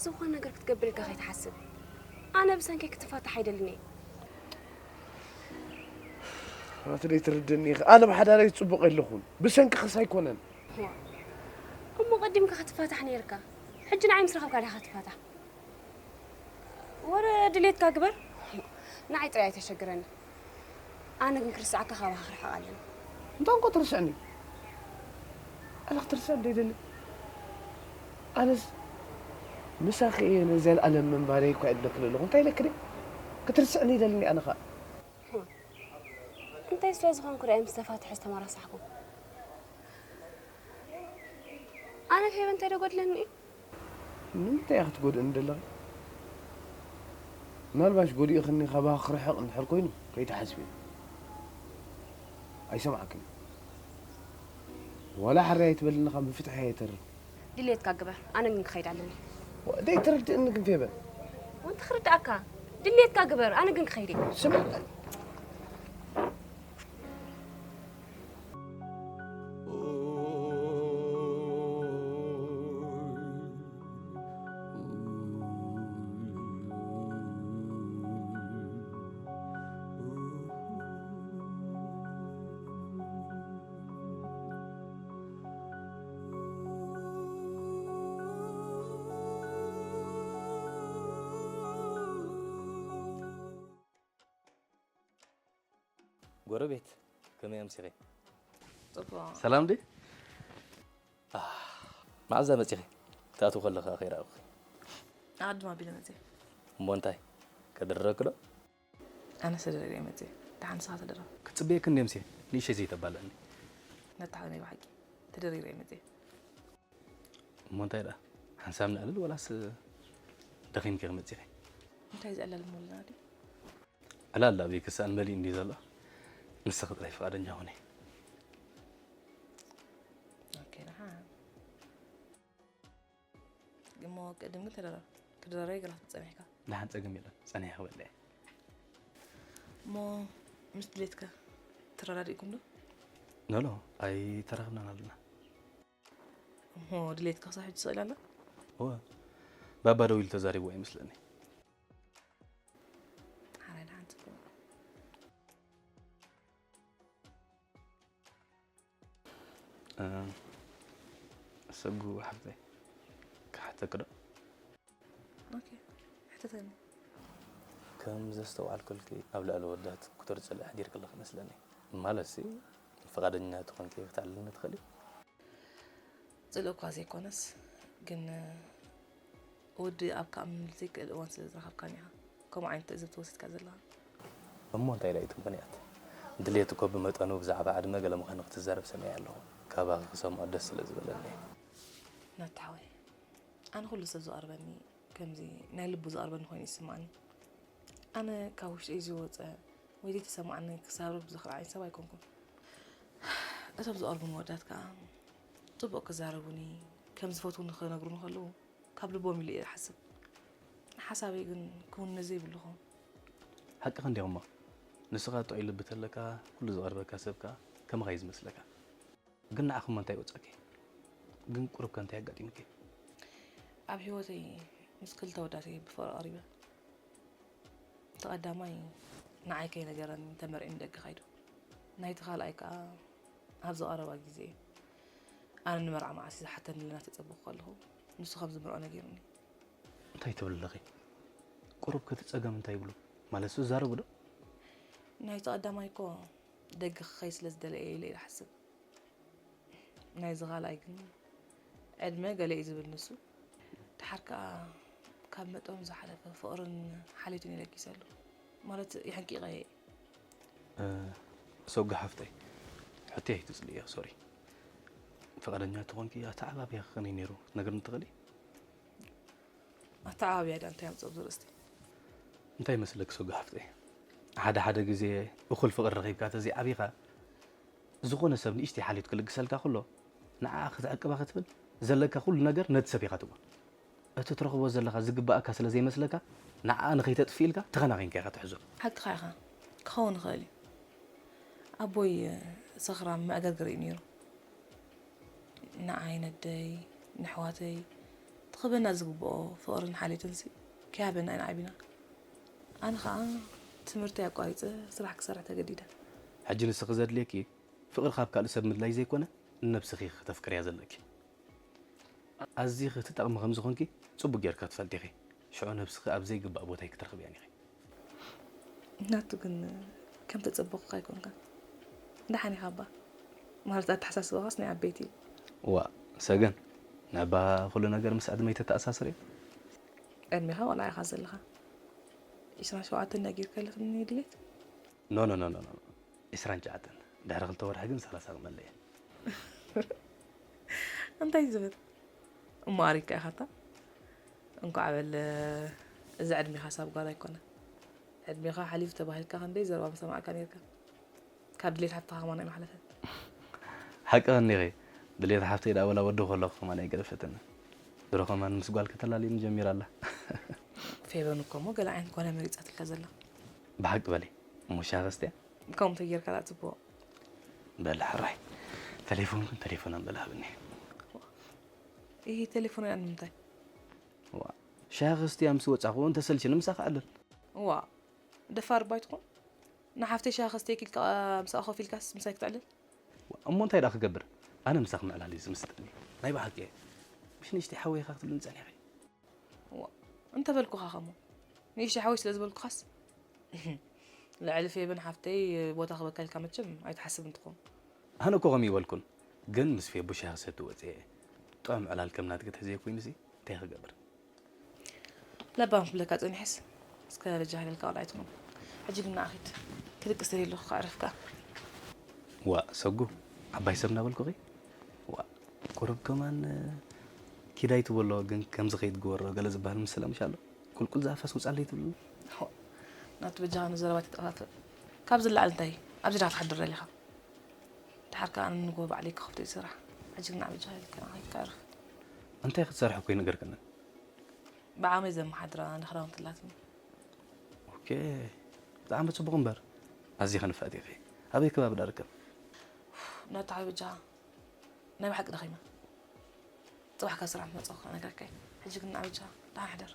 ዝኾነ ነገር ክትገብር ኢልካ ከይትሓስብ። ኣነ ብሰንከይ ክትፋታሕ ኣይደልን እየ። ኣቲ ደይትርድእኒ ኢኺ። ኣነ ብሓዳረይ ጽቡቕ የለኹን። ብሰንክኽስ ኣይኮነን። እሞ ቀዲምካ ክትፋታሕ ነይርካ። ሕጂ ንዓይ ምስ ረኸብካ ዲኻ ክትፋታሕ? ወረ ድሌትካ ግበር። ንዓይ ጥራይ ኣይተሸግረኒ። ኣነ ግን ክርስዓካ ካባኻ ክርሕቕ ኣለኒ። እንታይ እንኮ ትርስዕኒ? ኣነ ክትርስዕ ዘይደሊ። ኣነስ ምሳኺ እየ ንዘለኣለም ምንባረይ እኳ እየ ዝብለኪ ዘለኹ። እንታይ ኢለኪ ድየ? ክትርስዕኒ ይደልኒ ኣነ ኸኣ። እንታይ ስለ ዝኾንኩ ድየ ምስ ተፋትሐ ዝተመራሳሕኩ? ኣነ ከይበ እንታይ ዶ ጎድለኒ እዩ? ንምንታይ እያ ክትጎድእኒ ዘለኺ? ምናልባሽ ጎዲእኽኒ ካባኺ ክርሕቕ እንድሕር ኮይኑ ከይትሓስብዮ። ኣይሰምዓክን። ዋላ ሕራይ ኣይትበልኒ፣ ካብ ምፍትሐይ ኣይተርፍ። ድልየትካ ግበር፣ ኣነ ግን ክኸይድ ኣለኒ። ደይ ትርድእኒ ግን ፌበን። ወንተ ክርድኣካ፣ ድልየትካ ግበር፣ ኣነ ግን ክኸይድ እየ። ስምዕ። ጎረቤት፣ ከመይ ኣምሲኺ? ጽቡቕ። ሰላም ድዩ? ኣህ፣ መዓዛ መጺኺ? ትኣትዊ ከለኺ ከይረኣኹኺ። ዓዲ ማቢለ መጺኤ። እሞ እንታይ? ከድረረኪ ዶ? ኣነስ ተደሪረ እየ መፅእ። ደሓን ንስኻ ተደረር። ክፅበየኪ እንድየ ምሴ፣ ንእሸይ ዘይተባልዕኒ። ነታ ሓወይ ናይ ብሓቂ ተደሪረ እየ መፅእ። እሞ እንታይ ደኣ ሓንሳብ ንዕልል ወላስ ደኺምኪ ክመፅእ ኢኺ? እንታይ ዝዕለል እሞ ኣለና ድዩ? ዕላል ኣብይ ክሳን መሊእ እንዲ ዘሎ። ንስኺ ጥራይ ፍቓደኛ ኹኒ። ኦኬ ደሓን። እሞ ቅድም ግን ተደረር። ክድረረ ይግራት ጸኒሕካ። ደሓን ጸገም የለን። ጸኒሐ ክበልዕ እየ። እሞ ምስ ድሌትካ ተረዳዲእኩም ዶ? ኖሎ ኣይተራኽብናን ኣለና። እሞ ድሌትካ ክሳብ ሕጂ ስቕ ኢላ ኣላ? እወ ባባ ደው ኢሉ ተዛሪብዎ ይመስለኒ። ሓራይ ደሓን ጽቡቕ። ሰጉ ሓፍተይ ክሓተኪ ዶ? ኦኬ ሕተተኒ። ከም ዘስተውዓልኩልኪ ኣብ ልዕሊ ወዳት ክትርጽሊ ኣሕዲርክለኺ መስለኒ። ማለትሲ ፍቓደኛ ተኾንኪ ክትዕልልኒ ትኽእሊ? ጽልእ እኳ ዘይኮነስ ግን ወዲ ኣብ ክኣምነሉ ዘይክእል እዋን ስለ ዝረኸብካኒ ኢኻ ከምኡ ዓይነት ትእዝብቲ ወሲድካ ዘለኻ። እሞ እንታይ ደኣ እዩ እቲ ምኽንያት? ድሌት እኮ ብመጠኑ ብዛዕባ ዕድመ ገለ ምዃኑ ክትዛረብ ሰሚዐ ኣለኹ። ካባኺ ክሰምዖ ደስ ስለ ዝበለኒ እየ። ናታ ሓወይ ኣነ ኩሉ ሰብ ዝቐርበኒ ከምዚ ናይ ልቡ ዝቐርበኒ ኮይኑ ይስምዓኒ። ኣነ ካብ ውሽጠይ ዝወፀ ወይ ዘይተሰማዓኒ ክዛረብ ዘኽርዓኒ ሰብ ኣይኮንኩን። እቶም ዝቐርቡኒ ወዳት ከዓ ፅቡቕ ክዛረቡኒ ከም ዝፈትዉኒ ክነግሩኒ ከለዉ ካብ ልቦም ኢለ እየ ዝሓስብ። ንሓሳበይ ግን ክውነ ዘይብሉ ኸውን። ሓቅኺ እንዲኹሞ ንስኻ ጥዑይ ልቢ ተለካ ኩሉ ዝቐርበካ ሰብ ከዓ ከማኻ እዩ ዝመስለካ። ግን ንዓኺ እሞ እንታይ ይወፅኣኪ? ግን ቁሩብ ከ እንታይ ኣጋጢሙኪ? ኣብ ህይወተይ ምስ ክልተ ወዳት እየ ብፍቕሪ ቀሪበ። እቲ ቀዳማይ ንዓይ ከይነገረኒ ተመርዒ ንደገ ከይዱ። ናይቲ ካልኣይ ከዓ ኣብዚ ቀረባ ግዜ እዩ። ኣነ ንመርዓ መዓስ እዩ ዝሓተኒ ኢለ እናተፀበኹ ከለኹ ንሱ ከም ዝምርዖ ነጊሩኒ። እንታይ ትብሊ ኣለኺ? ቁሩብ ከ እቲ ፀገም እንታይ ይብሉ? ማለት ዝዛረቡ ዶ? ናይቲ ቀዳማይ እኮ ደገ ክኸይድ ስለ ዝደለየ ኢለ ኢለ ሓስብ። ናይዚ ካልኣይ ግን ዕድመ ገለ እዩ ዝብል ንሱ። ደሓር ከኣ ካብ መጠኑ ዝሓለፈ ፍቕርን ሓልዮትን እዩ ለጊሰሉ። ማለት የሕንቂቐ እየ። ሰጉ ሓፍተይ ሕቶይ ኣይትጽልእዮ ሶሪ። ፍቓደኛ ተኾንኪ ኣተዓባብያ ከመይ ነይሩ ክትነግርኒ ትኽእሊ? ኣተዓባብያ ድኣ እንታይ ኣምጽኦ ኣብዚ ርእስቲ? እንታይ ይመስለኪ ሰጉ ሓፍተይ? ሓደ ሓደ ግዜ እኹል ፍቕሪ ረኺብካ ተዘይዓቢኻ ዝኾነ ሰብ ንእሽተይ ሓልዮት ክልግሰልካ ከሎ ንዓኣ ክትዕቅባ ክትብል ዘለካ ኩሉ ነገር ነቲ ሰብ ኢኻ ትህቦ። እቲ ትረኽቦ ዘለኻ ዝግባኣካ ስለ ዘይመስለካ ንዓኣ ንኸይተጥፍእ ኢልካ ተኸናኺንካ ኢኻ ትሕዞ። ሓቅኻ ኢኻ ክኸውን ይኽእል እዩ። ኣቦይ ሰኽራም መዕገርገሪ እዩ ነይሩ። ንዓይ ነደይ ንሕዋተይ እቲ ክበና ዝግብኦ ፍቕርን ሓልዮትን ሲ ከይሃበና ኢና ዓቢና። ኣነ ኸኣ ትምህርተይ ኣቋሪጸ ስራሕ ክሰርሕ ተገዲደ። ሕጂ ንስኺ ዘድልየኪ ፍቕሪ ካብ ካልእ ሰብ ምድላይ ዘይኮነ ንነብስኺ ክተፍቅርያ ዘለኪ። ኣዚኺ ትጠቕሚ ከም ዝኾንኪ ጽቡቕ ጌርካ ትፈልጢ ኢኺ። ሽዑ ነብስኺ ኣብ ዘይግባእ ቦታ ኣይክትረኽብያን ኢኺ። ናቱ ግን ከም ተጸበኹካ ኣይኮንካን። ደሓን ኢኻ እባ። ማለት ኣተሓሳስባኻስ ናይ ዓበይቲ እዩ። ዋእ ሰገን፣ ናባ ኩሉ ነገር ምስ ዕድመይ ተተኣሳስርዮ? ዕድሜኻ ቆልዓ ኢኻ ዘለኻ። ዒስራን ሸውዓተን ነጊርካ ኣለኽኒ ድሌት? ኖ ኖ ኖ ኖ ኖ። ዒስራን ትሽዓተን ድሕሪ ክልተ ወርሒ ግን ሰላሳ ክመልእ እየ። እንታይ ዝብል እሞ ኣሪካ ኢኻ እታ እንኳዕ በል። እዚ ዕድሜኻ ሳብ ጓል ኣይኮነ ዕድሜኻ ሓሊፉ ተባሂልካ ክንደይ ዘረባ ምሰማዕካ ነርካ። ካብ ድሌት ሓፍትኻ ከማን ኣይመሓለፈን። ሓቂ ቀኒኺ ድሌት ሓፍተይ ደኣ ወላ ወዲ ከለኹ ከማን ኣይገደፈትን። ድሮ ከማን ምስ ጓል ከተላልየኒ ጀሚራ ኣላ። ፌበን እኮ እሞ ገለ ዓይነት ጓል እያ መሪጻትልካ ዘላ። ብሓቂ በሊ እሞ ሻሂ ከስትያ። ከምኡ ተጌርካ ደኣ ጽቡቕ። በሊ ሕራይ ተሌፎን ግን ተሌፎን ኣንበላ ሃብኒ። ይሄ ቴሌፎን እያ ንምንታይ? ዋ ሻሂ ከስትያ ምስ ወጻኹ እንተሰልችኒ ምሳኺ ኣዕልል። ዋ ደፋር ባይትኹም ንሓፍተይ ሻሂ ከስተየኪ ኢልካ ምሳኣ ኮፍ ኢልካስ ምሳይ ክትዕልል? እሞ እንታይ ደኣ ክገብር ኣነ ምሳኺ ምዕላል እዩ ዝምስጠኒ ናይ ብሓቂ እየ ምሽ ንእሽተይ ሓወይኻ ክትብልኒ ጸኒኺ። ዋ እንተበልኩኻ ኸሞ ንእሽተይ ሓወይ ስለ ዝበልኩኻስ ልዕሊ ፌብን ሓፍተይ ቦታ ክበካ ኢልካ መቸም ኣይትሓስብን ትኾን። ኣነ እኮ ከምኡ ይበልኩን ግን ምስ ፌቡ ሻሂ ክሰቲ ወጽየ ጥዑም ዕላል ከም ናትኪ ተሕዝየ ኮይኑሲ እንታይ ክገብር። ለባም ክብለካ ጸኒሐስ እስከ በጃ ሃለልካ ወላ ኣይትኹን። ሕጂ ግን ንኣኺድ ክድቅስ ደልየ ኣለኹ፣ ከዕርፍካ። ዋ፣ ሰጉ፣ ዓባይ ሰብ እናበልኩኺ? ዋ፣ ቁሩብ ከማን ኪዳይ ትበሎ፣ ግን ከምዚ ከይትግበሮ ገለ ዝበሃል ምስላ ምሽ ኣሎ? ቁልቁል ዝኣፈስ ውጻለይ ትብሉ? ሆ፣ ናቱ በጃኻ ንዘረባ ተጠፋፍእ። ካብዚ ንላዕሊ እንታይ? ኣብዚ ዳ ክትሓድር ደሊኻ? ድሓር ከኣ ንግሆ ባዕለይ ክኸፍቶ እዩ ስራሕ። ሕጂ ግን ንዓ በጃኻ ኢልካ ከይትካ ዕረፍ። እንታይ ክትሰርሕ እኮ ይነገርከኒ? ብዓመይ ዘመሓድራ ንክዳውንቲ ኣላትኒ። ኦኬ። ብጣዕሚ ጽቡቕ እምበር። ኣዚኻ ንፍዕቲ ኢኺ። ኣበይ ከባቢ ዳ ርከብ? ናቱ ሓወይ በጃኻ። ናይ ብሓቂ ደኺመ። ጽባሕ ካብ ስራሕ ምስ መጻኹ ክነግረካ እየ። ሕጂ ግን ንዓ በጃኻ ደሓን ሕደር።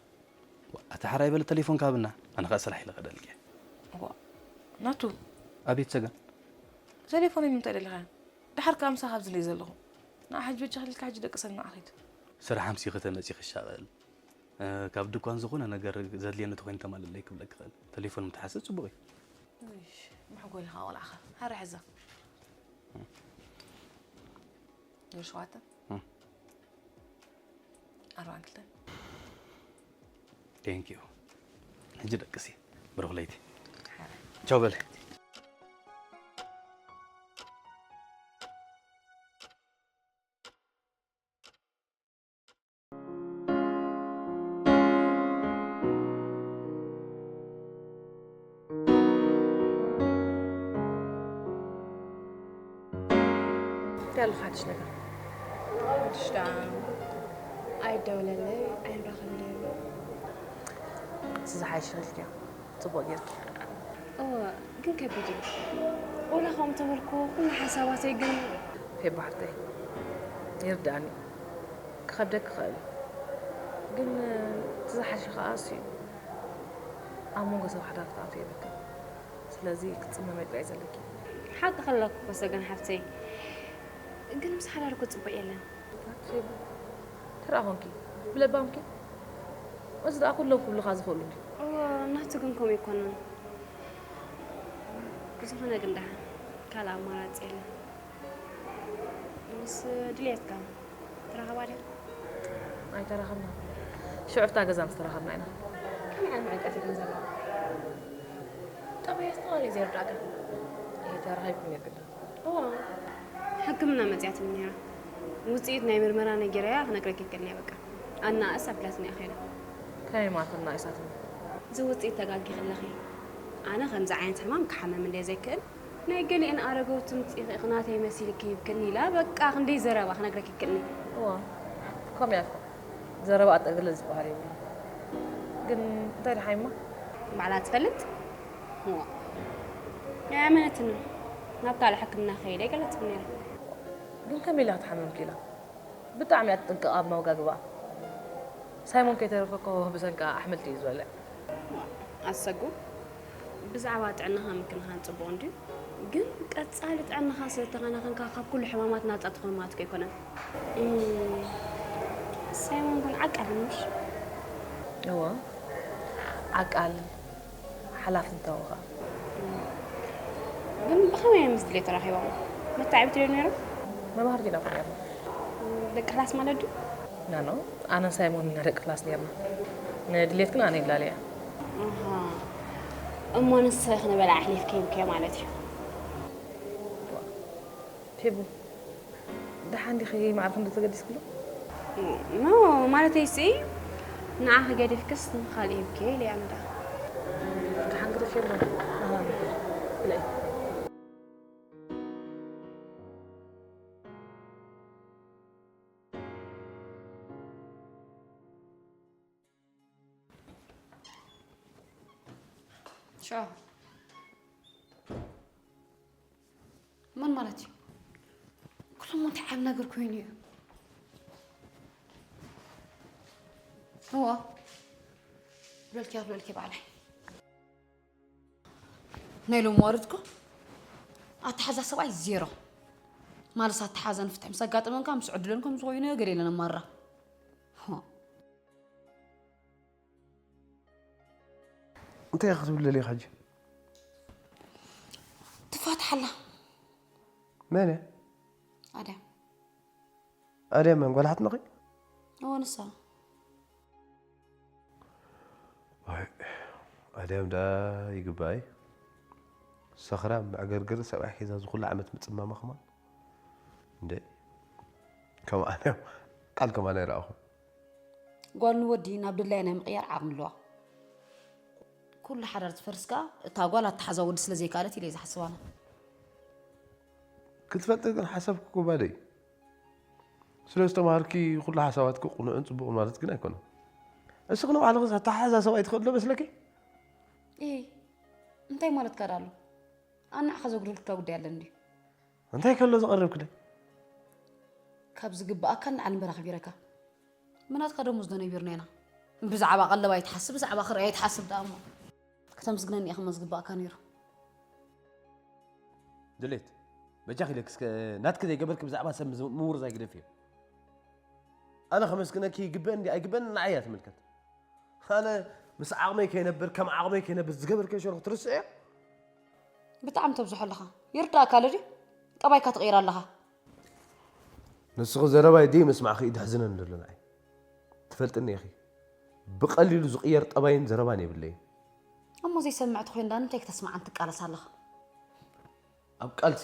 ዋ፣ ኣታ ሕራይ በሊ ተሌፎንካ ሃብና። ኣነ ኸኣ ስራሕ ኢለ ክደልክ እየ። ዋ፣ ናቱ። ኣቤት ሰገን። ተሌፎነይ ንምንታይ ደሊኻዮ? ደሓር ከኣ ምሳኻ ኣብዚ እንድየ ዘለኹ። ንዓ ሕጂ በጃኻ ኢልካ ሕጂ ደቅሰኒ ንዓ ኺድ። ስራሕ ኣምሲኺ ተመጺኺ ሻቐል። እ፣ ካብ ድኳን ዝኾነ ነገር ዘድልየኒ ተኾይኑ ተማልለይ ክብለኪ ይኽእል። ተሌፎን ምትሓዝ ጽቡቕ እዩ። እሽ፣ መሕጎሊኻ ቆልዓኻ። ሃረ ሕዛ። ዜሮ ሸውዓተ? እም። ኣርባዓን ክልተን። Thank you። ሕጂ ደቅሲ። ብሩኽ ለይቲ። ሃረ። ቻው በለ። እንታይ ኣሎ ሓድሽ ነገር? ሓድሽ ደኣ ኣይደወለለይ፣ ኣይንራኸብን ዶ ይብል? እቲ ዝሓይሽ ኢልክዮ፣ ጽቡቕ ጌርኪ። እወ፣ ግን ከቢድ እዩ። ወላ ከምኡ ተበልክዎ፣ ኩሉ ሓሳባተይ ግን ፌባ ሓፍተይ፣ ይርድኣኒ። ክኸብደኪ ይኽእል እዩ። ግን እቲ ዝሓሸ ከኣ እሱ እዩ። ኣብ መንጎ ሰብ ሓዳር ክትኣትዊ የብልክን። ስለዚ ክትጽመሚ ጥራይ ዘለኪ። ሓቂ ከለኩ እኮ ሰገን ሓፍተይ፣ ግን ምስ ሓዳር እኮ ጽቡቕ የለን። ፌቡ፣ ተራ ኾንኪ፣ ብለባምኪ፣ እዚ ደኣ ኩሎም ክብሉኻ ዝኽእሉ እንድዩ። እወ፣ ናቱ ግን ከምኡ ኣይኮነን። ብዝኾነ ግን ደሓን፣ ካልእ ኣማራጺ የለን። ምስ ድልየትካ ትራኸባ ዲኻ? ኣይተራኸብና። ሽዑ ኣብታ ገዛ ምስ ተራኸብና ኢና። ከመይ ዓይነት ዕንቀት እዩ ግን ዘለዎ? ጠባያስ ተቐሪዩ ዘይርዳእካ። ኣይተራኺብኩም ነይርክን ዶ? እዋ፣ ሕክምና መጺኣትኒ ነይራ። ውጽኢት ናይ ምርመራ ነጊረያ ክነግረኪ ይክእልኒ እየ በቃ። ኣናእስ ኣቢላትኒ እያ ከይዳ። ከመይ ማለት ኣናእሳትኒ? እዚ ውጽኢት ተጋጊኺ ኣለኺ። ኣነ ከምዚ ዓይነት ሕማም ክሓመም እንድየ ዘይክእል፣ ናይ ገሊአን ኣረገውቲ ምጽኢኺ ኢኺ ናተይ መሲልኪ ሂብክኒ ኢላ በቃ ክንደይ ዘረባ ክነግረኪ ይክእልኒ። እዋ፣ ከምኡ እያ እኮ። ዘረባ ኣጠግለ ዝበሃል የብሉን። ግን እንታይ ደሓን እማ? ባዕላ ትፈልጥ? እዋ። ኣይኣመነትንን። ናብ ካልእ ሕክምና ከይደ ኣይገለጸን ነይራ። ግን ከመይ ኢላ ክትሓምም ክኢላ? ብጣዕሚ እያ ትጥንቀቕ ኣብ መመጋግባኣ። ሳይሞን ከይተረፈ እኮ ብሰንካ ኣሕምልቲ እዩ ዝበልዕ። ኣሰጉ፣ ብዛዕባ ጥዕናኻ ምክንኻን ጽቡቕ እንድዩ፣ ግን ቀጻሊ ጥዕናኻ ስለ ተኸናኸንካ ካብ ኩሉ ሕማማት ናጻ ትኾን ማለት እኮ ኣይኮነን። እም፣ ሳይሞን ግን ዓቃል ምሽ? እወ፣ ዓቃል፣ ሓላፍን ተወኻ። ግን ብኸመይ እዮም ምስ ድሌት ተራኺቦም? መተዓብቲ ድዮም ነይሮም? መማህርቲ ኢና እኮ ነይርና። ደቂ ክላስ ማለት ድዩ? ኖ፣ ኖ፣ ኣነን ሳይሞን ኢና ደቂ ክላስ ነይርና። ንድሌት ግን ኣነ ይላልያ። ኣሃ። እሞ ንስኺ ንበልዓ ኣሕሊፍኪ ሂብክዮ ማለት እዩ። ፌቡ፣ ደሓን ዲኺ ማዕረ ክንዲ ተገዲስክሉ? ኖ፣ ማለተይሲ ንዓኺ ገዲፍክስ ንኻልእ ሂብክዮ ኢለ እየ ኣነ ደኣ። ደሓን ግደፍ የለን። ኣሃ፣ ንዒ። ቻው። መን ማለት እዩ? ኩሎም እንታይ ዓይነት ነገር ኮይኑ እዩ? እዋ፣ በልኪ ኣብ ልዕልኪ ባዕላይ። ናይ ሎሚ ዋርድኩ ኣተሓዛ ሰብኣይ ዜሮ። ማለስ ኣተሓዛ ንፍትሒ ምስ ኣጋጠመንካ ምስ ዕድለን ከም ዝኾይነ ገለ የለን ኣማራ። ሆ። እንታይ ክትብል ደሊኻ ሕጂ? ትፋትሓላ። መን እያ? ኣድያም። ኣድያም መን? ጓል ሓትነኺ? እወ፣ ንሳ። ኣይ፣ ኣድያም ደኣ ይግባእ። ሰኽራም መዕገርገሪ ሰብኣይ ሒዛ ዝኹሉ ዓመት ምጽማማ ከማን። እንደ ከም ኣድያም ቃል ከማን ኣይረኣኹ። ጓል ንወዲ ናብ ድላያ ናይ ምቕያር ዓቕሚ ኣለዋ። ኩሉ ሓዳር ዝፈርስ ከኣ እታ ጓል ኣተሓዛ ወዲ ስለ ዘይከኣለት ኢለ እየ ዝሓስብ ኣነ። ክትፈልጢ ግን ሓሳብኪ ክባደ እዩ። ስለ ዝተምሃርኪ ኩሉ ሓሳባትኪ ቅኑዕን ጽቡቕን ማለት ግን ኣይኮነን። እስኺ ንባዕልኺስ ኣተሓሕዛ ሰብኣይ ትኽእሊ ዶ መስለኪ? እይ እንታይ ማለትካ ዳሎ? ኣነ ንዓኻ ዘጉደልኩካ ጉዳይ ኣለኒ ድዩ? እንታይ ከሎ ዘቐረብክለ? ካብ ዝግብኣካ ንዓሊ መራኽቢረካ ምናትካ ደሞዝ ዶ ነቢርና ኢና። ብዛዕባ ቀለብ ኣይትሓስብ ብዛዕባ ክርኢ ኣይትሓስብ ደኣ እሞ ከተመስግነኒ ኢኻ እሞ ዝግብኣካ ነይሩ። ድሌት በጃኺ ኢለኪ እስከ ናትኪ ዘይገበርኪ ብዛዕባ ሰብ ምዝ- ምውርዛይ ግደፍዮ። ኣነ ከመስግነኪ ይግበእን ድዩ ኣይግበእን ንዓይ እያ ትምልከት። ኣነ ምስ ዓቕመይ ከይነብር ከም ዓቕመይ ከይነብር ዝገበርክዮ ሸርኹ ትርስዕዮ። ብጣዕሚ ተብዝሖ ኣለኻ። ይርዳእካ ኣሎ ድዩ? ጠባይካ ትቕይር ኣለኻ። ንስኺ ዘረባይ ድዩ ምስማዕኺ እዩ ድሕዝነኒ ዘሎ ንዓይ። ትፈልጥኒ ኢኺ። ብቐሊሉ ዝቕየር ጠባይን ዘረባን የብለይን። እሞ ዘይሰምዕ ተኾይኑ ዳ ንምንታይ ክተስምዓን ትቃለስ ኣለኻ? ኣብ ቃልሲ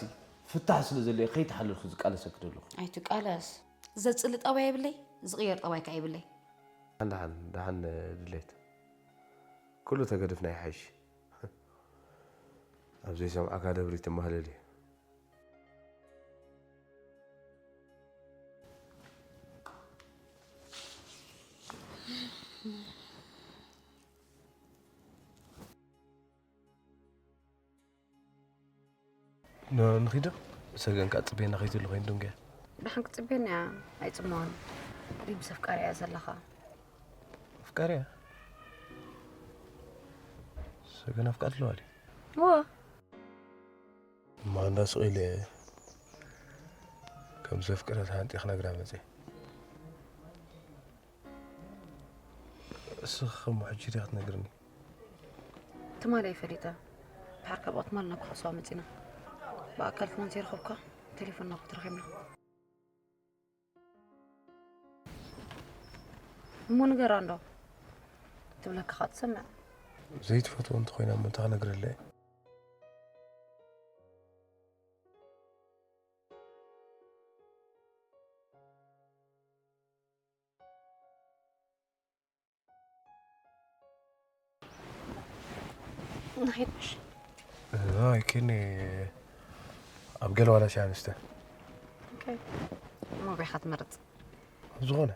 ፍታሕ ስለ ዘለ ከይተሓለልኩ ዝቃለሰኪ ዘለኹ። ኣይትቃለስ። ዘጽሊ ጠባይ የብለይ፣ ዝቕየር ጠባይ ከኣ የብለይ። ደሓን ደሓን ደሓን ድሌት። ኩሉ ተገድፍና ይሓይሽ። ኣብ ዘይሰምዓካ ደብሪ ትማህለል እዩ። ን- ንኺዶ ሰገን ከዓ ፅቤና ከይትብሉ ኮይኑ ድንገ ደሓን ክትፅበየኒ እያ ኣይፅመዋን። ሪም ምስ ኣፍቃሪ እያ ዘለኻ። ኣፍቃሪ እያ ሰገን ኣፍቃሪ ኣለዋ ድዩ? እወ። እማ እንዳ ስቕ ኢለ ከም ዘፍቅረት ሓንቲ ክነግራ መፅየ። እስኺ እሞ ሕጂ ድያ ክትነግርኒ? ትማሊ እየ ፈሊጠ። ድሓር ካብ ትማሊ ናብ ክኸስዋ መፂና። ብኣካል ትማሊ ዘይረኸብኳ ቴሌፎን ናብኡ ተረኺብና። እሞ ንገራ እንዶ ትብለካ ኸዓ ትሰምዕ። ዘይትፈትዎ እንተኾይና እሞ እንታይ ክነግረለይ? ንኺድ ምሽ ኣይኪኒ ኣብ ገለ ዋላ ሻንስተ እሞ በይኻ ትመርፅ ኣብ ዝኾነ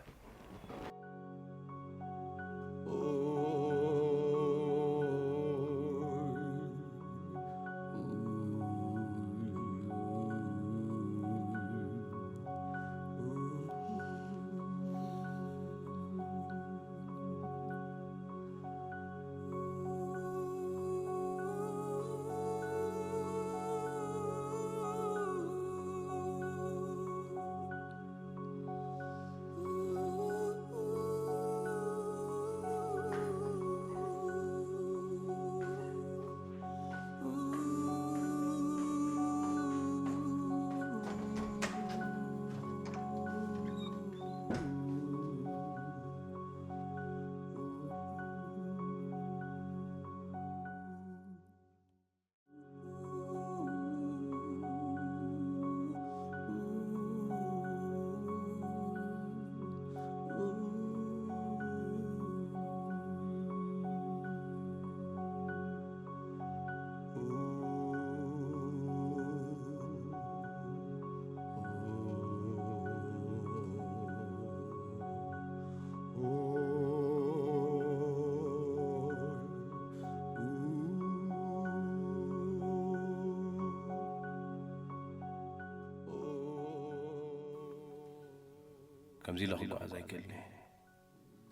ከምዚ ኢለ ክጓዓዝ ኣይክእልን እየ።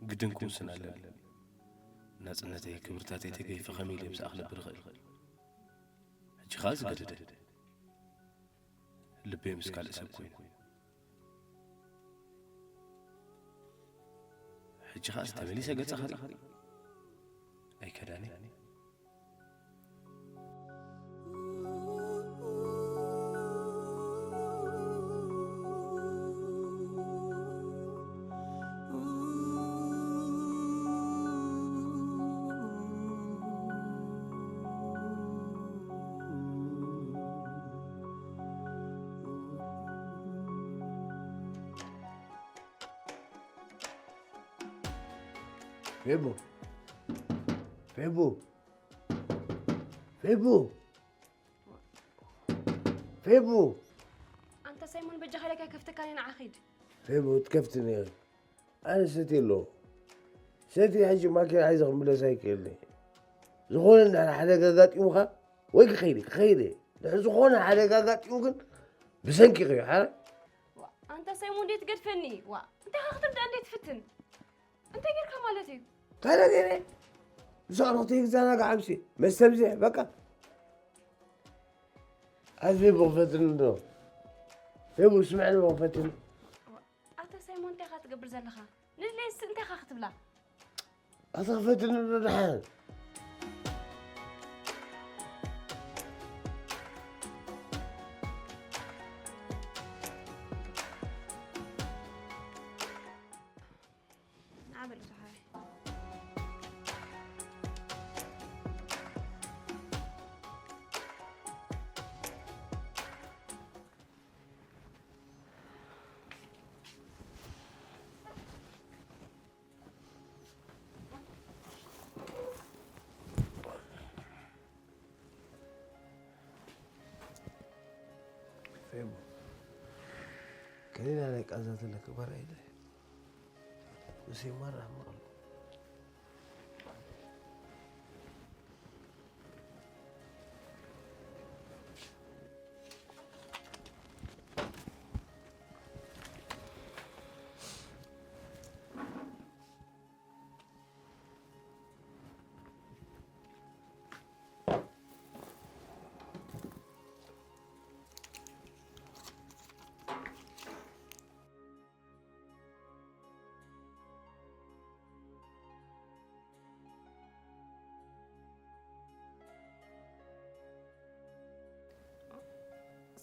ግድን ክውስን ኣለኒ። ናጽነተይ፣ ክብርታተይ ተገይፈ ከመይ ኢለ ምስኣ ክነብር እኽእል? ሕጂ ኸኣ ዝገደደ። ልበይ ምስ ካልእ ሰብ ኮይኑ። ሕጂ ኸኣስ ተመሊሰ ገጸ ክርኢ ኣይከዳኒ። ፌቡ፣ ፌቡ፣ ፌቡ፣ ፌቡ። ኣንታ ሳይሞን፣ በጃኻ ኢለካ ኣይከፍተካን እየ፣ ንዓ ኺድ። ፌቡ፣ ትከፍትኒ ኢኺ። ኣነ ሰትየ ኣለኹ። ሰትየ ሕጂ ማኪና ሒዘ ክምለስ ኣይክእልን እየ። ዝኾነ እንድሕር ሓደጋ ኣጋጢሙኻ ወይ ክኸይድ እየ፣ ክኸይድ እየ። ድሕሪ ዝኾነ ሓደጋ ኣጋጢሙ ግን ብሰንኪኺ እዩ፣ ሓራይ? ዋ፣ ኣንታ ሳይሞን፣ እንዴት ትገድፈኒ? ዋ፣ እንታይ ኢኻ ክትርዳእ እንዴት ትፍትን? እንታይ ጌርካ ማለት እዩ? ታዲያ ገይረ? ምስ ኣዕሩኽተይ ክዘናጋዕ ኣምሲ፣ መስተ ኣብዚሐ፣ በቃ። ኣዚ ፌቡ ክፈትኒ ዶ? ፌቡ፣ ስምዕኒ ዶ ክፈትኒ? ኣታ ሳይሞን፣ እንታይ ኢኻ ትገብር ዘለኻ? ንድለይስ እንታይ ኢኻ ክትብላ? ኣታ ክፈትኒ ዶ ደሓን? ንዓ በል እሱ ሓወይ። ፌቡ፣ ከሌላ ናይ ቃዛ ዘለኪ ጓል ኣይደ። እሱ ይማራ እሞ።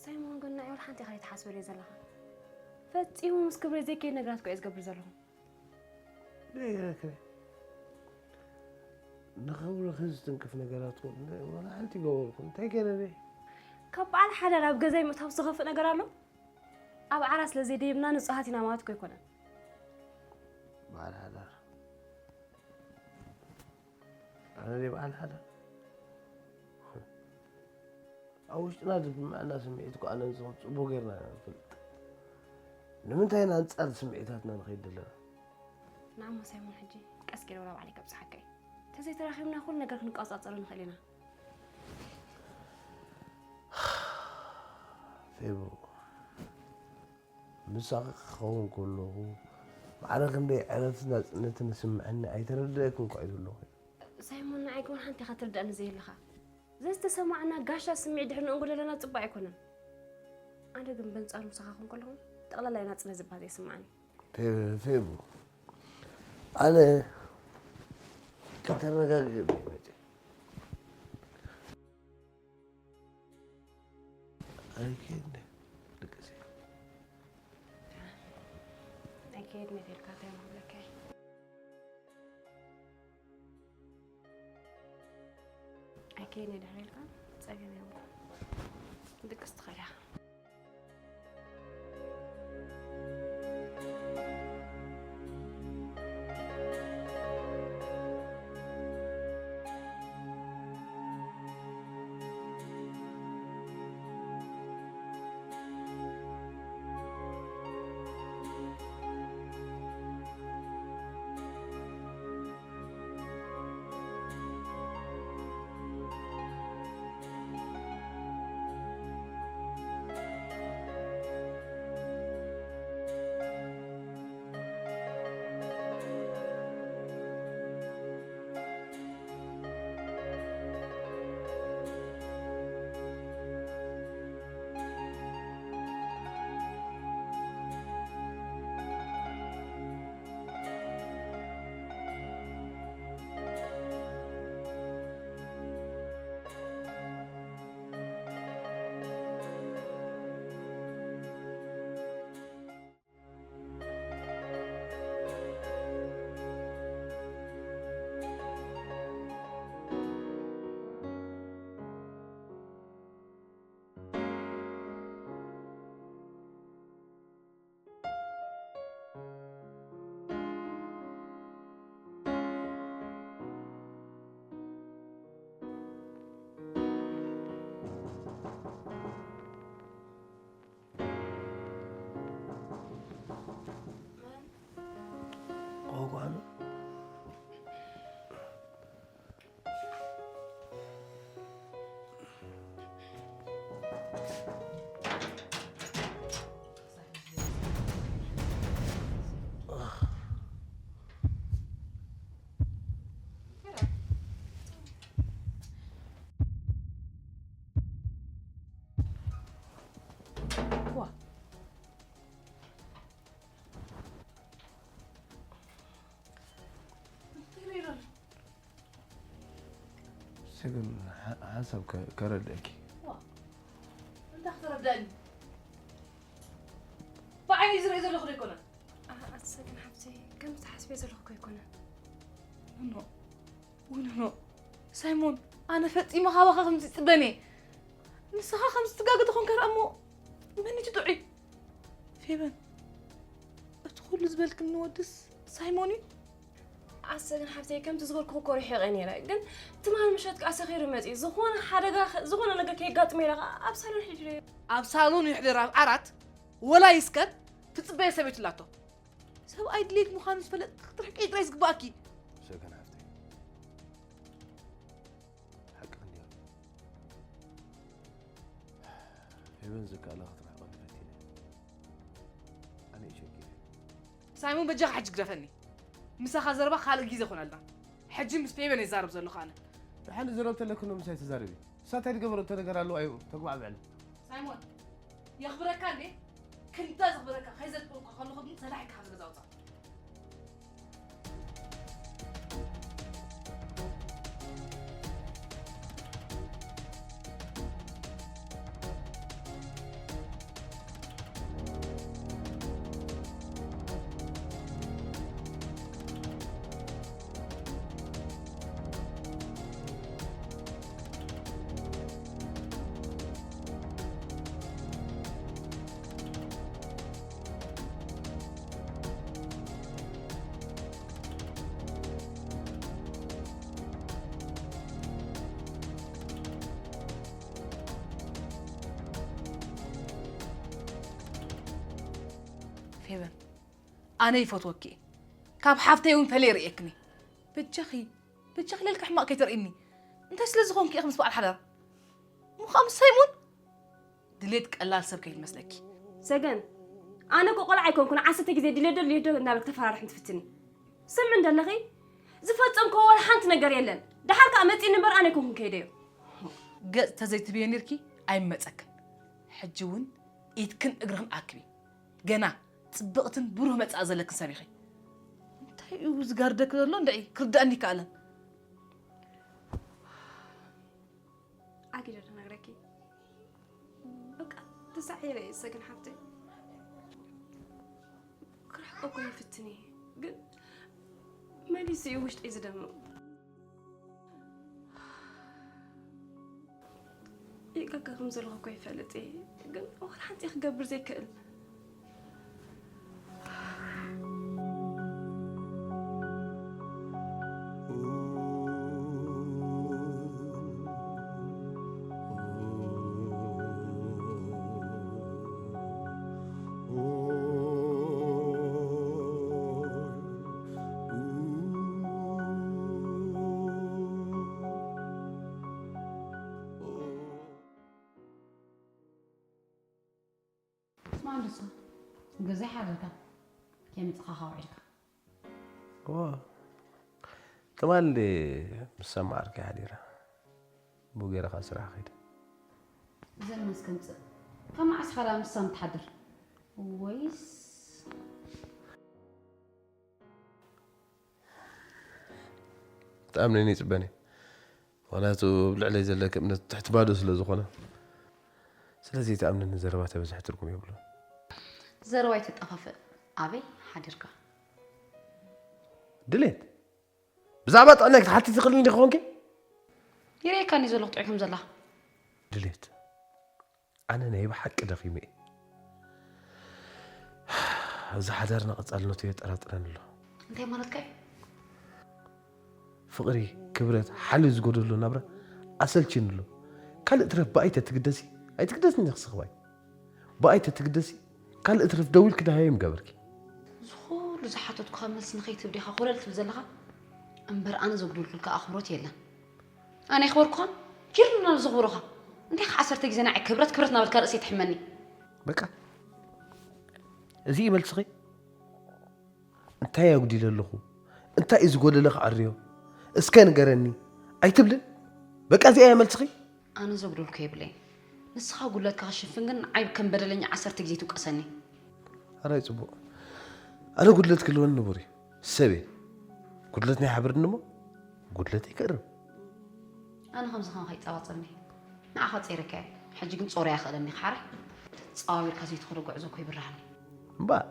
ሳይሞን፣ ግን ንዓይ ወላ ሓንቲ ኢኻ ዘይትሓስበለይ ዘለኻ። ፈጺሙ ምስ ክብረይ ዘይከይድ ነገራት እኮ እየ ዝገብር ዘለኹ። እንታይ ገይረኪ? ንኽብርኺ ዝትንክፍ ነገራት እውን ወላ ሓንቲ ገበርኩ። እንታይ ገይረ እየ? ካብ በዓል ሓዳር ኣብ ገዛይ ምእታው ዝኸፍእ ነገር ኣሎ? ኣብ ዓራት ስለ ዘይደየብና ንጹሃት ኢና ማለት እኮ ኣይኮነን። በዓል ሓዳር? ኣነ ደይ በዓል ሓዳር? ኣብ ውሽጥና ዝስምዐና ስምዒት እኮ ኣነ ንስኹም ጽቡቕ ጌርና ኢና ንፈልጥ። ንምንታይ ኢና ኣንጻር ስምዒታትና ንኸይድ ዘለና? ንዓሞ ሳይሞን፣ ሕጂ ቀስ ገይረ ወላ ባዕለይ ከብጽሓካ እየ። ተዘይተራኺብና ኩሉ ነገር ክንቆጻጸሮ ንኽእል ኢና። ፌቡ፣ ምሳኺ ክኸውን ከለኹ ማዕረ ክንደይ ዕረፍትን ናጽነትን ዝስምዐኒ ኣይተረድአክን እኳ እየ ዘለኹ። ሳይሞን፣ ንዓይ ግን ሓንቲ ኢኻ ትርድኣኒ ዘየለኻ። ዘዝተሰማዕና ጋሻ ስምዒት ድሕሪ ንእንጉ ዘለና ጽቡቕ ኣይኮነን። ኣነ ግን በንጻሩ ምሳኻ ክኾን ከለኹ ጠቕላላ ናጽነት ዝበሃል ዘይስምዓኒ። ፌ-፣ ፌቡ፣ ኣነ ከተረጋግእ መጽእ። ኣይከይድ ድቅሲ። ኣይከይድ መት ኢልካ እንታይ ምብለካ? ኣይከይድ ድሕሪ ኢልካ ጸገም የብሉ። ድቅስ ትኽእል ኢኻ። ሰገን፣ ሓ-፣ ሓንሳብ ከ-፣ ከረድአኪ። ዋ፣ እንታይ ክትረዳእኒ? ብዓይነይ ዝርኢ ዘለኹ ዶ ኣይኮነን? ኣሰግን ሓብተይ፣ ከምዚ ትሓስብዮ ዘለኹ እኮ ኣይኮነን። ኖ፣ ውይ፣ ኖ፣ ኖ። ሳይሞን፣ ኣነ ፈጺመ ካባኻ ከምዚ ይጽበን እየ። ንስኻ ከምዚ ትጋገ ተኾንካ ደኣ እሞ መን እዩ እቲ ጥዑይ? ፌበን፣ እቲ ኩሉ ዝበልክኒ ወድስ ሳይሞን እዩ? ኣሰግን ሓብተይ፣ ከምቲ ዝበልኩኺ እኮ ርሒቐ ነይረ። ግን ትማሊ ምሸት ከኣ ሰኺሩ መጺኡ። ዝኾነ ሓደጋ ኸ-፣ ዝኾነ ነገር ከየጋጥሞ ኢለ ከኣ ኣብ ሳሎን ሕዲረ። ኣብ ሳሎን ይሕደር ኣብ ዓራት ወላ ይስከር ትጽበዮ ሰበይቲ ኣላቶ። ሰብኣይ ድሌት ምዃኑ ዝፈለጥ ክትርሕቂ ጥራይ ዝግባኣኪ። ሰገን ሓፍተይ፣ ሓቂ እንድያ። ፌበን ዝከኣላ ክትርሕቐኒ ፈቲነ። ኣነ እሸጊረ። ሳይሞን በጃኻ ሕጂ ግደፈኒ። ምሳኻ ዘረባ ካልእ ግዜ ኮነልና። ሕጂ ምስ ፌበን እየ ዝዛረብ ዘለኹ ኣነ። ደሓን ዝረብ ተለክኖ ምሳይ ተዛረቢ። እሳ እንታይ ዝገበረቶ ነገር ኣለዋ እዩ ተግባዕብዕል። ሳይሞን የኽብረካ እንዴ? ክንዳ ዘኽብረካ ከይዘክበርኩ ከለኹ ግን ሰላሒካ ካብ ገዛ ውፃእ። ፌበን፣ ኣነ ይፈትወኪ እየ። ካብ ሓፍተይ እውን ፈልየ ርእየክኒ። በጃኺ፣ በጃኺ ለልካ ሕማቕ ከይተርእይኒ። እንታይ ስለ ዝኾንኪ ኢኺ ምስ በዓል ሓዳር? እሞ ከኣ ምስ ሳይሞን? ድሌት ቀላል ሰብ ከይመስለኪ። ሰገን፣ ኣነ እኮ ቆልዓ ኣይኮንኩን። ዓሰርተ ግዜ ድሌት ዶ ድሌት ዶ እናበልክ ተፈራርሕን ትፍትኒ። ስምዒ እንደለኺ ዝፈጸምክዎ ዋላ ሓንቲ ነገር የለን። ደሓር ከኣ መጺእኒ እምበር ኣነ ኣይኮንኩን ከይደዮ። ገጽ ተዘይትብዮ ኔርኪ ኣይመጸክን። ሕጂ እውን ኢድክን እግርኽን ኣክቢ። ገና ጽብቕትን ብሩህ መጻኢ ዘለክን ሰብ ኢኺ። እንታይ እዩ ዝጋርደክ ዘሎ እንድዒ ክርዳእኒ ይከኣለን። ኣጊደ ዶ ነግረኪ? በቃ ተሳዒረ እየ ሰገን ሓፍተይ። ክርሕቆ እኮ ይፍትን እየ፣ ግን መሊሱ እዩ ውሽጠይ ዝደምቕ። ይእከካ ከም ዘለኹ እኮ ይፈልጥ እየ፣ ግን ዋላ ሓንቲ እየ ክገብር ዘይክእል። ስማዕ ንሱ ገዛ ይሓደርካ ከየምፅኻኻ ውዒልካ። እዋ ትማሊ ምስ ሰማዕርኪ ሓዲረ ብኡ ገይረ ካብ ስራሕ ከይደ። እዘን ማስ ከምፅእ ካብ መዓስ ኻዳ ምሳም ትሓድር ወይስ ትኣምነኒ ይፅበኒ። ምኽንያቱ ኣብ ልዕለይ ዘለኪ እምነት ትሕቲ ባዶ ስለ ዝኾነ። ስለዚ ይትኣምነኒ ዘረባ ተበዝሐ ትርጉም የብሉን። ዘረባ ኣይተጠፋፍእ። ኣበይ ሓዲርካ? ድሌት ብዛዕባ ጥዕናይ ክትሓቲ ትኽእልኒ ዲኺ ኮንኪ? ይርእየካኒ ዘለኹ ጥዑይ ከም ዘላ። ድሌት ኣነ ናይ ብሓቂ ደኺመ እየ። ኣብዚ ሓዳርና ቀጻልነቱ የጠራጥረኒ ኣሎ። እንታይ ማለትካ እዩ? ፍቕሪ፣ ክብረት፣ ሓልዮት ዝጎደሎ ናብራ ኣሰልችኒ ኣሎ። ካልእ ትረፍ ብኣይ ተትግደሲ ኣይትግደስኒ ኢኺ ስኽባይ። ብኣይ ተትግደሲ ካልእ ትረፍ ደዊልኪ ደሃየ ምገበርኪ። እዚ ኩሉ ዝሓተትኩኻ መልሲ ንኸይትህብ ዲኻ ኮለል ትብል ዘለኻ? እምበር ኣነ ዘጉደልኩልካ ኣኽብሮት የለን። ኣነ የኽበርኩኻን ጅርና ዘኽብሩኻ። እንታይ ከ ዓሰርተ ግዜ ንዓይ ክብረት ክብረት እናበልካ ርእሰይ ትሕመኒ። በቃ እዚ እዩ መልስኺ? እንታይ ኣጉዲለ ኣለኹ? እንታይ እዩ ዝጎደለ ክዓርዮ? እስከ ንገረኒ ኣይትብልን? በቃ እዚኣ እያ መልስኺ? ኣነ ዘጉደልኩ የብለይን። ንስኻ ጉድለትካ ክሽፍን ግን ንዓይ ከም በደለኛ ዓሰርተ ግዜ ትውቀሰኒ። ሕራይ ጽቡቕ። ኣነ ጉድለት ክህልወኒ ንቡር እዩ። ሰብ እየ። ጉድለት ናይ ሓብርኒ እሞ ጉድለተይ ክእርም። ኣነ ከምዚ ከም ከይጻባጸብኒ ንዓኻ ጸይረካ እየ። ሕጂ ግን ጾር ኣይኽእለኒ። ሓራይ ተጻዋዊርካ ዘይትኸዶ ጉዕዞ እኮ ይብርሃኒ። እምበኣር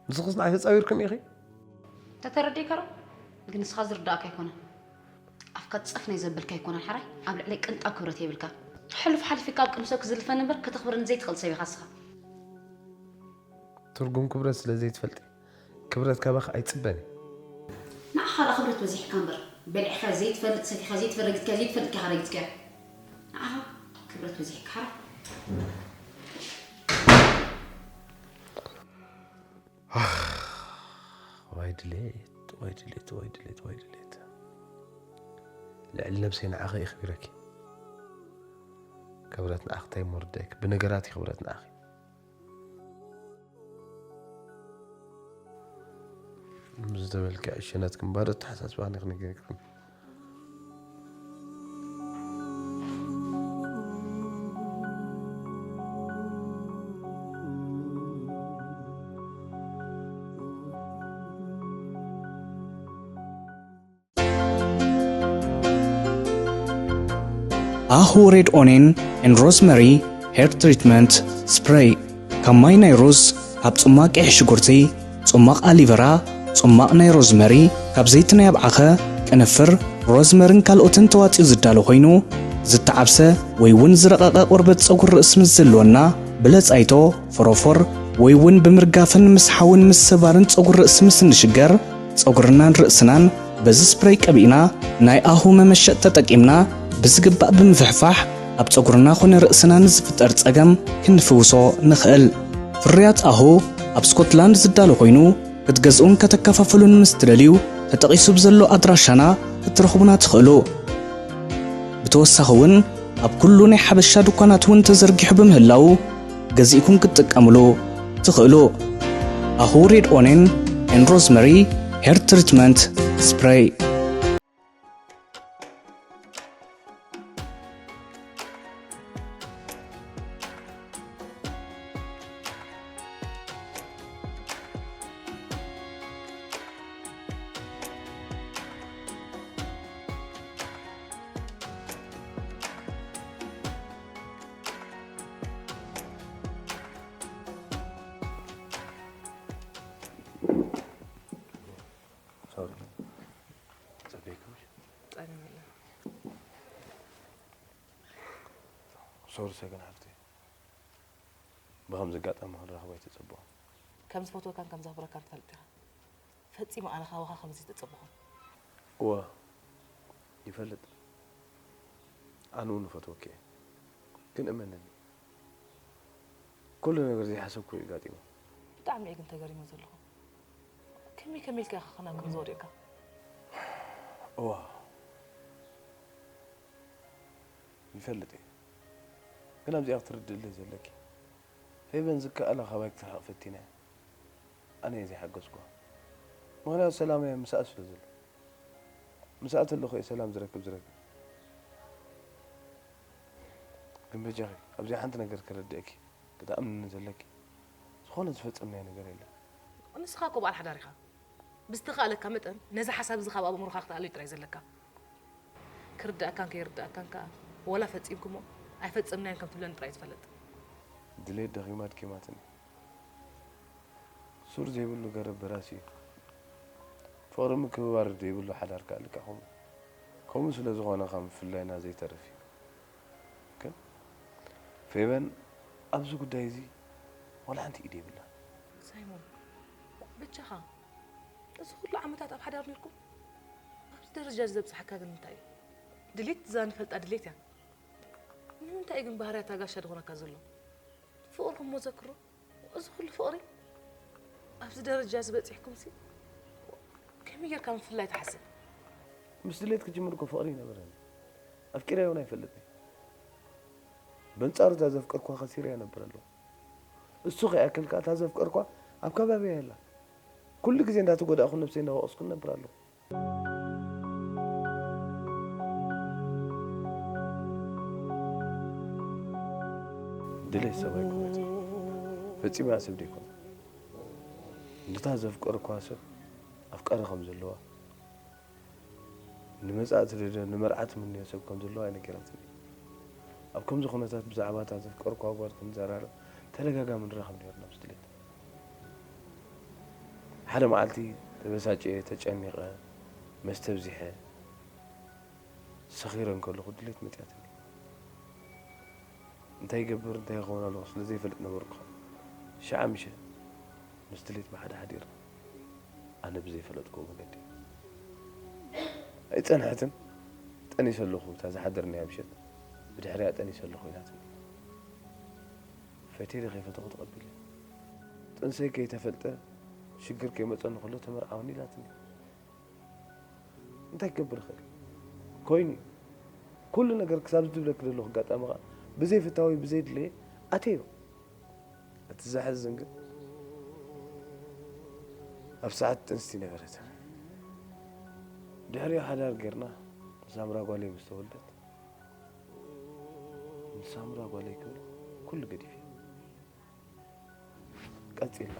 ንስኽስ ንዓይ ተጻዊርክን ኢኺ? ተተረዲእካ ዶ? ግን ንስኻ ዝርዳእካ ኣይኮነን። ኣፍካ ጸፍ ናይ ዘብልካ ኣይኮነን። ሓራይ ኣብ ልዕለይ ቅንጣብ ክብረት የብልካ። ሕሉፍ ሓሊፊካ ኣብ ቅድሚ ሰብ ክዝልፈኒ እምበር ከተኽብረኒ ዘይትኽእል ሰብ ኢኻ ንስኻ። ትርጉም ክብረት ስለ ዘይትፈልጢ ክብረት ካባኺ ኣይጽበን እየ። ንዓኻ ደኣ ክብረት በዚሕካ እምበር በሊዕካ ዘይትፈልጥ ሰቲኻ ዘይትፈልጥ ረጊጽካ ዘይትፈልጥ ኢኻ ረጊጽካዮ። ንዓኻ ክብረት በዚሕካ ሓራይ። ዋይ ድሌት ዋይ ድሌት ዋይ ድሌት ዋይ ድሌት ልዕሊ ነብሰይ ንዓኺ የኽቢረኪ። ክብረት ንዓኺ እንታይ እሞ ርዳእኪ፣ ብነገራት እዩ ክብረት ንዓኺ። ምስ ዝበልኪ ዕሸነት ግን ባዶ ኣተሓሳስባ ክንገርክን። ኣሁ ሬድ ኦኔን ኤን ሮዝመሪ ሄር ትሪትመንት ስፕሬይ። ካብ ማይ ናይ ሩዝ፣ ካብ ጽማቕ ቀይሕ ሽጉርቲ፣ ጽማቕ ኣሊቨራ፣ ጽማቕ ናይ ሮዝመሪ፣ ካብ ዘይቲ ናይ ኣብዓኸ፣ ቅንፍር፣ ሮዝመርን ካልኦትን ተዋጺኡ ዝዳሎ ኮይኑ፣ ዝተዓብሰ ወይ እውን ዝረቐቐ ቆርበት ጸጉሪ ርእሲ ምስ ዝህልወና፣ ብለጻይቶ፣ ፎሮፎር፣ ወይ እውን ብምርጋፍን ምስሓውን ምስባርን ጸጉሪ ርእሲ ምስ እንሽገር፣ ጸጉርናን ርእስናን በዚ ስፕሬይ ቀቢእና፣ ናይ ኣሁ መመሸጥ ተጠቂምና ብዝግባእ ብምፍሕፋሕ፣ ኣብ ጸጉርና ኾነ ርእስና ንዝፍጠር ጸገም ክንፍውሶ ንኽእል። ፍርያት ኣሁ ኣብ ስኮትላንድ ዝዳሎ ኮይኑ፣ ክትገዝኡን ከተከፋፍሉን ምስ ትደልዩ፣ ተጠቒሱ ብዘሎ ኣድራሻና ክትረኽቡና ትኽእሉ። ብተወሳኺ እውን ኣብ ኩሉ ናይ ሓበሻ ድኳናት እውን ተዘርጊሑ ብምህላዉ፣ ገዚእኩም ክትጥቀምሉ ትኽእሉ። ኣሁ ሬድ ኦኔን ኤን ሮዝመሪ ሄር ትሪትመንት ስፕሬይ። ሶሪ። ጸበይኩሽ? ጸገም የለን። ሶሪ ሰገን ሓፍተይ። ብኸምዚ ኣጋጣሚ ክንራኸብ ኣይተጸበኹን። ከም ዝፈትወካን ከም ዘኽብረካን ትፈልጥ ኢኻ። ፈጺመ ኣነ ካባኻ ከምዚ ኣይተጸበኹን። እወ፣ ይፈልጥ። ኣነ እውን እፈትወኪ እየ። ግን እመንኒ፣ ኩሉ ነገር ዘይሓሰብኩ እዩ ኣጋጢሙ። ብጣዕሚ እየ ግን ተገሪመ ዘለኹ። ከመይ ከመይ ኢልካ ኢኻ ክናብ ከም ዝወደቕካ? እዋ፣ ይፈልጥ እየ። ግን ኣብዚኣ ክትርድእለይ ዘለኪ፣ ፌቨን ዝከኣላ ካባይ ክትርሕቕ ፈቲና እያ። ኣነ እየ ዘይሓገዝኩዋ። ምኽንያቱ ሰላመይ ምስኣ ስለ ዘሎ። ምስኣ ተለኹ እየ ሰላም ዝረክብ ዝረክብ። ግን በጃኺ፣ ኣብዚኣ ሓንቲ ነገር ከረድእኪ፣ ክትኣምንኒ ዘለኪ፣ ዝኾነ ዝፈጸምናዮ ነገር የለን። ንስኻ እኮ በዓል ሓዳር ኢኻ። ብዝተኻእለካ መጠን ነዚ ሓሳብ እዚ ካብ ኣእምሮኻ ክትኣልዮ ጥራይ ዘለካ። ክርድኣካን ከይርድኣካን ከኣ፣ ወላ ፈጺምኩሞ ኣይፈጸምናዮን ከም ትብለኒ ጥራይ ዝፈልጥ። ድሌት ደኺማ ኣድኪማትኒ። ሱር ዘይብሉ ገረብ በራሲ እዩ። ፍቕሪ ምክብባር ዘይብሉ ሓዳር ከኣ ልክዕ ከምኡ። ከምኡ ስለ ዝኾነ ካብ ምፍላይና ዘይተርፍ እዩ። ግን ፌቨን ኣብዚ ጉዳይ እዚ ዋላ ሓንቲ ኢድ የብላን። ሳይሞን፣ በጃኻ፣ እዚ ኩሉ ዓመታት ኣብ ሓዳር ኔርኩም ኣብዚ ደረጃ እዚ ዘብጽሓካ ግን እንታይ እዩ? ድሌት እዛ ንፈልጣ ድሌት እያ። ንምንታይ እዩ ግን ባህርያታ ጋሻ ዝኾነካ ዘሎ? ፍቕርኩም እሞ ዘክሮ። እዚ ኩሉ ፍቕሪ ኣብዚ ደረጃ እዚ በጺሕኩምሲ ከመይ ጌርካ ምፍላይ ትሓስብ? ምስ ድሌት ክጅምር እኮ ፍቕሪ ኣይነበረን። ኣፍቂረያ እውን ኣይፈልጥን። በንጻሩ እታ ዘፍቀርኳ ከሲረያ ነብር ኣለኹ። እሱ ከይኣክል ከኣ እታ ዘፍቀርኳ ኣብ ከባቢያ የላን። ኩሉ ግዜ እንዳተጎዳእኹ ነብሰይ እንዳወቐስኩ ነብር ኣለኹ። ድሌት ሰብ ኣይኮነትን። ፈጺመ እያ ሰብ ደይኮነ። ነታ ዘፍቀርኳ ሰብ ኣፍቃሪ ከም ዘለዋ ንመጻኢ ትደልዮ ንመርዓ ትምንዮ ሰብ ከም ዘለዎ ኣይነገራትኒ። ኣብ ከምዚ ኩነታት ብዛዕባ እታ ዘፍቀርኩዋ ጓል ክንዘራረብ ተደጋጋሚ ንራኸብ ነይርና ምስ ድሌት። ሓደ መዓልቲ ተበሳጭየ፣ ተጨኒቐ፣ መስተ ኣብዚሐ፣ ሰኺረ እንከለኹ ድሌት መጺኣትኒ። እንታይ ይገብር እንታይ ይኸውን ኣለኹ ስለ ዘይፈልጥ ነበርኩ። ሽዓ ምሸት ምስ ድሌት ብሓደ ሓዲርና። ኣነ ብዘይፈለጥክዎ መገዲ ኣይጸንሐትን። ጠኒሰ ኣለኹ እታ ዝሓደርናያ ምሸት ብድሕሪኣ ጠኒሰ ኣለኹ ኢላትኒ። ፈትየ ዶ ከይፈተኹ ተቐቢለ። ጥንሰይ ከይተፈልጠ ሽግር ከይመጸኒ ከሎ ተመርዓውኒ ኢላትኒ። እንታይ ክገብር ይኽእል ኮይኑ ኩሉ ነገር ክሳብ ዝብለክ ዘለኹ ኣጋጣሚ ኸኣ ብዘይ ፍታዊ ብዘይ ድለየ ኣተዮ። እቲ ዘሕዝን ግን ኣብ ሰዓት ጥንስቲ ነበረት። ድሕሪኡ ሓዳር ጌርና ንሳምራ ጓለይ ምስ ተወልደት ንሳምራ ጓለይ ክብል ኩሉ ገዲፈ። ቀጺልና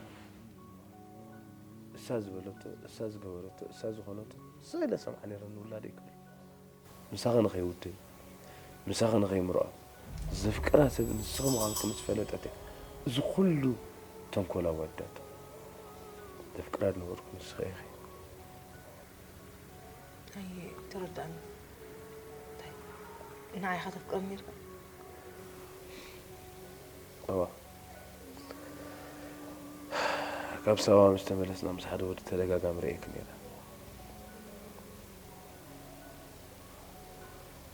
እሳ ዝበለቶ እሳ ዝገበረቶ እሳ ዝኾነቶ ስለ ሰምዓ ነይረ ንውላደይ ክብል ምሳኺ ንኸይውድን ምሳኺ ንኸይምርዖ ዘፍቅራ ሰብ ንስኺ ምዃንኪ ምስ ፈለጠት እያ እዚ ኩሉ ተንኮል ኣዋዳቶ። ዘፍቅራ ዝነበርኩ ንስኺ ኢኺ። ኣይተረዳእን። እንታይ ንዓይ ኢኻ ተፍቅረኒ ነርካ? እዋ ካብ ሳዋ ምስ ተመለስና ምስ ሓደ ወዲ ተደጋጋሚ ርእየኪ ነይረ።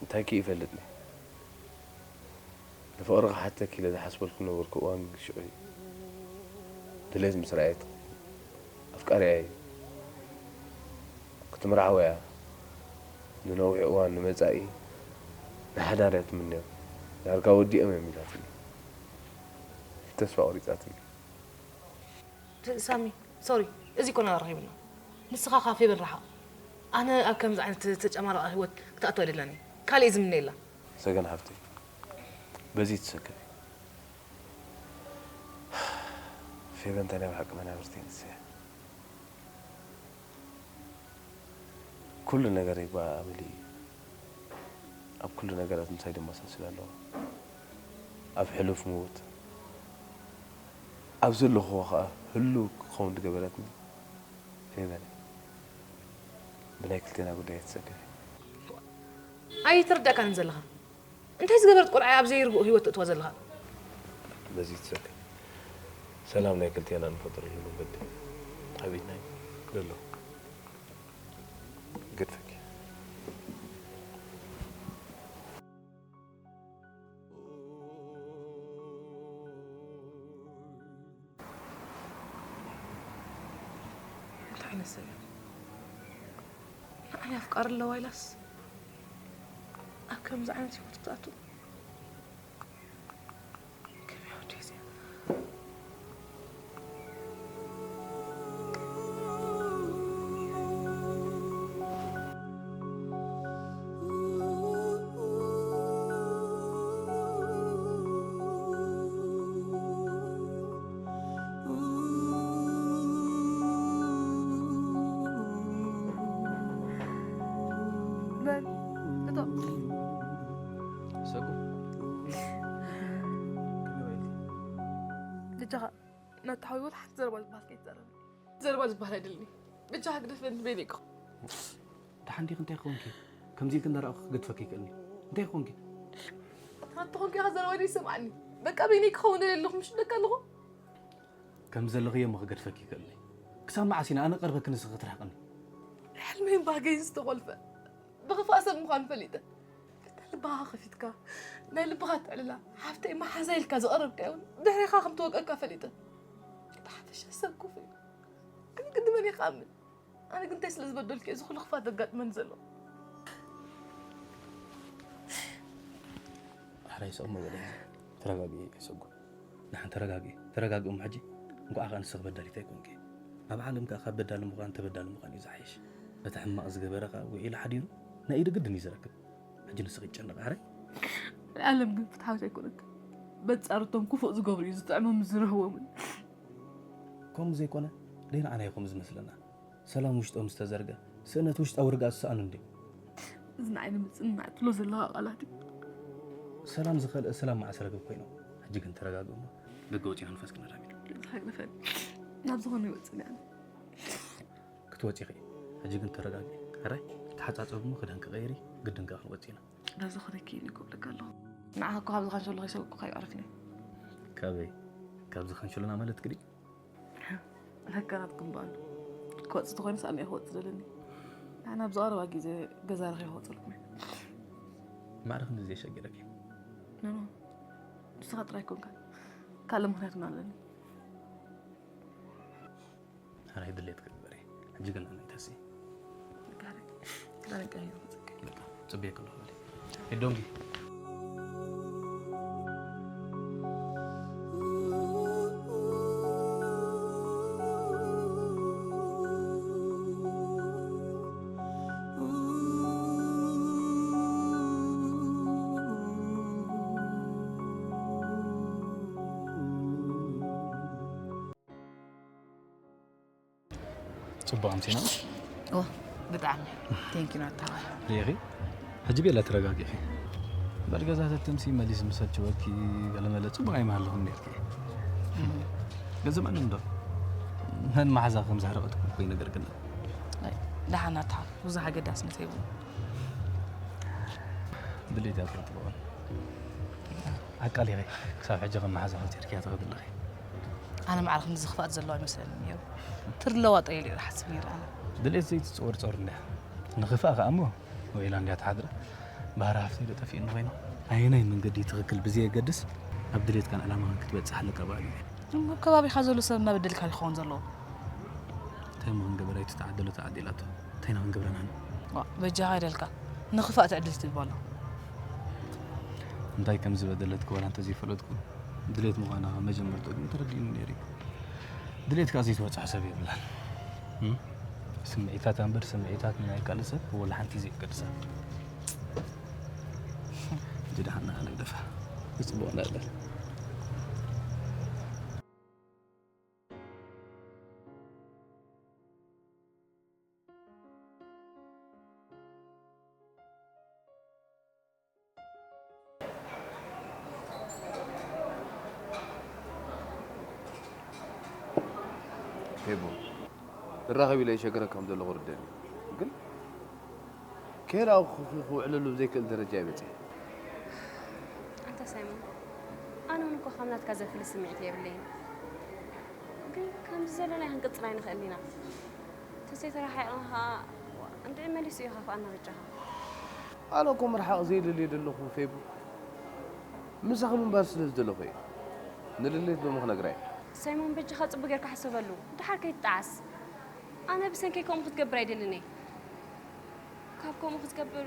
እንታይ ከ ይፈልጥኒ? ንፍቕሪ ክሓተኪ ኢለ ዝሓስበልኩ ዝነበርኩ እዋን ሽዑ እዩ። ድሌት ምስ ረኣየት ኣፍቃሪኣ እዩ። ክትምርዓው እያ። ንነዊሕ እዋን ንመጻኢ ንሓዳር እያ ትምነዮ። ዳርጋ ወዲኦም እዮም ኢላትኒ። ተስፋ ቆሪጻትኒ። ሳሚ ሶሪ፣ እዚ ኮነ ኣራኺብና። ንስኻ ካብ ፌበን ረሓቕ። ኣነ ኣብ ከምዚ ዓይነት ተጨማላቒ ህይወት ክትኣቱ ኣይደላን እየ። ካልእ እየ ዝምነየላ። ሰገን ሓፍተይ በዚ ትሰከፊ። ፌበን እንታይ ናይ ብሓቂ መናብርቲ ንስያ ኩሉ ነገር ይባእ ኣበሊ እዩ። ኣብ ኩሉ ነገራት ምሳይ ደመሳስል ኣለዋ። ኣብ ሕሉፍ ምዉት ኣብ ዘለኹዎ ኸኣ ህሉው ክኸውን ዝገበረትኒ ፌበን እያ። ብናይ ክልቴና ጉዳይ ኣይትሰከፊ። ኣይተረዳእካንን ዘለኻ። እንታይ ዝገበረት ቆልዓ እያ ኣብ ዘይርጉእ ህይወት ተእትዋ ዘለኻ? በዚ ትሰከፊ። ሰላም ናይ ክልቴና ንፈጥረሉ መንገዲ ሓቢርና ኢና ዘሎ። ገድፈኪ። እንታይ ዓይነት ሰብ እዩ? ንዓይ ኣፍቃሪ ኣለዋ ኢላስ ኣብ ከምዚ ዓይነት ህይወት ክትኣቱ? ከመይ ወዲ እዚ? በል እቶ። ሰጉ ከመይ በልቲ? ብጃኻ ናታ ሓዊ ወላ ሓንቲ ዘረባ ዝበሃል ከይትዛረብ። ዘረባ ዝበሃል ኣይደልኒ። ብጃኻ ግደፈኒ በይነይ ክኹን። ደሓን ዲኺ እንታይ ክኾንኪ? ከምዚ ኢልኪ እንዳረኣኹ ክገድፈኪ ይክእልኒ። እንታይ ክኾንኪ? ኣንተ ኾንኪ ኢኻ ዘረባ ዘይሰማዕኒ። በቃ በይነይ ክኸውን ደልየ ኣለኹ ምሽ ደካ ኣለኹ። ከም ዘለኽዮ እሞ ክገድፈኪ ይክእልኒ። ክሳብ መዓስ ኢና ኣነ ቀርበኪ ንስኺ ክትርሕቅኒ? ሕልመይን ባህገይን ዝተቆልፈ ብኽፋእ ሰብ ምዃኑ ፈሊጠ። እታ ልብኻ ከፊትካ ናይ ልብኻ ትዕልላ ሓፍተይ መሓዛ ኢልካ ዝቐረብካዮ እውን ድሕሬኻ ከም ትወቀካ ፈሊጠ። ብሓፈሻ ሰብ ክፉእ እዩ። ግን ግዲ መን እዩ ክኣምን? ኣነ ግን እንታይ ስለ ዝበደልኩ እዩ እዚ ኩሉ ክፋት ዘጋጥመኒ ዘሎ? ሕራይ ስቕ መበለ ተረጋግኢ ሰጉ። ንሓን ተረጋግኢ ተረጋግኢ እሞ ሕጂ እንኳዕ ከኣ ንስኺ በዳሊት ኣይኮንኪ። ኣብ ዓለም ከኣ ካብ በዳሊ ምዃን ተበዳሊ ምዃን እዩ ዝሓይሽ። ነቲ ሕማቕ ዝገበረ ከኣ ውዒሉ ሓዲሩ ናይ ኢዱ ግድን እዩ ዝረክብ። ሕጂ ንስኺ ይጨነቕ ሕራይ። ኣለም ግን ፍትሓዊት ኣይኮነትን። በንጻር እቶም ክፉእ ዝገብሩ እዩ ዝጥዕሞምን ዝርህዎምን። ከምኡ ዘይኮነ ደይ ንዓና እዩ ከምኡ ዝመስለና። ሰላም ውሽጦም ዝተዘርገ ስእነት ውሽጣዊ ርግኣት ዝሰኣኑ እንድዮም። እዚ ንዓይ ንምጽንናዕ ትብሎ ዘለኻ ቃላት እዩ። ሰላም ዝኸልእ ሰላም መዓስ ረገብ ኮይኖም። ሕጂ ግን ተረጋግኡ እሞ ደገ ወጺና ንፋስ ክነራምድ። ተረጋግፈን ናብ ዝኾነ ይወጽእ እየ። ክትወጺ ኢኺ። ሕጂ ግን ተረጋግኢ። ሕራይ ተሓጻጸቢ እሞ ክዳን ክቐይሪ ግድን ከኣ ክንወጽእ ኢና። ናብ ዝኾነ ኪኒ ክብለካ ኣለኹ። ንዓኻ እኮ ካብዚ ካንሸሎ ከይሰብኩካ ይዕርፍኒ። ካበይ? ካብዚ ካንሸሎና ማለት ክዲ? ለካ ናትኩም በዓል ክወጽእ ተኾይኑ ሳእኒ እየ ክወጽእ ዘለኒ። ንሕና ብዝቐረባ ግዜ ገዛ ረኺበ ክወጽእ ኣለኩም እየ። ማዕረ ክንድዚ ዘየሸግረኪ? ኖኖ፣ ንስኻ ጥራይ ኣይኮንካን። ካልእ ምኽንያት እውን ኣለኒ። ሕራይ ድሌት ክግበር እየ። ሕጂ ግን ኣነ ተሲ። ክዳን ቀይሩ ክጽቀ። በቃ፣ ጽበየኪ ኣለኹ በሊ። ሄዶንጊ። ጽቡቕ ኣምሲና። ኦ፣ ብጣዕሚ። ቴንኪ ናታዋ። ሪኢኺ? ሕጂ ቤላ ተረጋጊኺ። በል ገዛ ተትምሲ መሊስ ምሰችወኪ ገለ መለ ጽቡቕ ኣይመሃለኹም ኔርኪ። ገንዘብ ኣነ እንዶ መን መሓዛ ከም ዘሕረቐትኩም እኮ ይነገርክና። ኣይ፣ ደሓን ናታ፣ ብዙሕ ኣገዳስነት የብሉን። ድሌት እያ ትረኽብኦ። ኣቃሊኺ ክሳብ ሕጂ ከም መሓዛ ሆቴል ኪያ ትኸዲ ኣለኺ። ኣነ ማዕረ ክንድዚ ክፍኣት ዘለዎ ኣይመስለንን እዩ። ትርለዋ ጠይሉ እዩ ዝሓስብ ነይሩ ኣነ። ድሌት ዘይትጽወርጸር እንድያ። ንኽፍኣ ከኣ እሞ ወይላ እንድያ ትሓድር። ባህሪ ሃፍተይ ዶ ጠፊእኒ ኮይኑ? ኣየናይ መንገዲ ትኽክል ብዘየገድስ ኣብ ድሌትካን ዕላማኻን ክትበጽሕ ኣለካ በሃሊ እየ። እሞ ኣብ ከባቢኻ ዘሎ ሰብ እናበደልካ ይኸውን ዘለዎ። እንታይ እሞ ክንገብር? ኣይትተዓደሎ ተዓዲላቶ። እንታይ ኢና ክንገብረና? ዋ፣ በጃኻ ይደልካ። ንኽፋእ ትዕድል ትብል ኣሎ። እንታይ ከም ዝበደለትኪ ዋላ እንተዘይፈለጥኩ፣ ድሌት ምዃና ካብ መጀመርትኡ ግን ተረዲኡኒ ነይሩ እዩ። ድሌት ከኣ ዘይትበጽሖ ሰብ የብላን። እም? ስምዒታታ እምበር ስምዒታት ናይ ካልእ ሰብ ወላ ሓንቲ ዘየገድሳ። ሕጂ ደሓን ንዓ ንግደፋ። ብጽቡቕ ንዕለል። ፌቡ፣ ንራኸብ ኢለ ይሸግረካ ከም ዘለኹ ርደኒ። ግን ከይራኹ ክውዕለሉ ዘይክእል ደረጃ እየ በጺሐ። ኣንታ ሳይሞን፣ ኣነ እውን እኮ ካብ ናትካ ዘፍሊ ስምዒት የብለይን። ግን ከምዚ ዘለና ክንቅጽል ኣይንኽእልን ኢና። ተዘይተረሓሒቕና ኸኣ እንድዒ መሊሱ እዩ ኻፍኣና በጃኻ። ኣነ እኮ ምርሓቕ ዘይደልዮ ዘለኹ ፌቡ፣ ምሳኺ ምንባር ስለ ዝደለኹ እየ። ንልሌት ሎሚ ክነግራ እየ። ሳይሞን በጃኻ ጽቡቕ ጌርካ ሕሰበሉ፣ ደሓር ከይትጠዓስ። ኣነ ብሰንከይ ከምኡ ክትገብር ኣይደልን እየ። ካብ ከምኡ ክትገብር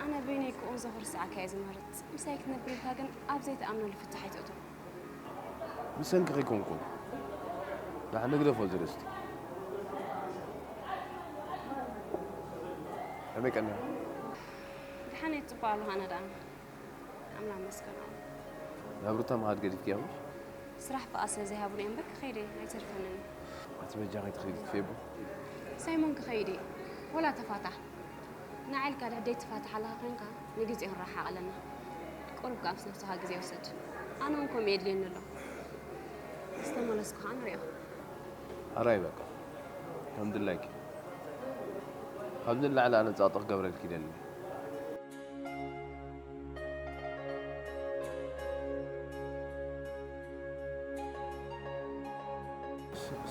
ኣነ በይነይ ክቕንዞ ክርስዓካ እየ ዝመርጽ። ምሳይ ክትነብር ኢልካ ግን ኣብ ዘይትኣምነሉ ፍታሕ ኣይትእቶ። ብሰንኪ ከይኮንኩን። ንዓ ንግደፎ እዚ ርእስቲ። ከመይ ቀኒኻ? ደሓን እየ፣ ጽቡቕ ኣለኹ ኣነ ደኣ። ኣምላኽ መስገን። ናብ ሩታ ምኻድ ገዲፍክያ ምሽ? ስራሕ ፍቓድ ስለ ዘይሃቡኒ እየ እምበር ክኸይድ እየ፣ ኣይተርፈንን። ኣቲ በጃኺ ትኸይዲ ትፌቡ? ሳይሞን ክኸይድ እየ። ወላ ተፋታሕ። ንዓ ኢልካ ድሕደይ ትፋታሕ ኣለኻ ኮይንካ ንግዜ ክንረሓቕ ኣለና። ቁሩብ ከኣ ምስ ነብስኻ ግዜ ውሰድ። ኣነ እውን ከምኡ የድልየኒ ኣሎ። ምስ ተመለስኩ ከኣ ንሪኦ። ኣራይ በቃ። ከም ድላይኪ። ካብዚ ንላዕሊ ኣነ ጸቕጢ ክገብረልኪ ይደሊ።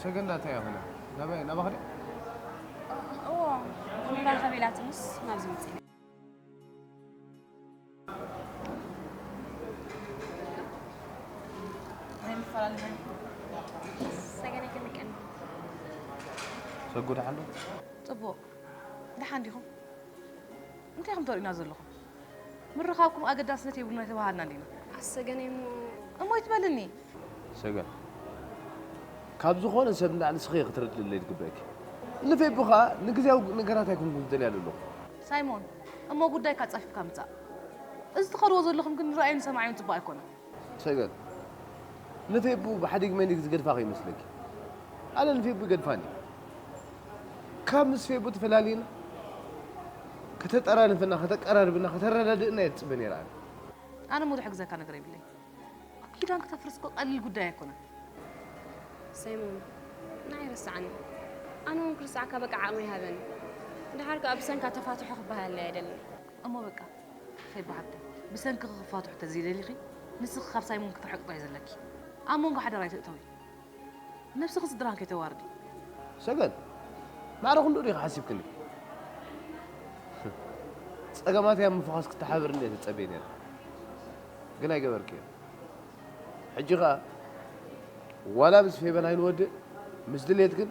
ሰገን እንታይ እያ ኾይና? ናባይ ናባኻ ድያ? እዎ፣ ንራኸብ ኢላትንስ ናብዚ መጺና። ሰገን ኣይትንቀኒ። ሰጉ ደሓን ዶ? ጽቡቕ። ደሓን ዲኹም? እንታይ ኢኹም ተርእዩና ዘለኹም? ምርኻብኩም ኣገዳስነት የብሉን ኣይተባሃልናን ዲና? ኣሰገነይ እሞ እሞ ይትበልኒ። ሰገን፣ ካብ ዝኾነ ሰብ ንላዕሊ ንስኺ ኢኺ ክትርድእለይ ዝግበእኪ። ንፌቡ ኸኣ ንግዝያዊ ነገራት ኣይኮንኩን ዝደልያ ዘለኹ። ሳይሞን፣ እሞ ጉዳይካ ኣጻፊፍካ ምጻእ። እዚ ትኸድዎ ዘለኹም ግን ንርኣዩን ሰማዕዩን ጽቡቕ ኣይኮነን። ሰገን፣ ንፌቡ ብሓዲግ መኒግ ዝገድፋ ከይመስለኪ። ኣነ ንፌቡ ይገድፋኒ። ካብ ምስ ፌቡ ተፈላሊና ከተጠራንፍና፣ ከተቀራርብና፣ ከተረዳድእና እየ ዝጽበ ነይረ ኣነ። ኣነ እሞ ዝሕግዘካ ነገር የብለይ። ኪዳን ክተፍርስ እኮ ቀሊል ጉዳይ ኣይኮነን። ሰይሞን፣ ንዓይ ረስዓኒ። ኣነ እውን ክርስዓካ በቃ ዓቕሚ ይሃበኒ። ድሓር ከኣ ብሰንካ ተፋትሖ ክበሃለይ ኣይደልን። እሞ በቃ ፌባ ሓብተይ፣ ብሰንኪ ክፋትሑ ተዘይደሊኺ፣ ንስኺ ካብ ሳይሞን ክትርሕቂ ጥራይ ዘለኪ። ኣብ መንጎ ሓዳር ኣይትእተዊ። ነብስኺ ስድራን ከይተዋርዲ። ሰገን፣ ማዕረ ክንድኡ ዲኺ ሓሲብክኒ? ጸገማተይ ኣብ ምፍዃስ ክትሓብርኒ እየ ትጸበይ ነይረ። ግን ኣይገበርክዮ። ሕጂ ኸኣ ዋላ ምስ ፌበን ኣይንወድእ፣ ምስ ድሌት ግን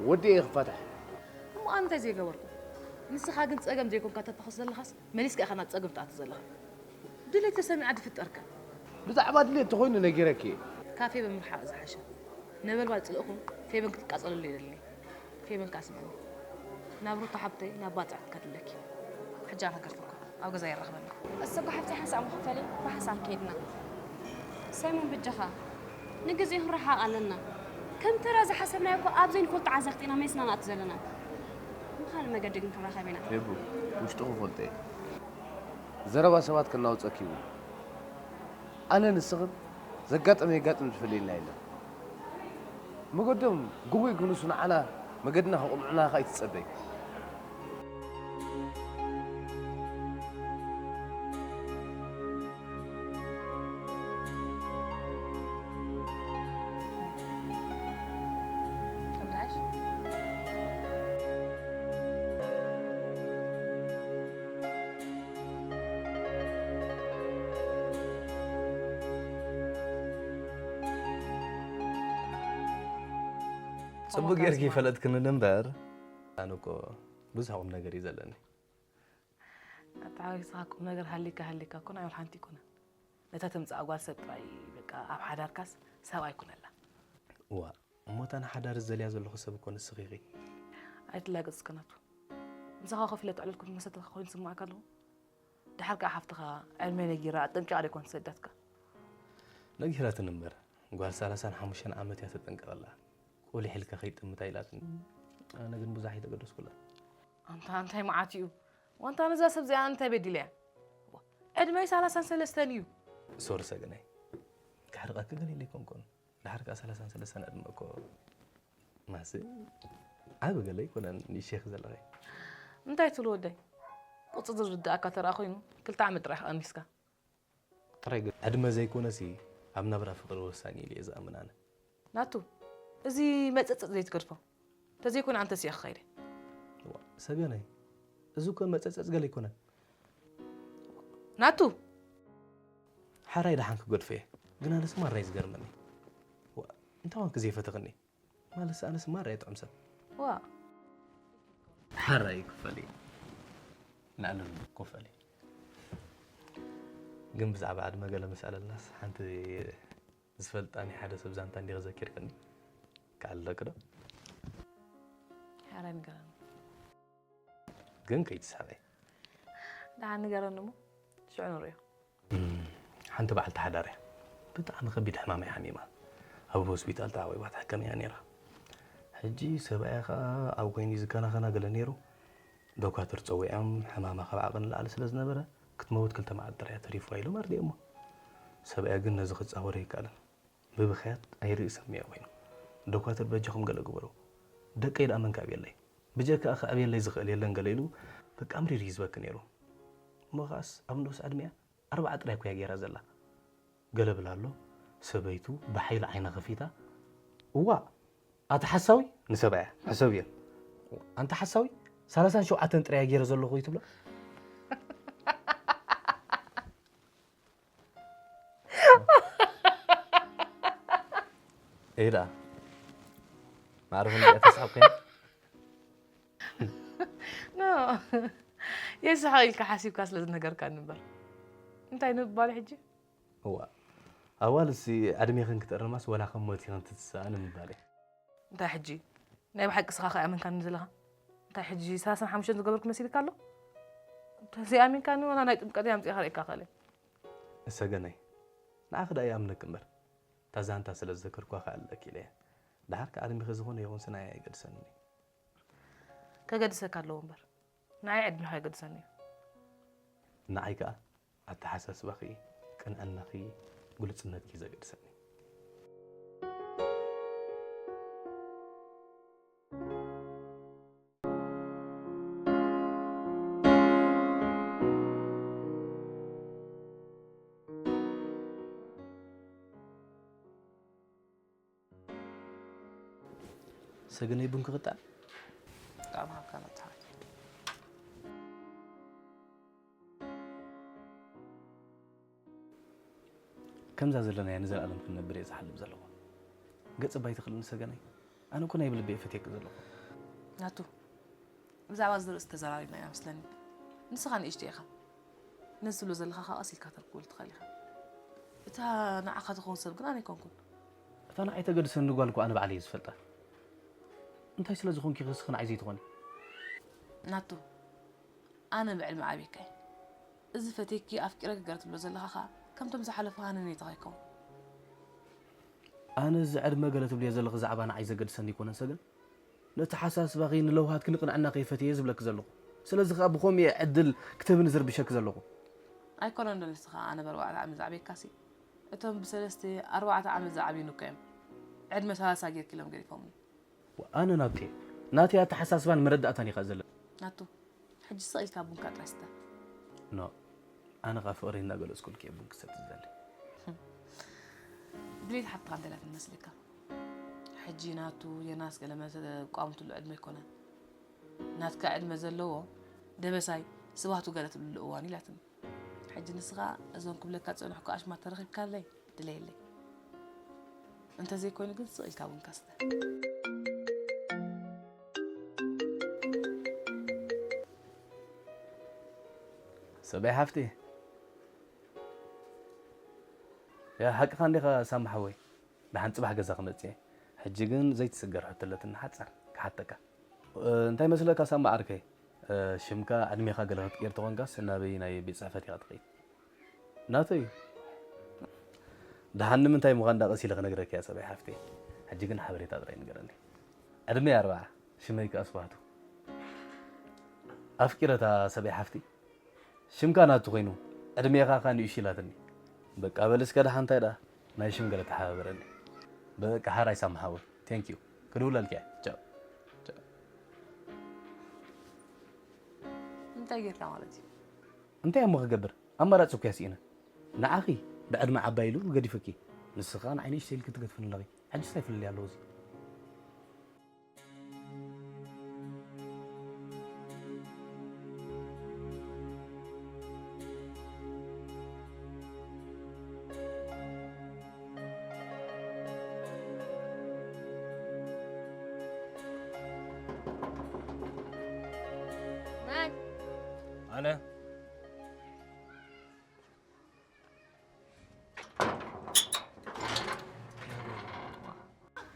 ወዲኤ እየ ክፋታሕ። እሞ ኣነ እንታይ ዘይገበርኩ? ንስኻ ግን ጸገም ዘይኮንካ ተፋኽስ ዘለኻስ መሊስካ ኢኻ ናብ ጸገም ትኣቱ ዘለኻ። ድሌት ተሰሚዓ ድፍጠርከ። ብዛዕባ ድሌት ተኾይኑ ነጊረኪ እየ። ካብ ፌበን ምርሓቕ ዝሓሸ። ነበልባል ጽልእኹም ፌበን ክትቃጸለሉ የደልኒ። ፌበን ከኣ ስምዕኒ። ናብ ሩታ ሓብተይ ናብ ባጽዕ ክትከድለኪ። ሕጂ ኣነገርኩካ። ኣብ ገዛ የራኽበና። እሰ እኮ ሓብተይ ሓንሳእ ምኽፈሊ ብሓንሳእ ከይድና። ሰይሞን በጃኻ ንግዜ ክንረሓቕ ኣለና። ከም ተራ ዝሓሰብናዮ እኮ ኣብ ዘይንፈልጦ ዓዘቕቲ ኢና መሊስና ንኣቱ ዘለና። ብኻልእ መገዲ ግን ክንራኸብ ኢና። ፌቡ፣ ውሽጥኹ ፈልጦ እየ። ዘረባ ሰባት ከናውጸኪ ይብሉ። ኣነ ንስኽን ዘጋጠመ የጋጥም ዝፈልየና የለን። መገዶም ግቡእ ይኩንሱ ንዓና መገድና ከቕንዑና ከኣ ኣይትጸበይ። ጽቡቅ ጌርኪ ይፈለጥክኒ እምበር ኣነ እኮ ብዙሕ ቁም ነገር እዩ ዘለኒ። ኣታ ሓወይ፣ ንስኻ ቁም ነገር ሃልይካ ሃልይካ እኮ ናይ ሓንቲ ኣይኮነን። ነታ ተምጽኣ ጓል ሰብ ጥራይ በቃ ኣብ ሓዳርካስ ሰብኣይ ኩነላ። እዋ እሞ እታ ንሓዳር ዝደልያ ዘለኹ ሰብ እኮ ንስኺ ኢኺ። ኣይትላገጽ እስከ ናቱ። ምሳኻ ኮፍ ኢለ ተዕልልኩ መሰተካ ኮይኑ ዝስምዓካ ኣለኹ። ድሓር ከኣ ሓፍትኻ ዕድመይ ነጊራ ኣጠንቂቓ ዶ ኣይኮን ዝሰደትካ? ነጊራትኒ እምበር ጓል ሰላሳን ሓሙሽተን ዓመት እያ ተጠንቀቐላ። ቁሊሕ ኢልካ ከይትጥምታ ኢላትኒ። ኣነ ግን ብዙሕ ኣይተገደስኩላን። ኣንታ እንታይ መዓት እዩ? ዋንታ ነዛ ሰብ እዚኣ እንታይ በዲለያ? ዕድመይ ሰላሳን ሰለስተን እዩ። ሶሪ ሰገናይ። ክሕርቐኪ ገለ ኢለ ኣይኮንኩን። ድሓር ከኣ ሰላሳን ሰለስተን ዕድመ እኮ ማሲ ዓቢ ገለ ኣይኮነን ንእሽተይ ዘለኺ። እንታይ ትብሉ ወደይ? ቁጽሪ ዝርድኣካ ተራ ኮይኑ ክልተ ዓመት ጥራሕ ቀኒስካ። ጥራይ ግን ዕድመ ዘይኮነሲ ኣብ ናብራ ፍቕሪ ወሳኒ ኢለ እየ ዝኣምን ኣነ። ናቱ እዚ መጸጸጽ ዘይትገድፎ ተዘይኮነ ኣንተ ሲያ ክኸይደ። ሰገናይ እዚ እኮ መጸጸጽ ገለ ኣይኮነን። ናቱ ሓራይ ደሓን ክገድፎ እየ ግን ኣነስ ማራይ ዝገርመኒ እንታይ ኮንክ ዘይፈተኽኒ? ማለትስ ኣነስ ማራ እየ ጥዑም ሰብ። ዋ ሓራይ ክፈሊ ንኣለሉ ክፈሊ ግን ብዛዕባ ዕድመ ገለ ምስ ኣለልናስ ሓንቲ ዝፈልጣ ናይ ሓደ ሰብ ዛንታ እንዲኺ ዘኪርክኒ? ክኣልለኪ ዶ? ሓራይ ንገረኒ። ግን ከይትስሕቐይ። ደሓን ንገረኒ እሞ ሽዑ ንርእዮ። ሓንቲ በዓልቲ ሓዳር እያ። ብጣዕሚ ከቢድ ሕማም እያ ሓሚማ። ኣብ ሆስፒታል ተዓዊባ ትሕከም እያ ነይራ። ሕጂ ሰብኣያ ከኣ ኣብ ጎይኒ ዝከናኸና ገለ ነይሩ። ዶኳትር ጸዊዖም ሕማማ ካብ ዓቕን ንላዕሊ ስለ ዝነበረ ክትመውት ክልተ መዓልቲ ጥራይ እያ ተሪፍዋ ኢሎም ኣርዲኦሞ። ሰብኣያ ግን ነዚ ክጻወር ኣይከኣለን። ብብኽያት ኣይርእሰም እያ ኮይኑ። ዶኳትር በጃኹም ገለ ግበሩ። ደቀይ ደኣ መን ከዕብየለይ? ብጀካኣ ከዕብየለይ ዝኽእል የለን ገለ ኢሉ በቃ ኣምሪሩ እዩ ዝበኪ ነይሩ። እሞ ከኣስ ኣብ ንኡስ ዕድሚኣ ኣርብዓ ጥራይ እኮ እያ ገይራ ዘላ። ገለ ብላ ኣሎ ሰበይቱ ብሓይሊ ዓይና ከፊታ። እዋእ ኣታ ሓሳዊ ንሰብኣያ ሕሰብዮ። ኣንታ ሓሳዊ ሰላሳን ሸውዓተን ጥራይ እየ ገይረ ዘለኹ እዩ ትብሎ። እይ ደኣ ማዕረ ክንሪኣ ተስሓብ ኮይና። ኖ የስሓቕ ኢልካ ሓሲብካ ስለ ዝነገርካኒ እምበር እንታይ ንምባል ሕጂ? እዋ ኣዋልሲ ዕድሜኽን ክትእርማስ ወላ ከም ሞት ኢኽን ትትስኣ ንምባል እየ። እንታይ ሕጂ ናይ ብሓቂ ስኻ ከይኣመንካኒ ዘለኻ እንታይ ሕጂ ሰላሳን ሓሙሽተን ዝገበርኩ መሲልካ ኣሎ? እንተዘይኣሚንካኒ ዋላ ናይ ጥምቀተይ ኣምጺእኻ ርእየካ ክእል እየ። እሰገነይ ንዓኺ ደኣ ይኣምነኪ እምበር እታ ዛንታ ስለ ዝዘከርኩዋ ክኣልለኪ ኢለ እየ። ደሓር ከኣ ዕድሜኺ ዝኾነ ይኹን ስናይ ኣይገድሰንን እዩ። ከገድሰካ ኣለዎ እምበር ንዓይ ዕድሜኻ ኣይገድሰን እዩ። ንዓይ ከኣ ኣተሓሳስባኺ፣ ቅንዕናኺ፣ ግሉጽነትኪ ዘገድሰኒ። ሰገነይ ቡን ክቕጣዕ? ጣዕማ ሃብካ መታወቂ። ከምዛ ዘለናያ ንዘለኣለም ክንነብር እየ ዝሓልም ዘለኹ። ገጽ ባይ ትኽልኒ ሰገነይ? ኣነ እኮ ናይ ብልቢ እየ ፈትየኪ ዘለኹ። ናቱ፣ ብዛዕባ እዚ ርእሲ ተዘራሪብና ኢና መስለኒ። ንስኻ ንእሽቶ ኢኻ። ነዚ ትብሎ ዘለኻ ኸኣ ቀስ ኢልካ ተርክበሉ ትኽእል ኢኻ። እታ ንዓኻ ትኸውን ሰብ ግን ኣነ ኣይኮንኩን። እታ ንዓይ ተገድሰኒ ጓል እኮ ኣነ ባዕለይ እየ ዝፈልጣ። እንታይ ስለ ዝኾንኪ ኢኺ እስኺ ንዓይ ዘይትኾኒ? ናቱ፣ ኣነ ብዕድመ ዓብየካ እየ። እዚ ፈትየኪ ኣፍቂረኪ ገለ ትብሎ ዘለኻ ኸኣ ከምቶም ዝሓለፉ ሃነነይታ ከይከውን። ኣነ እዚ ዕድመ ገለ ትብልዮ ዘለኺ ዛዕባ ንዓይ ዘገድሰኒ ኣይኮነን ሰገን። ነቲ ሓሳስባኺ ንለውሃትኪ ንቅንዕናኺ እየ ፈትየ ዝብለኪ ዘለኹ። ስለዚ ኸኣ ብኸምኡ እየ ዕድል ክትህብኒ ዝርብሸኪ ዘለኹ። ኣይኮነን ዶ ንስኻ ኣነ ብኣርባዕተ ዓመት ዝዓብየካሲ? እቶም ብሰለስተ ኣርባዕተ ዓመት ዝዓብዩኒ እኮ እዮም። ዕድመ ሰላሳ ጌርኪ ኢሎም ገዲፎምኒ። ኣነ ናቱ እየ። ናተይ ኣተሓሳስባን መረዳእታን እዩ ኸኣ ዘለኒ። ናቱ፣ ሕጂ ስቕ ኢልካ ቡንካ ጥራይ ስተ። ኖ፣ ኣነ ኸኣ ፍቕረይ እናገለጽኩልኪ እየ ቡን ክሰቲ ዝደሊ። ድሌት ሓትኻ እንታይ ኢላ ትመስለካ? ሕጂ ናቱ፣ ዮናስ ገለ መለ ተቋምትሉ ዕድመ ኣይኮነን። ናትካ ዕድመ ዘለዎ ደበሳይ ስባቱ ገለ ትብልሉ እዋን ኢላትኒ። ሕጂ ንስኻ እዞም ክብለካ ዝጸንሕኩ ኣሽማት ተረኺብካለይ፣ ድለየለይ። እንተዘይኮይኑ ግን ስቕ ኢልካ ቡንካ ስተ። ሰበይ ሓፍቲ። ያ፣ ሓቅኻ እንዲኻ ሳሚ ሓወይ። ደሓን ጽባሕ ገዛ ክመጽእ እየ። ሕጂ ግን ዘይትስገር ሕቶ ኣለትኒ ሓጻር ክሓተካ። እ፣ እንታይ መስለካ ሳሚ ዓርከይ? እ፣ ሽምካ ዕድሜኻ ገለ ክትቅይር ተኾንካስ ናበይ ናይ ቤት ጽሕፈት ኢኻ ትኸይድ? ናተይ እዩ። ደሓን ንምንታይ ምዃን ደኣ ቀስ ኢለ ክነግረኪ እያ ሰበይ ሓፍተይ። ሕጂ ግን ሓበሬታ ጥራይ ንገረኒ። ዕድመይ ኣርብዓ፣ ሽመይ ከኣ ስብሃቱ። ኣፍቂረታ ሰበይ ሓፍቲ። ሽምካ ናቱ ኮይኑ፣ ዕድሜኻ ከኣ ንእሽቶ ኢላትኒ። በቃ በል እስከ ደሓን እንታይ ደኣ፣ ናይ ሽም ገለ ተሓባበረኒ። በቃ ሓራይ ሳሚ ሓወይ፣ thank you። ክድውለልኪ እየ። ቻው። ቻው። እንታይ ጌርካ ማለት እዩ? እንታይ እሞ ክገብር? ኣማራጺ እኮ እየ ስኢነ። ንዓኺ ብዕድመ ዓባይ ኢሉ ገዲፉኪ። ንስኺ ከኣ ንዓይ ንእሽተይ ኢልኪ ትገድፍኒ ኣለኺ። ሕጂስ እንታይ ፍልልይ ኣለዎ እዚ? መን? ኣነ።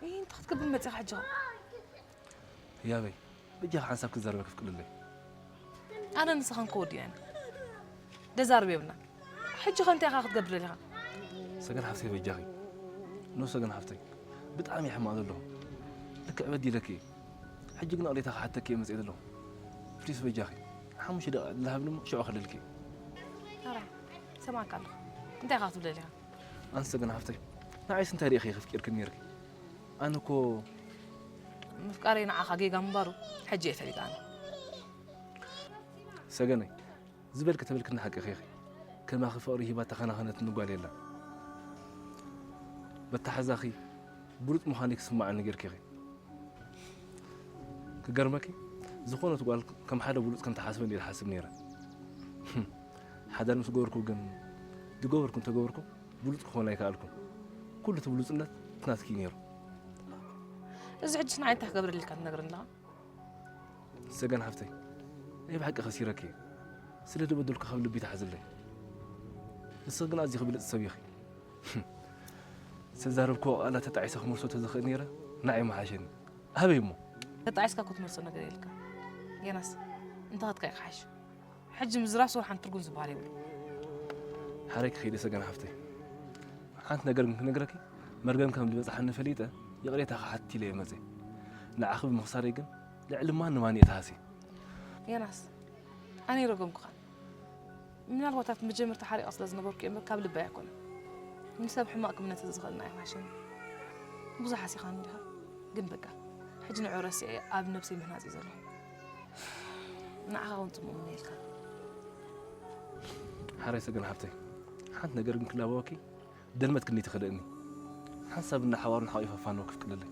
ይህ እንታይ ክትገብር መጺኻ ሕጂ ኸ? ህያበይ፣ በጃኻ ሓንሳብ ክዛረበኪ ፍቅድለይ። ኣነ ንስኻን ከወዲና ኢና። ደዛርብ የብልና። ሕጂ ኸ እንታይ ኢኻ ክትገብር ደሊኻ? ሰገን ሓፍተይ በጃኺ። ኖ ሰገን ሓፍተይ፣ ብጣዕሚ እየ ሕማቕ ዘለኹ። ልክዕ በዲለኪ እየ። ሕጂ ግን ይቕሬታ ክሓተኪ እየ መጺአ ዘለኹ። ፕሊስ በጃኺ። ሓሙሽተ ደቂቕ ዕድል ሃብኒ እሞ ሽዑ ከለልኪ እየ። ኣረ፣ ሰማዕካ ኣለኹ። እንታይ ኢኻ ክትብል ደሊኻ? ኣንሰ ግን ሓፍተይ፣ ንዓይስ እንታይ ርኢኺ ከፍቂርክን ነይርኪ? ኣነ እኮ ምፍቃረይ ንዓኻ ጌጋ ምንባሩ ሕጂ እየ ፈሊጠ ኣነ። ሰገነይ፣ ዝበልኪ ተበልክኒ ሓቂ ኢኺ። ከማኺ ፍቕሪ ሂባ ተኸናኸነትኒ ጓል የላን። በተሓዛኺ ብሉጽ ምዃነይ ክስምዓኒ ጌርኪ ኢኺ። ክገርመኪ፣ ዝኾነት ጓል ከም ሓደ ብሉጽ ከም ትሓስበኒ እየ ዝሓስብ ነይረ። ሓዳር ምስ ገበርኩ ግን፣ ዝገበርኩ እንተገበርኩ፣ ብሉጽ ክኾን ኣይከኣልኩን። ኩሉ እቲ ብሉጽነት ናትኪ እዩ ነይሩ። እዚ ሕጅስ ንዓይ እንታይ ክገብረልካ ትነግረኒ ኣለኻ? ሰገን ሓፍተይ፣ ናይ ብሓቂ ከሲረኪ እየ። ስለ ዝበደልኩ ካብ ልቢ ተሓዝለይ። ንስኺ ግን ኣዚኺ ብልጽቲ ሰብ ኢኺ። ዝተዛረብክዎ ቃላት ተጣዒሰ ክመልሶ ተዝኽእል ነይረ፣ ንዓይ ምሓሸኒ። ኣበይ እሞ? ተጣዒስካ እኮ ትመልሶ ነገር የልካ። ዮናስ፣ እንተኸድካ እዩ ክሓይሽ። ሕጂ ምዝራብ ስውር ሓንቲ ትርጉም ዝበሃል የብሉ። ሓረይ ክኸይደ ሰገን ሓፍተይ። ሓንቲ ነገር ግን ክነግረኪ፣ መርገም ከም ዝበጽሓኒ ፈሊጠ፣ ይቕሬታ ክሓትት ኢለ እየ መጽየ። ንዓኺ ብምኽሳረይ ግን ልዕሊ ማንም ኣነ እየ ተሃስየ። ዮናስ፣ ኣነ ይረገምኩኻ። ምናልባት ኣብቲ መጀመርታ ሓሪቐ ስለ ዝነበርኩ እየ እምበር ካብ ልበይ ኣይኮነን። ንሰብ ሕማቕ ክምነተ ዝኽእል ንዓይ ማሽን ብዙሕ ኣሲኻኒ ዲኻ? ግን በቃ ሕጂ ንዑ ረሲዐ ኣብ ነብሰይ ምህናጽ እየ ዘለኹ። ንዓኻ እውን ጽቡቕ እምነየልካ። ሓራይ ሰገን ሓብተይ፣ ሓንቲ ነገር ግን ክላበወኪ ደልመት ክንዲ ትኽልእኒ። ሓንሳብ እንዳ ሓዋሩን ሓቂፈ ፋኖ ክፍቅደለይ።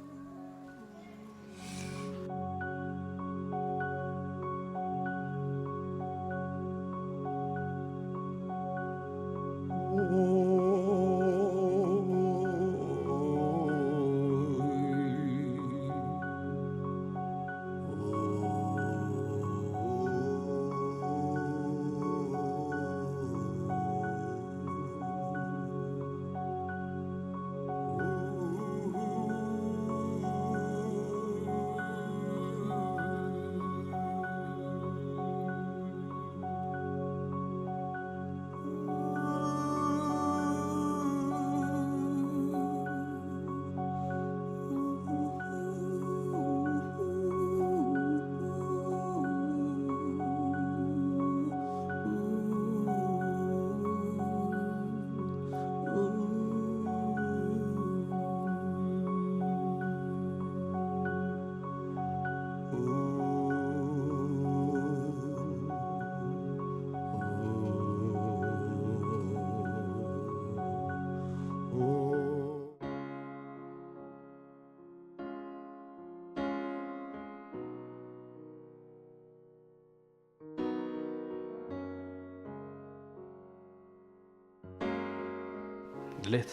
ድሌት፣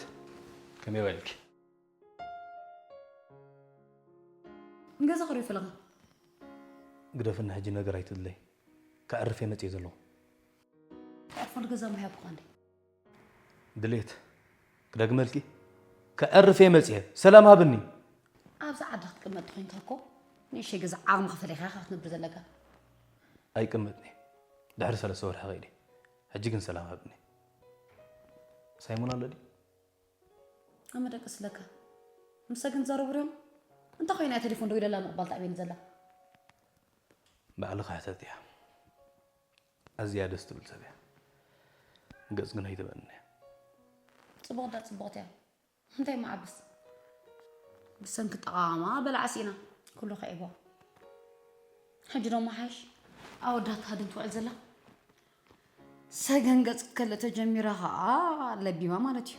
ከመይ ዋልኪ? ንገዛ ክሪኦ ፈለኻ? ግደፍና፣ ሕጂ ነገር ኣይትድለይ። ከዕርፍ እየ መጽየ ዘለኹ። ከዕርፈሉ ገዛ ምሕያብኳ እንዴ? ድሌት፣ ክደግመልኪ፣ ከዕርፍ እየ መጽየ። ሰላም ሃብኒ። ኣብዚ ዓዲ ክትቅመጥ ተኾይንካ እኮ ንእሽተይ ገዛ ዓቕሚ ክፈሊኻ ኢኻ ክትነብር ዘለካ። ኣይቅመጥን እየ። ድሕሪ ሰለስተ ወርሒ ከይደ። ሕጂ ግን ሰላም ሃብኒ። ሳይሞን ኣሎ ድዩ? ኣመ ደቅስ ለካ። ምስ ሰገን ትዛረቡ ድዮም? እንታይ ኮይና እያ ቴሌፎን ደዊለላ ምቕባል ተዕብየኒ ዘላ? ባዕልኻ ሕተትያ። ኣዝያ ደስ ትብል ሰብ እያ። ገጽ ግን ኣይትበንን እያ። ጽቡቕ ዳ ጽቡቕቲ እያ። እንታይ መዓብስ? ብሰንኪ ጠቓማ በላዓ ስኢና። ኩሉ ከዒብዋ። ሕጂ ደሞ ሓይሽ ኣወዳት ሃድን ትውዕል ዘላ። ሰገን ገጽ ከለ ተጀሚራ ኸኣ ለቢማ ማለት እዩ።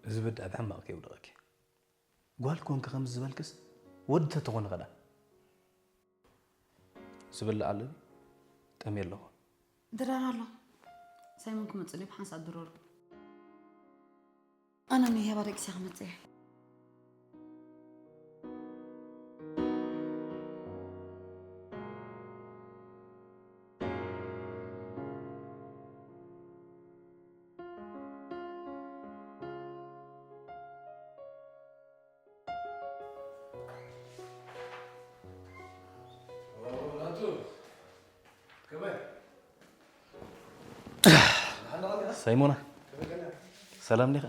እዚ በዳ ኣብ ሕማቕ ከይውድቐኪ። ጓል ኮንኪ ከምዚ ዝበልክስ ወዲ ተተኾነ ኸዳ። ዝብላዕ ኣለኒ። ጠምየ ኣለኹ። ድራር ኣሎ። ሳይሞን ክመጽእ ድዩ? ብሓንሳእ ድረሩ። ኣነ ንሄባ ደቂሰ ክመጽእ እየ። ሳይሞና፣ ሰላም ዲኻ?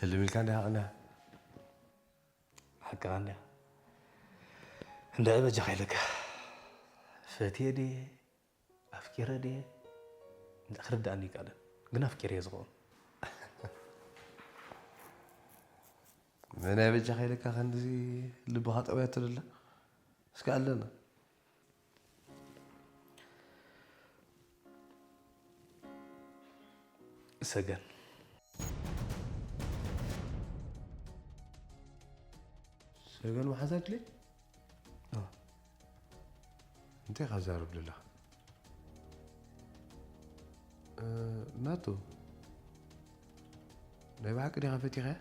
ህልም ኢልካ እንዲኻ ቀኒኻ? ሓቅኻ እንዲኻ? እንድዒ በጃኻ ኢለካ። ፈትየ ድየ? ኣፍቂረ ድየ? እንዳ ክርድኣኒ ይከኣልን፣ ግን ኣፍቂረ እየ ዝኸውን። መን ኣይ በጃኻ ኢለካ ክንድዚ ልብኻ ጠውያቶ ደላ? እስከ ኣለና። ሰገን። ሰገን መሓዛ ድሌት? ኣዎ። እንታይ ኢኻ ትዛረብ ዘለኻ? እ፣ ናቱ፣ ናይ ብሓቂ ዲኻ ፈቲኻያ?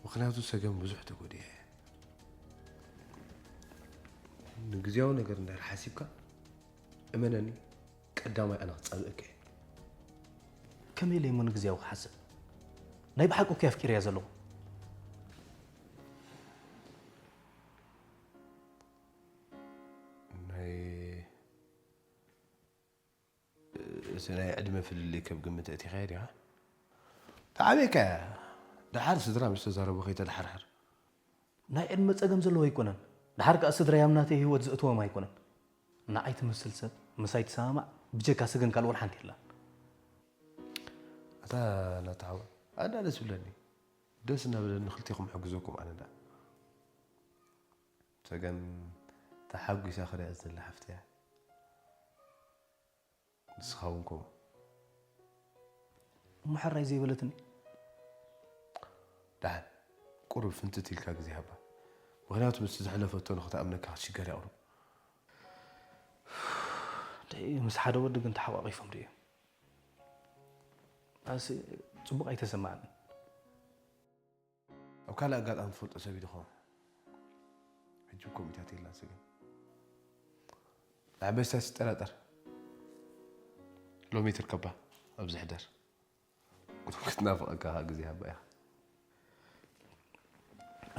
ምኽንያቱ ሰገን ብዙሕ ተጎዲኣ እያ። ንግዝያዊ ነገር እንድሕር ሓሲብካ፣ እመነኒ፣ ቀዳማይ ኣነ ክጻብእካ እየ። ከመይ ኢለ እሞ ንግዝያዊ ክሓስብ? ናይ ብሓቂ እኮ ኣፍቂረያ ዘለኹ። ናይ፣ እቲ ናይ ዕድመ ፍልልይ ከም ግምት ኣእቲኻዮ ዲኻ? ተዓብየካ እያ። ደሓር ስድራ ምስ ተዛረቡ ከይተድሓርሕር። ናይ ዕድመ ጸገም ዘለዎ ኣይኮነን። ደሓር ከኣ ስድራይ ኣብ ናተይ ህይወት ዘእትዎም ኣይኮነን። ንዓይ ትመስል ሰብ ምሳይ ትሰማማዕ? ብጀካ ሰገን ካልእ ወላ ሓንቲ የላን። ኣታ ናታ ሓወይ፣ ኣነ ደኣ ደስ ይብለኒ። ደስ እናበለኒ ክልቴኹም ሕግዘኩም ኣነ ደኣ። ሰገን ተሓጒሳ ክሪኣ ዝደሊ ሓፍቲ እያ። ንስኻ እውን ከምኡ። እሞ ሕራይ ዘይበለትኒ? ደሓን፣ ቁሩብ ፍንትት ኢልካ ግዜ ሃባ። ምኽንያቱ ምስቲ ዘሕለፈቶ ንኽትኣምነካ ክትሽገር እያ ቁሩብ። ደይ፣ ምስ ሓደ ወዲ ግን ተሓቋቒፎም ድዮም? ኣስ-፣ ጽቡቕ ኣይተሰማዕንን። ኣብ ካልእ ኣጋጣሚ ትፈልጦ ሰብ እዩ ድኸውን። ሕጂ እኮ ሚእታት የላን ሰገን። ንዓበስታ ትጠራጠር። ሎሚ ትርከባ ኣብዚ ሕደር። ክትናፍቐካ ከኣ ግዜ ሃባ ኢኻ።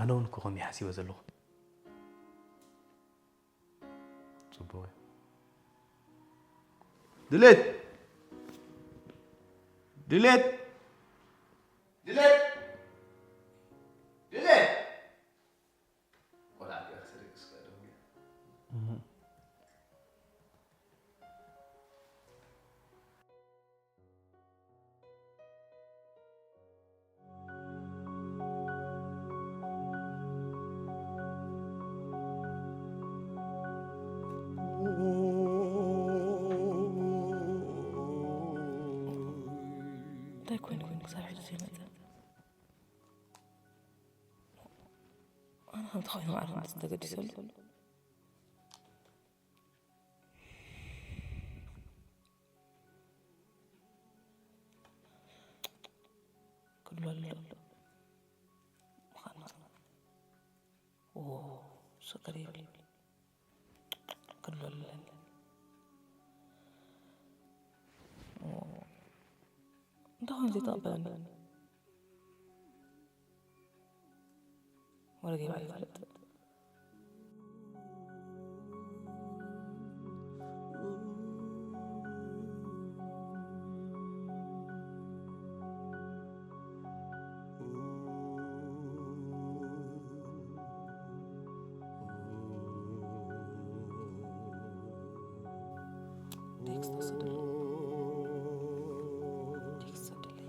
ኣነ እውን እኮ ከምኡ ሓሲበ ዘለኹ። ጽቡቕ እዩ። ድሌት! ድሌት! ድሌት! ድሌት! ቆልዓ ዲኣ ክትርኢ እስከ ደንጉያ። እህ። እንታይ ኮይኑ ኮይኑ ክሳብ ሕጂ ዘይመጸ? ኣነ ከምቲ ኮይኑ ማዕረ ከምቲ ተገዲሰሉ። ክድሎ ኣሎ። ምዃን መጽናዕ። ዎ፣ ሰገር ይብል። ክድሎ ኣለኒ። ዎ። እንታይ ኮይኑ ዘይተቐበለኒ? ወረገይ ባዕሉ ይፈልጥ። ቴክስት ወሰደለይ። ቴክስት ወሰደለይ።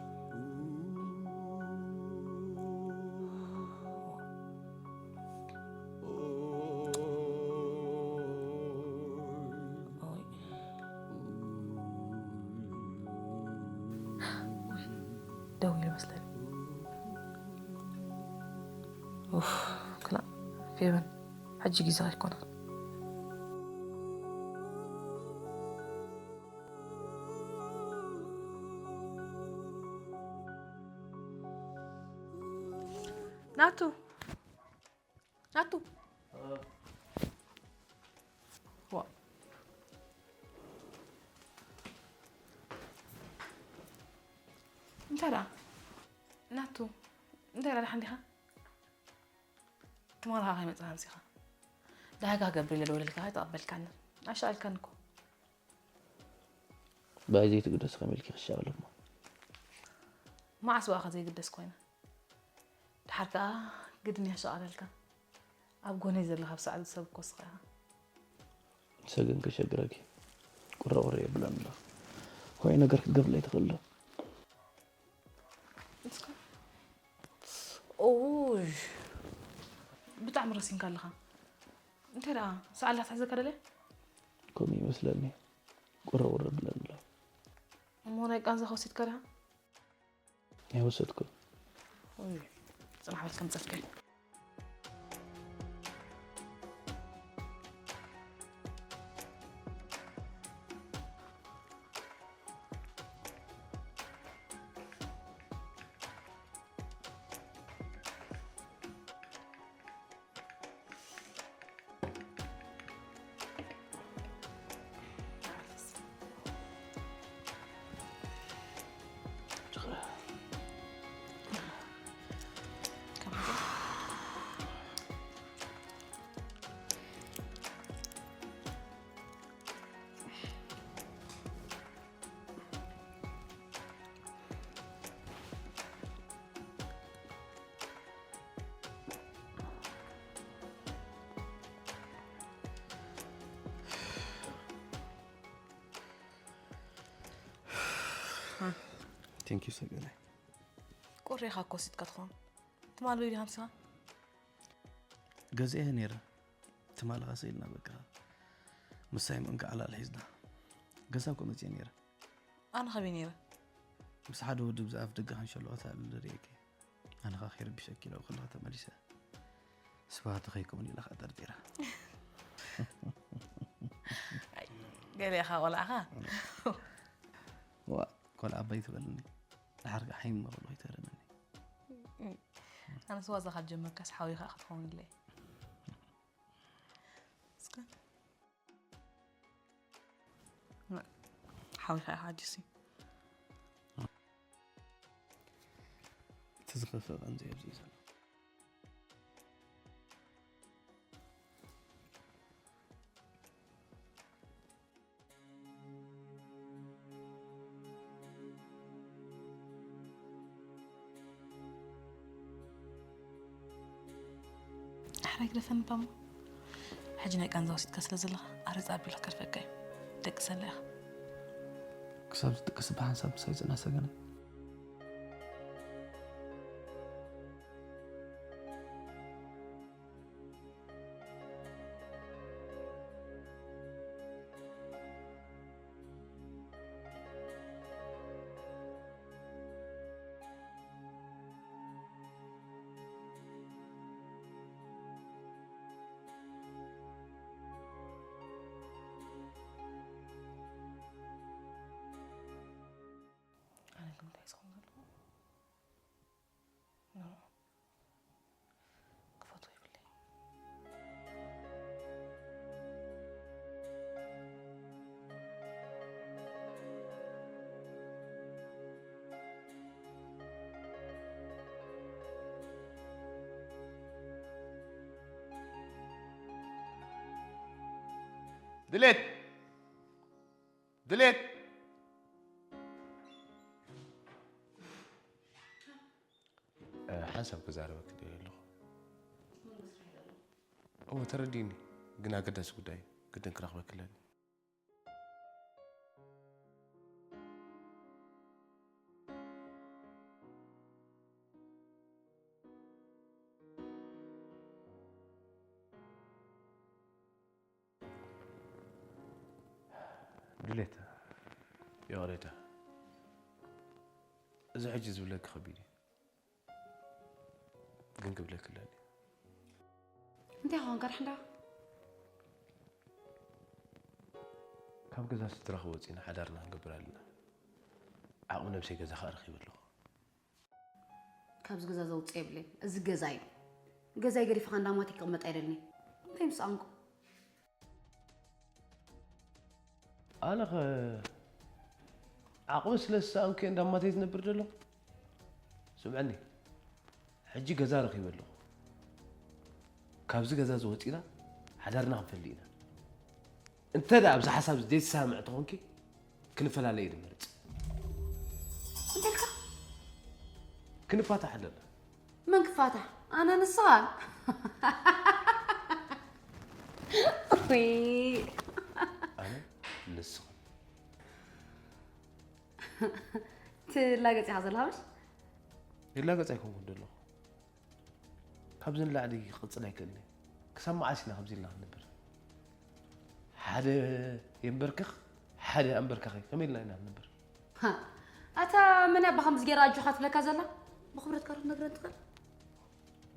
ኦይ። ደዊሉ መስለኒ። ኡፍ፣ ክላእ፣ ፌቨን፣ ሕጂ ግዜ ኣይኮነን። ናቱ፣ ናቱ። ዋ። እንታይ ደኣ? ናቱ፣ እንታይ ደኣ፣ ደሓን ዲኻ? ትማሊ ከኣ ከይመጻኻ ኣምሲኻ። ዳህጋ ክገብር ኢለ ደዊለልካ ኣይተቐበልካንን። ኣሻቒልካኒ እኮ። ብኣይ ዘይትግደሲ ከመይ ኢልኪ ክሻቐል እሞ? መዓስ ብኣኻ ዘይግደስ ኮይነ? ደሓር ከኣ ግድን እየ ክሻቐለልካ። ኣብ ጎነይ ዘለኻ ብሰዓቱ ሰብ እኮ ንስኻ ኢኻ። ሰገን ከሸግረኪ ቁረቑረ የብላን ኣሎ። ሆይ ነገር ክትገብርለይ ትኽእል ዶ? እስከ። ኡይ፣ ብጣዕሚ ረሲንካ ኣለኻ። እንታይ ደኣ፣ ሰዓል ላትሕዘካ ደልያ? ከምኡ ይመስለኒ። ቁረቑረ የብላን ኣሎ። እሞ ናይ ቃንዛኻ ወሲድካ ዲኻ? ኣይወሰድኩን። ኡይ፣ ጽናሕ በል ከምጸልከ። Thank you ሰገናይ። ቁሪኻ እኮ ወሲድካ ትኸውን። ትማል በይ ዲኻ ምሲኻ? ገዚአ ነይረ። ትማል ኸ ስኢልና በቃ ምሳይ ምእንካ ዕላል ሒዝና። ገዛ እኮ መፅየ ነይረ። ኣነ ኸበይ ነይረ? ምስ ሓደ ወዲ ብዛፍ ደገ ከንሸልኦ ተኣልል ርእየኪ። ኣነ ኸ ከይርብሸኪ ኢለ ከለኹ ተመሊሰ። ስብሃት ከይከውን ኢለ ኸኣ ጠርጢረ። ገለ ኢኻ ቆልዓኻ። ዋ ቆልዓ ኣባይ ትበልኒ። ድሓር ሓይሚ መቐሎ ይተረመኒ። ኣነስ ዋዛ ካብ ጀመርካስ ሓዊ ከዓ ክትኸውን ኢለ። እስከ ሓዊ ከዓ ሓጅሲ እቲ ዝኸፍእ ቀንዚ ኣብዚ እዩ ዘሎ። ኣሕራይ ግደፈኒ ባሞ። ሕጂ ናይ ቃንዛ ወሲድካ ስለ ዘለኻ ኣረጻ ኣቢሉ ከርፈካ እዩ። ደቂ ሰላ ኢኻ። ክሳብ ዝጥቅስ ብሓንሳብ ምሳይ ጽና ሰገነ። ኣነ ግን እንታይ ዝኸውን ኣለኹ? ኖ። ክፈትዎ የብለይ። ድሌት ድሌት ሓንሳብ ክዛረበኪ ደልየ ኣለኹ። እወ ተረዲኒ፣ ግን ኣገዳሲ ጉዳይ እዩ። ግድን ክረኽበኪ ኣለኒ። ድሌት ይቕሬታ፣ እዚ ሕጂ ዝብለኪ ከቢድ እዩ፣ ግን ክብለኪ ኣለኒ። እንታይ ኾንካ ዳሕንዳ? ካብ ገዛ ስድራኺ ወፂና ሓዳርና ክንገብር ኣለና። ዓቕሚ ነብሰይ ገዛ ከዓ ረኺበ ኣለኹ። ካብዚ ገዛ ዘውፅእ የብለይን። እዚ ገዛ እዩ። ገዛይ ገዲፍኻ እንዳማት ይቅመጥ ኣይደልኒ። እንታይ ምስ ኣንኩ? ኣነ ኸ ዓቕሚ ስለ ዝሰኣንኩ እየ እንዳማተይ ዝነብር ዘለኹ? ስምዐኒ፣ ሕጂ ገዛ ረኺበ ኣለኹ። ካብዚ ገዛ እዚ ወፂና ሓዳርና ክንፈሊ ኢና። እንተ ደኣ ኣብዚ ሓሳብ እዚ ዘይትሰማምዕ ተኾንኪ፣ ክንፈላለ እየ ዝመርጽ። እንታይ ኢልካ? ክንፋታሕ ኣለና። መን ክፋታሕ? ኣነ ንስኻን? ውይ። ኣነ ንስኽን። ትላገጽ ኢኻ ዘለኻ ምሽ? ይላገጽ ኣይኮንኩን ዘለኹ። ካብዚ ንላዕሊ ክቕጽል ኣይክእልን እየ። ክሳብ መዓስ ኢና ከምዚ ኢልና ክንነብር? ሓደ የንበርክኽ፣ ሓደ ኣንበርካኺ። ከመይ ኢልና ኢና ክንነብር? ሃ፣ ኣታ መን እያ ብኸምዚ ገይራ ኣጆኻ ትብለካ ዘላ? ብኽብረት ካሮት ነግረን ትኽእል?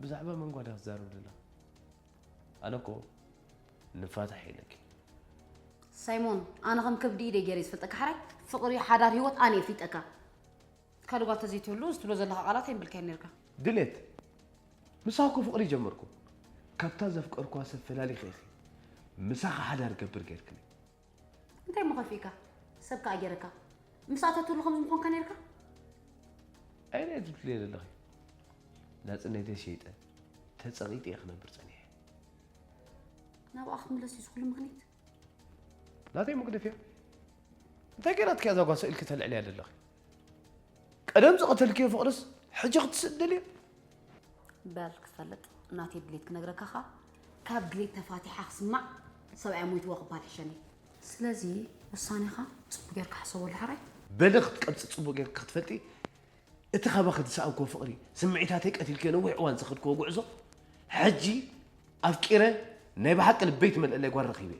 ብዛዕባ መን ጓዳ ክትዛረብ ደላ? ኣነ እኮ ንፋታሕ ኢለኪ። ሳይሞን፣ ኣነ ከም ከብዲ ኢደይ ገይረ ዝፈልጠካ ሓራይ፣ ፍቕሪ፣ ሓዳር፣ ህይወት ኣነ እየ ፍሊጠካ። ካልእ ጓል ተዘይትህሉ፣ እዚ ትብሎ ዘለኻ ቃላት ኣይምብልካዮን ነይርካ። ድሌት፣ ምሳኺ እኮ ፍቕሪ ጀመርኩ። ካብታ ዘፍቀርኩዋ ሰብ ፈላሊኺ ኢኺ ምሳኺ ሓዳር ገብር ገይርክኒ። እንታይ እሞ ከፊእካ? ሰብ ከኣ ገይረካ። ምስኣ ተትህሉ ከምዚ ምኾንካ ነይርካ? ኣየናይ ትብልዮ ዘለኺ? ናጽነተይ ሸይጠ፣ ተጸቒጠ እየ ክነብር ጸኒሐ። ናብኣ ክትምለስ እዩ ዝኹሉ ምኽኒት? ናተይ መግደፍያ። እንታይ ገይራትኪ እዛ ጓል ስእልኪ ተልዕልያ ዘለኺ? ቀደም ዝቐተልክዮ ፍቕርስ ሕጂ ክትስእሊ ደልዮ? በል ክትፈልጥ ናተይ ድሌት ክነግረካ ኸኣ ካብ ድሌት ተፋቲሓ ክስማዕ ሰብኣይ ሞይትዎ ክበሃል ሕሸኒ። ስለዚ ውሳኔኻ ጽቡቕ ጌርካ ሕሰበሉ ሕራይ። በሊ ክትቀብጺ ጽቡቕ ጌርኪ ክትፈልጢ እቲ ካባኺ ዝሰኣንክዎ ፍቕሪ፣ ስምዒታተይ ቀቲልክዮ ነዊሕ እዋን ዝኸድክዎ ጉዕዞ፣ ሕጂ ኣፍቂረ ናይ ብሓቂ ልበይ ትመልእለይ ጓል ረኺበ።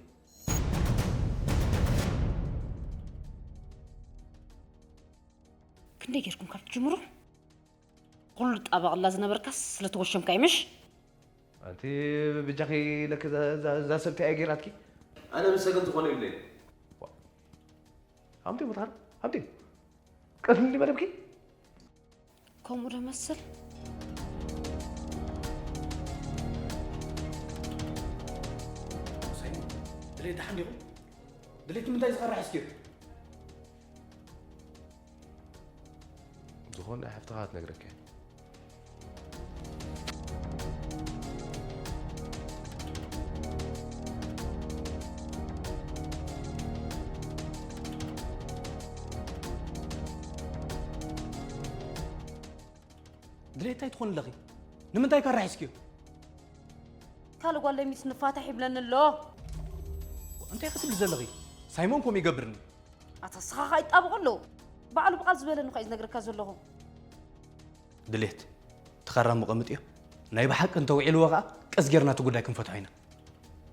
ክንደይ ጌርኩም ካብ ትጅምሩ? ኩሉ ጣበቕላ ዝነበርካስ ስለተወሸምካ ይምሽ? ኣንቲ ብጃኺ ለክ እዛ ሰብ እንታይ እያ ጌራትኪ? ኣነ ምስ ሰገን ዝኾነ ይብለይ። ኣምቲ ሙታር ኣምቲ ቀትልኒ መደብኪ? ከምኡ ዶ መስል? ድሌት ደሓን ዲኹም? ድሌት ንምንታይ ዝኸርሕ እስኪ? ዝኾነ ሓፍትኻ ትነግረካ እያ። ድሌት እንታይ ትኾን ኣለኺ? ንምንታይ ከራሒስክዮ? ካልእ ጓል ለሚስ ንፋታሕ ይብለኒ ኣሎ። እንታይ ክትብሊ ዘለኺ? ሳይሞን ከምኡ ይገብርኒ። ኣታ ንስኻ ኸኣ ይጣበቑ ኣለዉ። ባዕሉ ብቓል ዝበለኒ እኳ እዩ ዝነግረካ ዘለኹ። ድሌት፣ እቲ ካራ መቐምጥዮ ናይ ብሓቂ እንተውዒልዎ ኸኣ ቀስ ጌርና እቲ ጉዳይ ክንፈትሖ ኢና።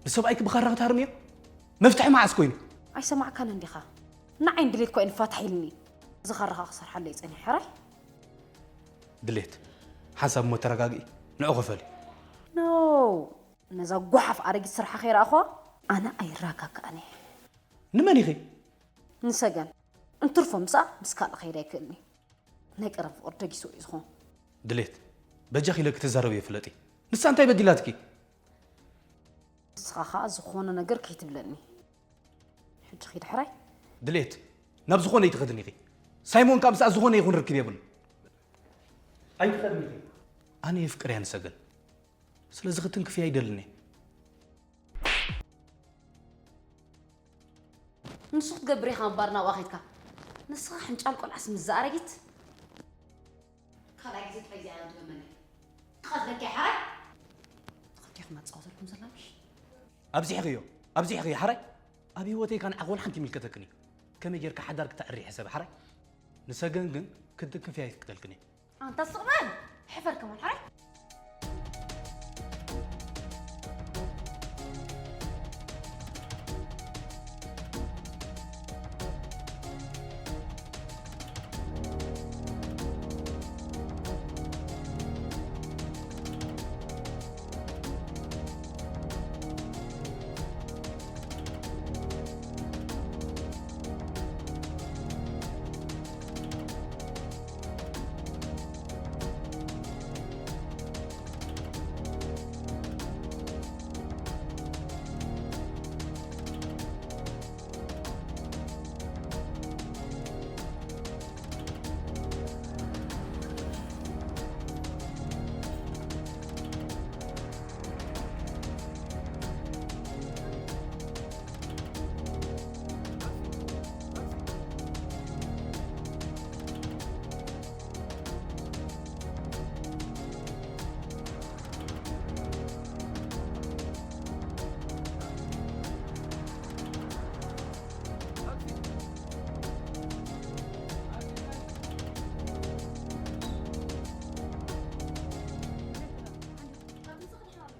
ንሰብኣይኪ ብኻራ ክትሃርምዮ? መፍትሒ መዓስ ኮይኑ? ኣይሰማዕካን እንዲኻ? ንዓይ ንድሌት እኳ እዩ ንፋታሕ ኢልኒ። እዚ ኻራ ኸኣ ክሰርሓለይ ጸኒሐ ሕራይ። ድሌት፣ ሓንሳብ እሞ ተረጋግኢ፣ ንዑ ክፈሊ። ኖ፣ ነዛ ጓሓፍ ኣረጊት ስርሓ ከይረኣኹዋ ኣነ ኣይረጋጋእን እየ። ንመን ኢኺ? ንሰገን። እንትርፎ ምስኣ ምስ ካልእ ክኸይድ ኣይክእልን እዩ። ናይ ቀደም ፍቕሪ ደጊሱ እዩ ዝኾን። ድሌት፣ በጃኺ ኢለኪ ተዛረብዮ ፍለጢ። ንሳ እንታይ በዲላትኪ? ንስኻ ኸኣ ዝኾነ ነገር ከይትብለኒ። ሕጂ ኺድ ሕራይ። ድሌት፣ ናብ ዝኾነ ኣይትኸድን ኢኺ። ሳይሞን ከኣ ምስኣ ዝኾነ ይኹን ርክብ የብሉን። ኣይትኸድን ኢኺ። ኣነ የፍቅርያ ንሰገን። ስለዚ ክትንክፍያ ኣይደልን እየ። ንሱ ክትገብር ኢኻ ምባር ናብኣ ኸይድካ። ንስኻ ሕንጫል ቆልዓስ ምስ ዝኣረጊት። ካልኣይ ግዜ ጥራይ እዚኣ ዶ ትገመኒ? ክቐትለኪ እየ ሓራይ። ተኸቲኹም ኣጻወተልኩም ዘላ ምሽ? ኣብዚሕኽዮ፣ ኣብዚሕኽዮ ሓራይ። ኣብ ህይወተይ ካን ዓኽ ወላ ሓንቲ ይምልከተክን እዩ። ከመይ ጌርካ ሓዳር ክተዕሪ ሕሰብ ሓራይ። ንሰገን ግን ክትንክፍያ ኣይፍቅደልክን እየ። ኣንታ ስቕ በል! ሕፈር ከማን ሓራይ።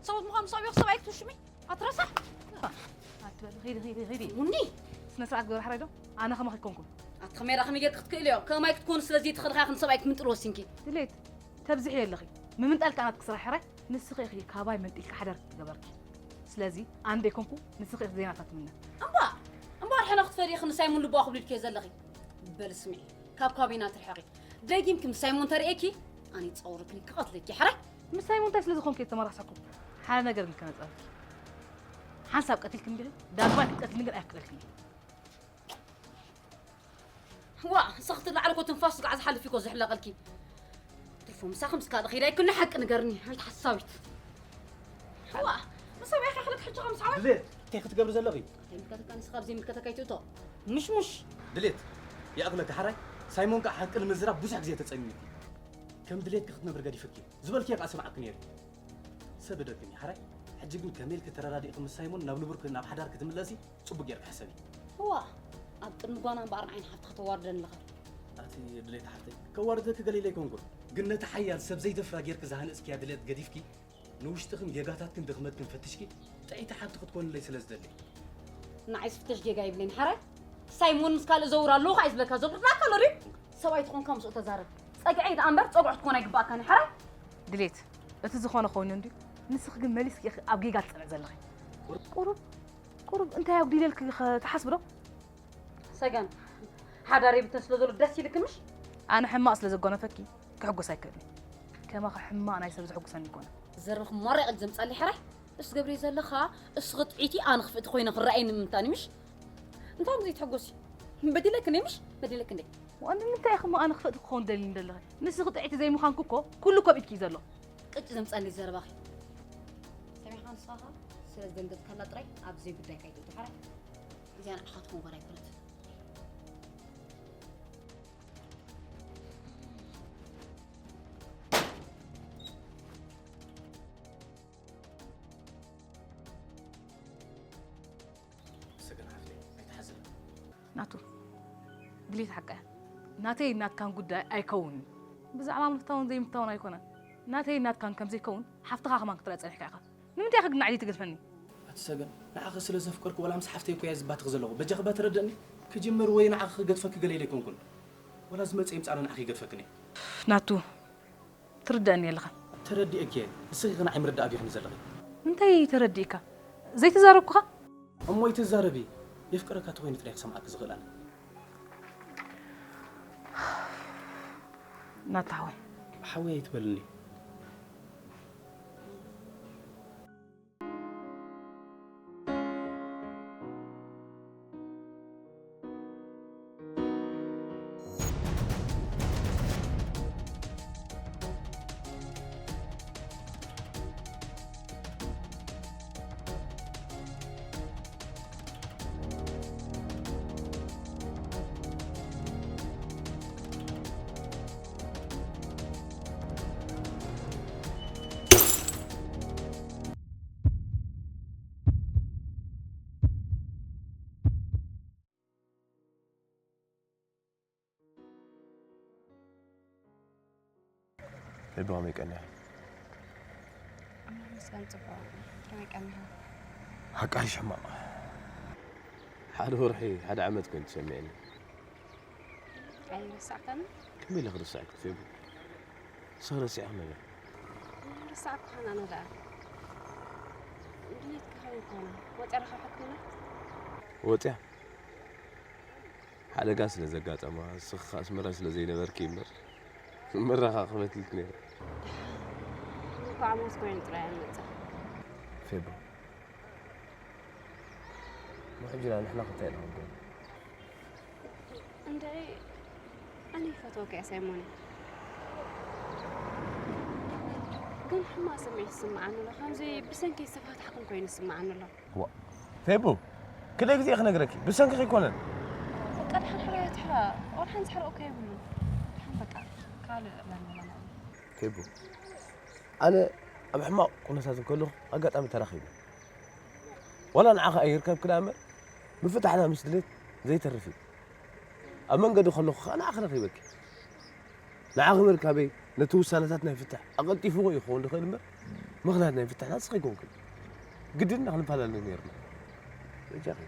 ሰብኡት ምዃኑ ሰብ ይኽሰብ ኣይክትውሽሚ ኣትረሳ ኣትበል ኺዲ ኺዲ ኺዲ ቡኒ ስነ ስርዓት ግበር ሓራይ ዶ ኣነ ከማኺ ኣይኮንኩን ኣቲ ከመይ ዳኸመይ ጌርኪ ክትክእልዮ ከማይ ክትኮኒ ስለዚ እቲ ኸድኻ ክንሰብኣይ ክትምንጥል ወሲንኪ ድሌት ተብዝሒ ኣለኺ ምምንጣል ከኣ ናትኪ ስራሕ ሕራይ ንስኺ ኢኺ ካባይ መንጢልኪ ሓዳር ትገበርኪ ስለዚ ኣነ ደይኮንኩ ንስኺ ኢኺ ዜናታት ትምነ እምባ እምባ ርሕና ክትፈርዪ ክንሳይ ሙን ልቦ ኣኽብሊልኪዮ ዘለኺ በል ስምዒ ካብ ካባይና ትርሓቒ ደጊምኪ ምስ ሳይሞን ተርእየኪ ኣነ ይጻወረክኒ ክቐትለኪ ሕራይ ምስ ሳይሞን እንታይ ስለ ዝኾንኪ እየ ተመራሳኩም ሓደ ነገር ግን ከነጻርኪ ሓንሳብ ቀቲልክኒ ዲኺ ዳግማይ ክትቀትልኒ ግን ኣየፍቅደልክን እየ ዋ ንስኺ ትላዕሊ እኮ ትንፋስ ስጋዕ ዝሓልፍ እኮ ዝሕለቐልኪ ትርፎ ምሳኺ ምስ ካልእ ኸይዳ ይኩን ሓቂ ንገርኒ ኣንቲ ሓሳዊት ዋ ንሰብ ኢኻ ክልክ ሕጂ ከም ሰዓት ድሌት እንታይ ክትገብሪ ዘለኺ እንታይ ምልከተካ ንስኻ ኣብ ዘይምልከተካ ይትእቶ ምሽሙሽ ድሌት ይኣኽለኪ ሓራይ ሳይሞን ከዓ ሓቂ ንምዝራብ ብዙሕ ግዜ ተፀሚምኪ ከም ድሌትኪ ክትነብሪ ገዲፍኪ ዝበልክዮ ከዓ ስምዓኪ ነይሩ ሰብ ደክም ሓራይ ሕጂ ግን ከመይ ኢልኪ ተረዳዲእኪ ምስ ሳይሞን ናብ ንቡርኪ ናብ ሓዳር ክትምለሲ ፅቡቅ ጌርኪ ሕሰቢ እዋ ኣብ ቅድሚ ጓና እምበኣር ንዓይን ሓፍትኻ ተዋርደኒ ኣለኻ ኣቲ ድሌት ሓፍተይ፣ ከዋርደኪ ገለ ኢለ ኣይኮንኩን። ግን ነቲ ሓያል ሰብ ዘይደፍራ ጌርኪ ዝሃነጽክያ ድሌት ገዲፍኪ፣ ንውሽጥኽን ጌጋታትክን ድኽመትክን ፈቲሽኪ፣ ጥዕይቲ ሓንቲ ክትኮንለይ ስለ ዝደሊ። ንዓይ ዝፍተሽ ጌጋ የብለይን፣ ሓራይ። ሳይሞን ምስ ካልእ ዘውር ኣለዎ ከኣ እዩ ዝብለካ ዘሎ። ናካ ኣሎ ድዩ? ሰብኣይ ትኾንካ ምስኡ ተዛረብ። ጸግዐይ ደኣ እምበር ጸጉዑ ክትኮን ኣይግባእካን እዩ፣ ሓራይ። ድሌት፣ እቲ ዝኾነ ኮይኑ እንድዩ። ንስኺ ግን መሊስኪ ኢኺ ኣብ ጌጋ ትጸንዒ ዘለኺ። ቁሩብ፣ ቁሩብ እንታይ ኣጉዲለልኪ ኢኺ ትሓስቢ ዶ? ሰገን፣ ሓዳር የብልክን ስለ ዘሎ ደስ ኢልኪ ምሽ? ኣነ ሕማቕ ስለ ዘጓነፈኪ ክሕጎስ ኣይክእልን። ከማኺ ሕማቕ ናይ ሰብ ዘሕጉሰኒ ኣይኮነን። ዘረብኺ ሞራ ኢኺ ዘምጻለይ ሕራይ። እሱ ገብሪ ዘለኻ፣ እሱ ኽጥዒቲ ኣነ ክፍእቲ ኮይነ ክረኣየኒ ምምታኒ ምሽ? እንታይ እሞ ዘይትሕጎሲ? በዲለክን እየ ምሽ? በዲለክን እየ። ዋን ንምንታይ ኢኺ እሞ ኣነ ክፍእቲ ክኸውን ደልኒ ዘለኺ? ንስኺ ጥዕይቲ ዘይምዃንኪ እኮ ኩሉ ኮብ ኢድኪ እዩ ዘሎ። ቅጭ ዘምጻለይ ዘረባኺ። ሰሚዕኻ ንስኻ ስለ ዝደንገጽካላ ጥራይ ኣብ ዘይጉዳይካ ኣይትእቱ ሕራይ። እዚኣ ንዓኻ ትኸውን ጓል ኣይኮነትን። ሰገን ሓፍተይ፣ ኣይትሓዝኒ። ናቱ፣ ድሌት ሓቃ እያ። ናተይ ናትካን ጉዳይ ኣይከውንን። ብዛዕባ ምፍታውን ዘይምፍታውን ኣይኮነን። ናተይ ናትካን ከም ዘይከውን ሓፍትኻ ከማን ክትረኣ ጸኒሕካ ኢኻ። ንምንታይ ኢኻ ግን ንዓይ ዘይትገድፈኒ? ኣቲ ሰገን፣ ንዓኺ ስለ ዘፍቀርኩ ዋላ ምስ ሓፍተይ እኮ እየ ዝባትኽ ዘለኹ። በጃኺ እባ ተረድእኒ። ክጅምር ወይ ንዓኺ ክገድፈኪ ገለ ኢለ ኣይኮንኩን። ዋላ ዝመጽእ ይምጻእ ኣነ ንዓኺ ይገድፈክን እየ። ናቱ፣ ትርድኣኒ ኣለኻ። ተረዲኤኪ እየ። ንስኺ ግን ንዓይ ምርዳእ ኣብይኽኒ ዘለኺ። እንታይ ተረዲእካ? ዘይተዛረብኩኻ? እሞ ኣይትዛረቢ። የፍቅረካ ተኾይኑ ጥራይ ክሰምዓኪ ዝኽእል ኣነ። ናታ ሓወይ። ሓወይ ኣይትበልኒ። ልቢ ከመይ ቀኒኻ? ኣምላኽ ይመስገን ጽቡቕ። ከመይ ቀኒኻ? ሓቃይሽ ሕማቕ። ሓደ ወርሒ፣ ሓደ ዓመት ኮይኑ ተሰሚዕኒ። ኣይረሳዕካን? ከመይ ኢለ ክርስዓኪ ፌቡ? ንስኺ ረሲዕኽኒ ዶ? ኣይረሳዕኩኻን ኣነ ደኣ። ድሌትካ ከመይ ኮነ? ወጺኣ ረኺብካትኒ? ወጺኣ? ሓደጋ ስለ ዘጋጠማ፣ ንስኺ ከኣ ኣስመራ ስለ ዘይነበርኪ እምበር፣ ምራኻኽበትልኪ ነይረ። እንኳዕ ሞት ኮይኑ ጥራይ ኣልመጸ። ፌቡ፣ እሞ ሕጂ ንሕና ክልተ ኢና ክንከውን። እንድዒ፣ ኣነ ይፈትወካ እየ ሳይሞን። ግን ሕማቕ ስምዒት ይስምዓኒ ኣሎ። ከምዚ ብሰንኪ ዝተፋታሕኩን ኮይኑ ይስምዓኒ ኣሎ። ዋ፣ ፌቡ፣ ክንደይ ግዜ ክነግረኪ? ብሰንኪ ኣይኮነን። በቃ፣ ድሓን ሕራይ ትሕራ። ዋላ ሓንቲ ሕራይ እኮ የብሉን። ድሓን በቃ፣ ካልእ ዕላማ፣ ዕላማ። ፌቡ፣ ኣነ ኣብ ሕማቕ ኩነታት እንከለኹ ኣጋጣሚ ተራኺብና። ዋላ ንዓኻ ኣይርከብክን እምበር፣ ምፍታሕና ምስ ድሌት ዘይተርፍ እዩ። ኣብ መንገዲ ከለኹ ኸኣ ንዓኺ ረኺበኪ። ንዓኺ ምርካበይ ነቲ ውሳነታት ናይ ፍትሕ ኣቐልጢፍዎ ይኸውን ዝኽእል እምበር፣ ምኽንያት ናይ ፍትሕና ንስኺ ኣይኮንክን። ግድን ኢና ክንፈላለ ነይርና። በጃኺ፣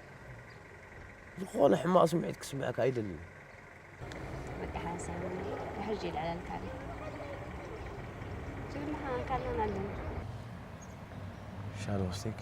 ዝኾነ ሕማቕ ስምዒት ክስምዐካ ኣይደልን። በቃ ሓንሳብ ንሕጂ ይልዕለልካ እየ። ትግርኛ ከኣ ኣንካልና ኣለና። ሻሂ ወስደኪ?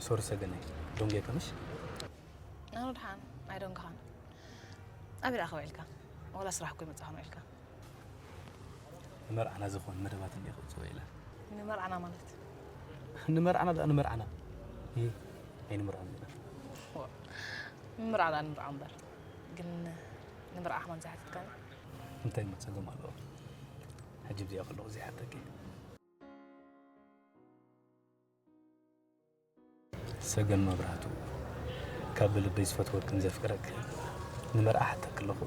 ሶሪ ሰገነይ፣ ደንጉየካ ምሽ? ኣነ ድሓን ኣይደንግኻን። ኣበይ ደኣ ውዒልካ? ዋላ ስራሕ እኮ ይመጻኹ ውዒልካ። ንመርዓና ዝኾን መደባት እንዲየ ክወጽኦ ኢለ። ንመርዓና ማለት? ንመርዓና ደኣ ንመርዓና። ይህ ኣይንመርዓን ኢና። ንምርዓ ደኣ ንምርዓ እምበር፣ ግን ንምርዓ ከማን ዘይሓተትካኒ? እንታይ እሞ ጸገም ኣለዎ? ሕጂ ብዚኣ ከለኹ ዘይሓተኪ። ሰገን መብራህቱ፣ ካብ ልበይ ዝፈትወክን ዘፍቅረክን ንመርዓ ሓተክ ኣለኹ።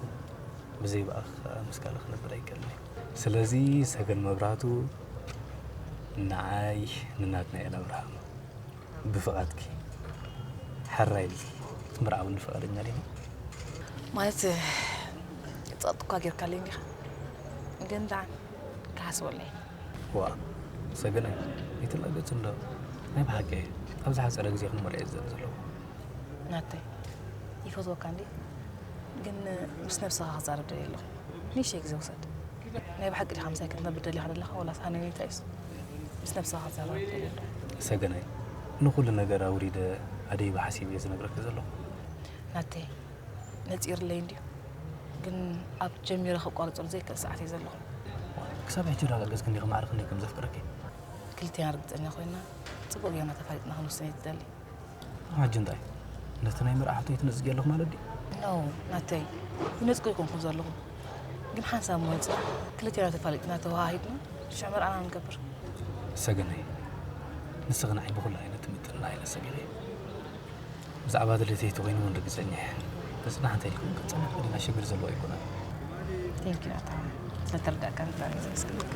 ብዘይ ብኣኽ ምስ ካልእ ክነብር ኣይክእልን። ስለዚ ሰገን መብራህቱ፣ ንዓይ ንናትና ኤል ኣብርሃም ብፍቓድኪ ሕራይ ኢልኪ ክትምርዓውኒ ፍቓደኛ ዲኺ? ማለት ጸቕጢ እኳ ጌርካለይ እንዲኻ፣ ግን ደኣ ክሓስበለይ። ዋ ሰገናይ፣ ይትላገጽ እንዶ ናይ ብሓቂ ኣብዚ ሓጸረ ግዜ ክንመርዕ እዩ ዝደሊ ዘለኹ። ናተይ ይፈትወካ እንዲ፣ ግን ምስ ነብስኻ ክዛረብ ደልየ ኣለኹ። ንእሽተይ ግዜ ውሰድ። ናይ ብሓቂ ዲኻ ምሳይ ክትነብር ደሊኻ ዘለኻ ወላስ ሃነኔታ እዩስ? ምስ ነብስኻ ክዛረብ ደልየ ኣለኹ። ሰገናይ፣ ንኹሉ ነገር ኣውሪደ ኣደይ ብሓሲብ እየ ዝነግረኪ ዘለኹ። ናተይ ነጺርለይ እንድዩ፣ ግን ኣብ ጀሚረ ከቋርጸሉ ዘይክእል ሰዓት እየ ዘለኹ። ክሳብ ሕጂ ዶ ኣረጋገጽኪ እንዲኺ ማዕረ ክንደይ ከም ዘፍቅረኪ? ክልቴና ርግጸኛ ኮይና ጽቡቕ ጌርና ተፋሊጥና ክንውስን እየ ዝደሊ። ሕጂ እንታይ? ነቲ ናይ መርዓ ሕቶ ኣይትነጽጊ ኣለኹ ማለት ድዩ? ኖ ናተይ፣ ይነጽጎ ኣይኮንኩን ዘለኹ፣ ግን ሓንሳብ መወጽእ ክልቴና ተፋሊጥና ተወሃሂድና ሽዑ መርዓና ንገብር። ሰገነይ፣ ንስኺ ንዓይ ብኹሉ ዓይነት ትምጥና ዓይነት ሰብ ኢኺ። ብዛዕባ ድሌተይ ተኮይኑ እውን ርግጸኛ እየ። ተጽናሕ እንተኢልኩም ክንጸንሕ ቀሊልና ሽግር ዘለዎ ኣይኮነን። ቴንኪዩ ናታ፣ ስለተረዳእካኒ ብጣዕሚ እየ ዘመስግነካ።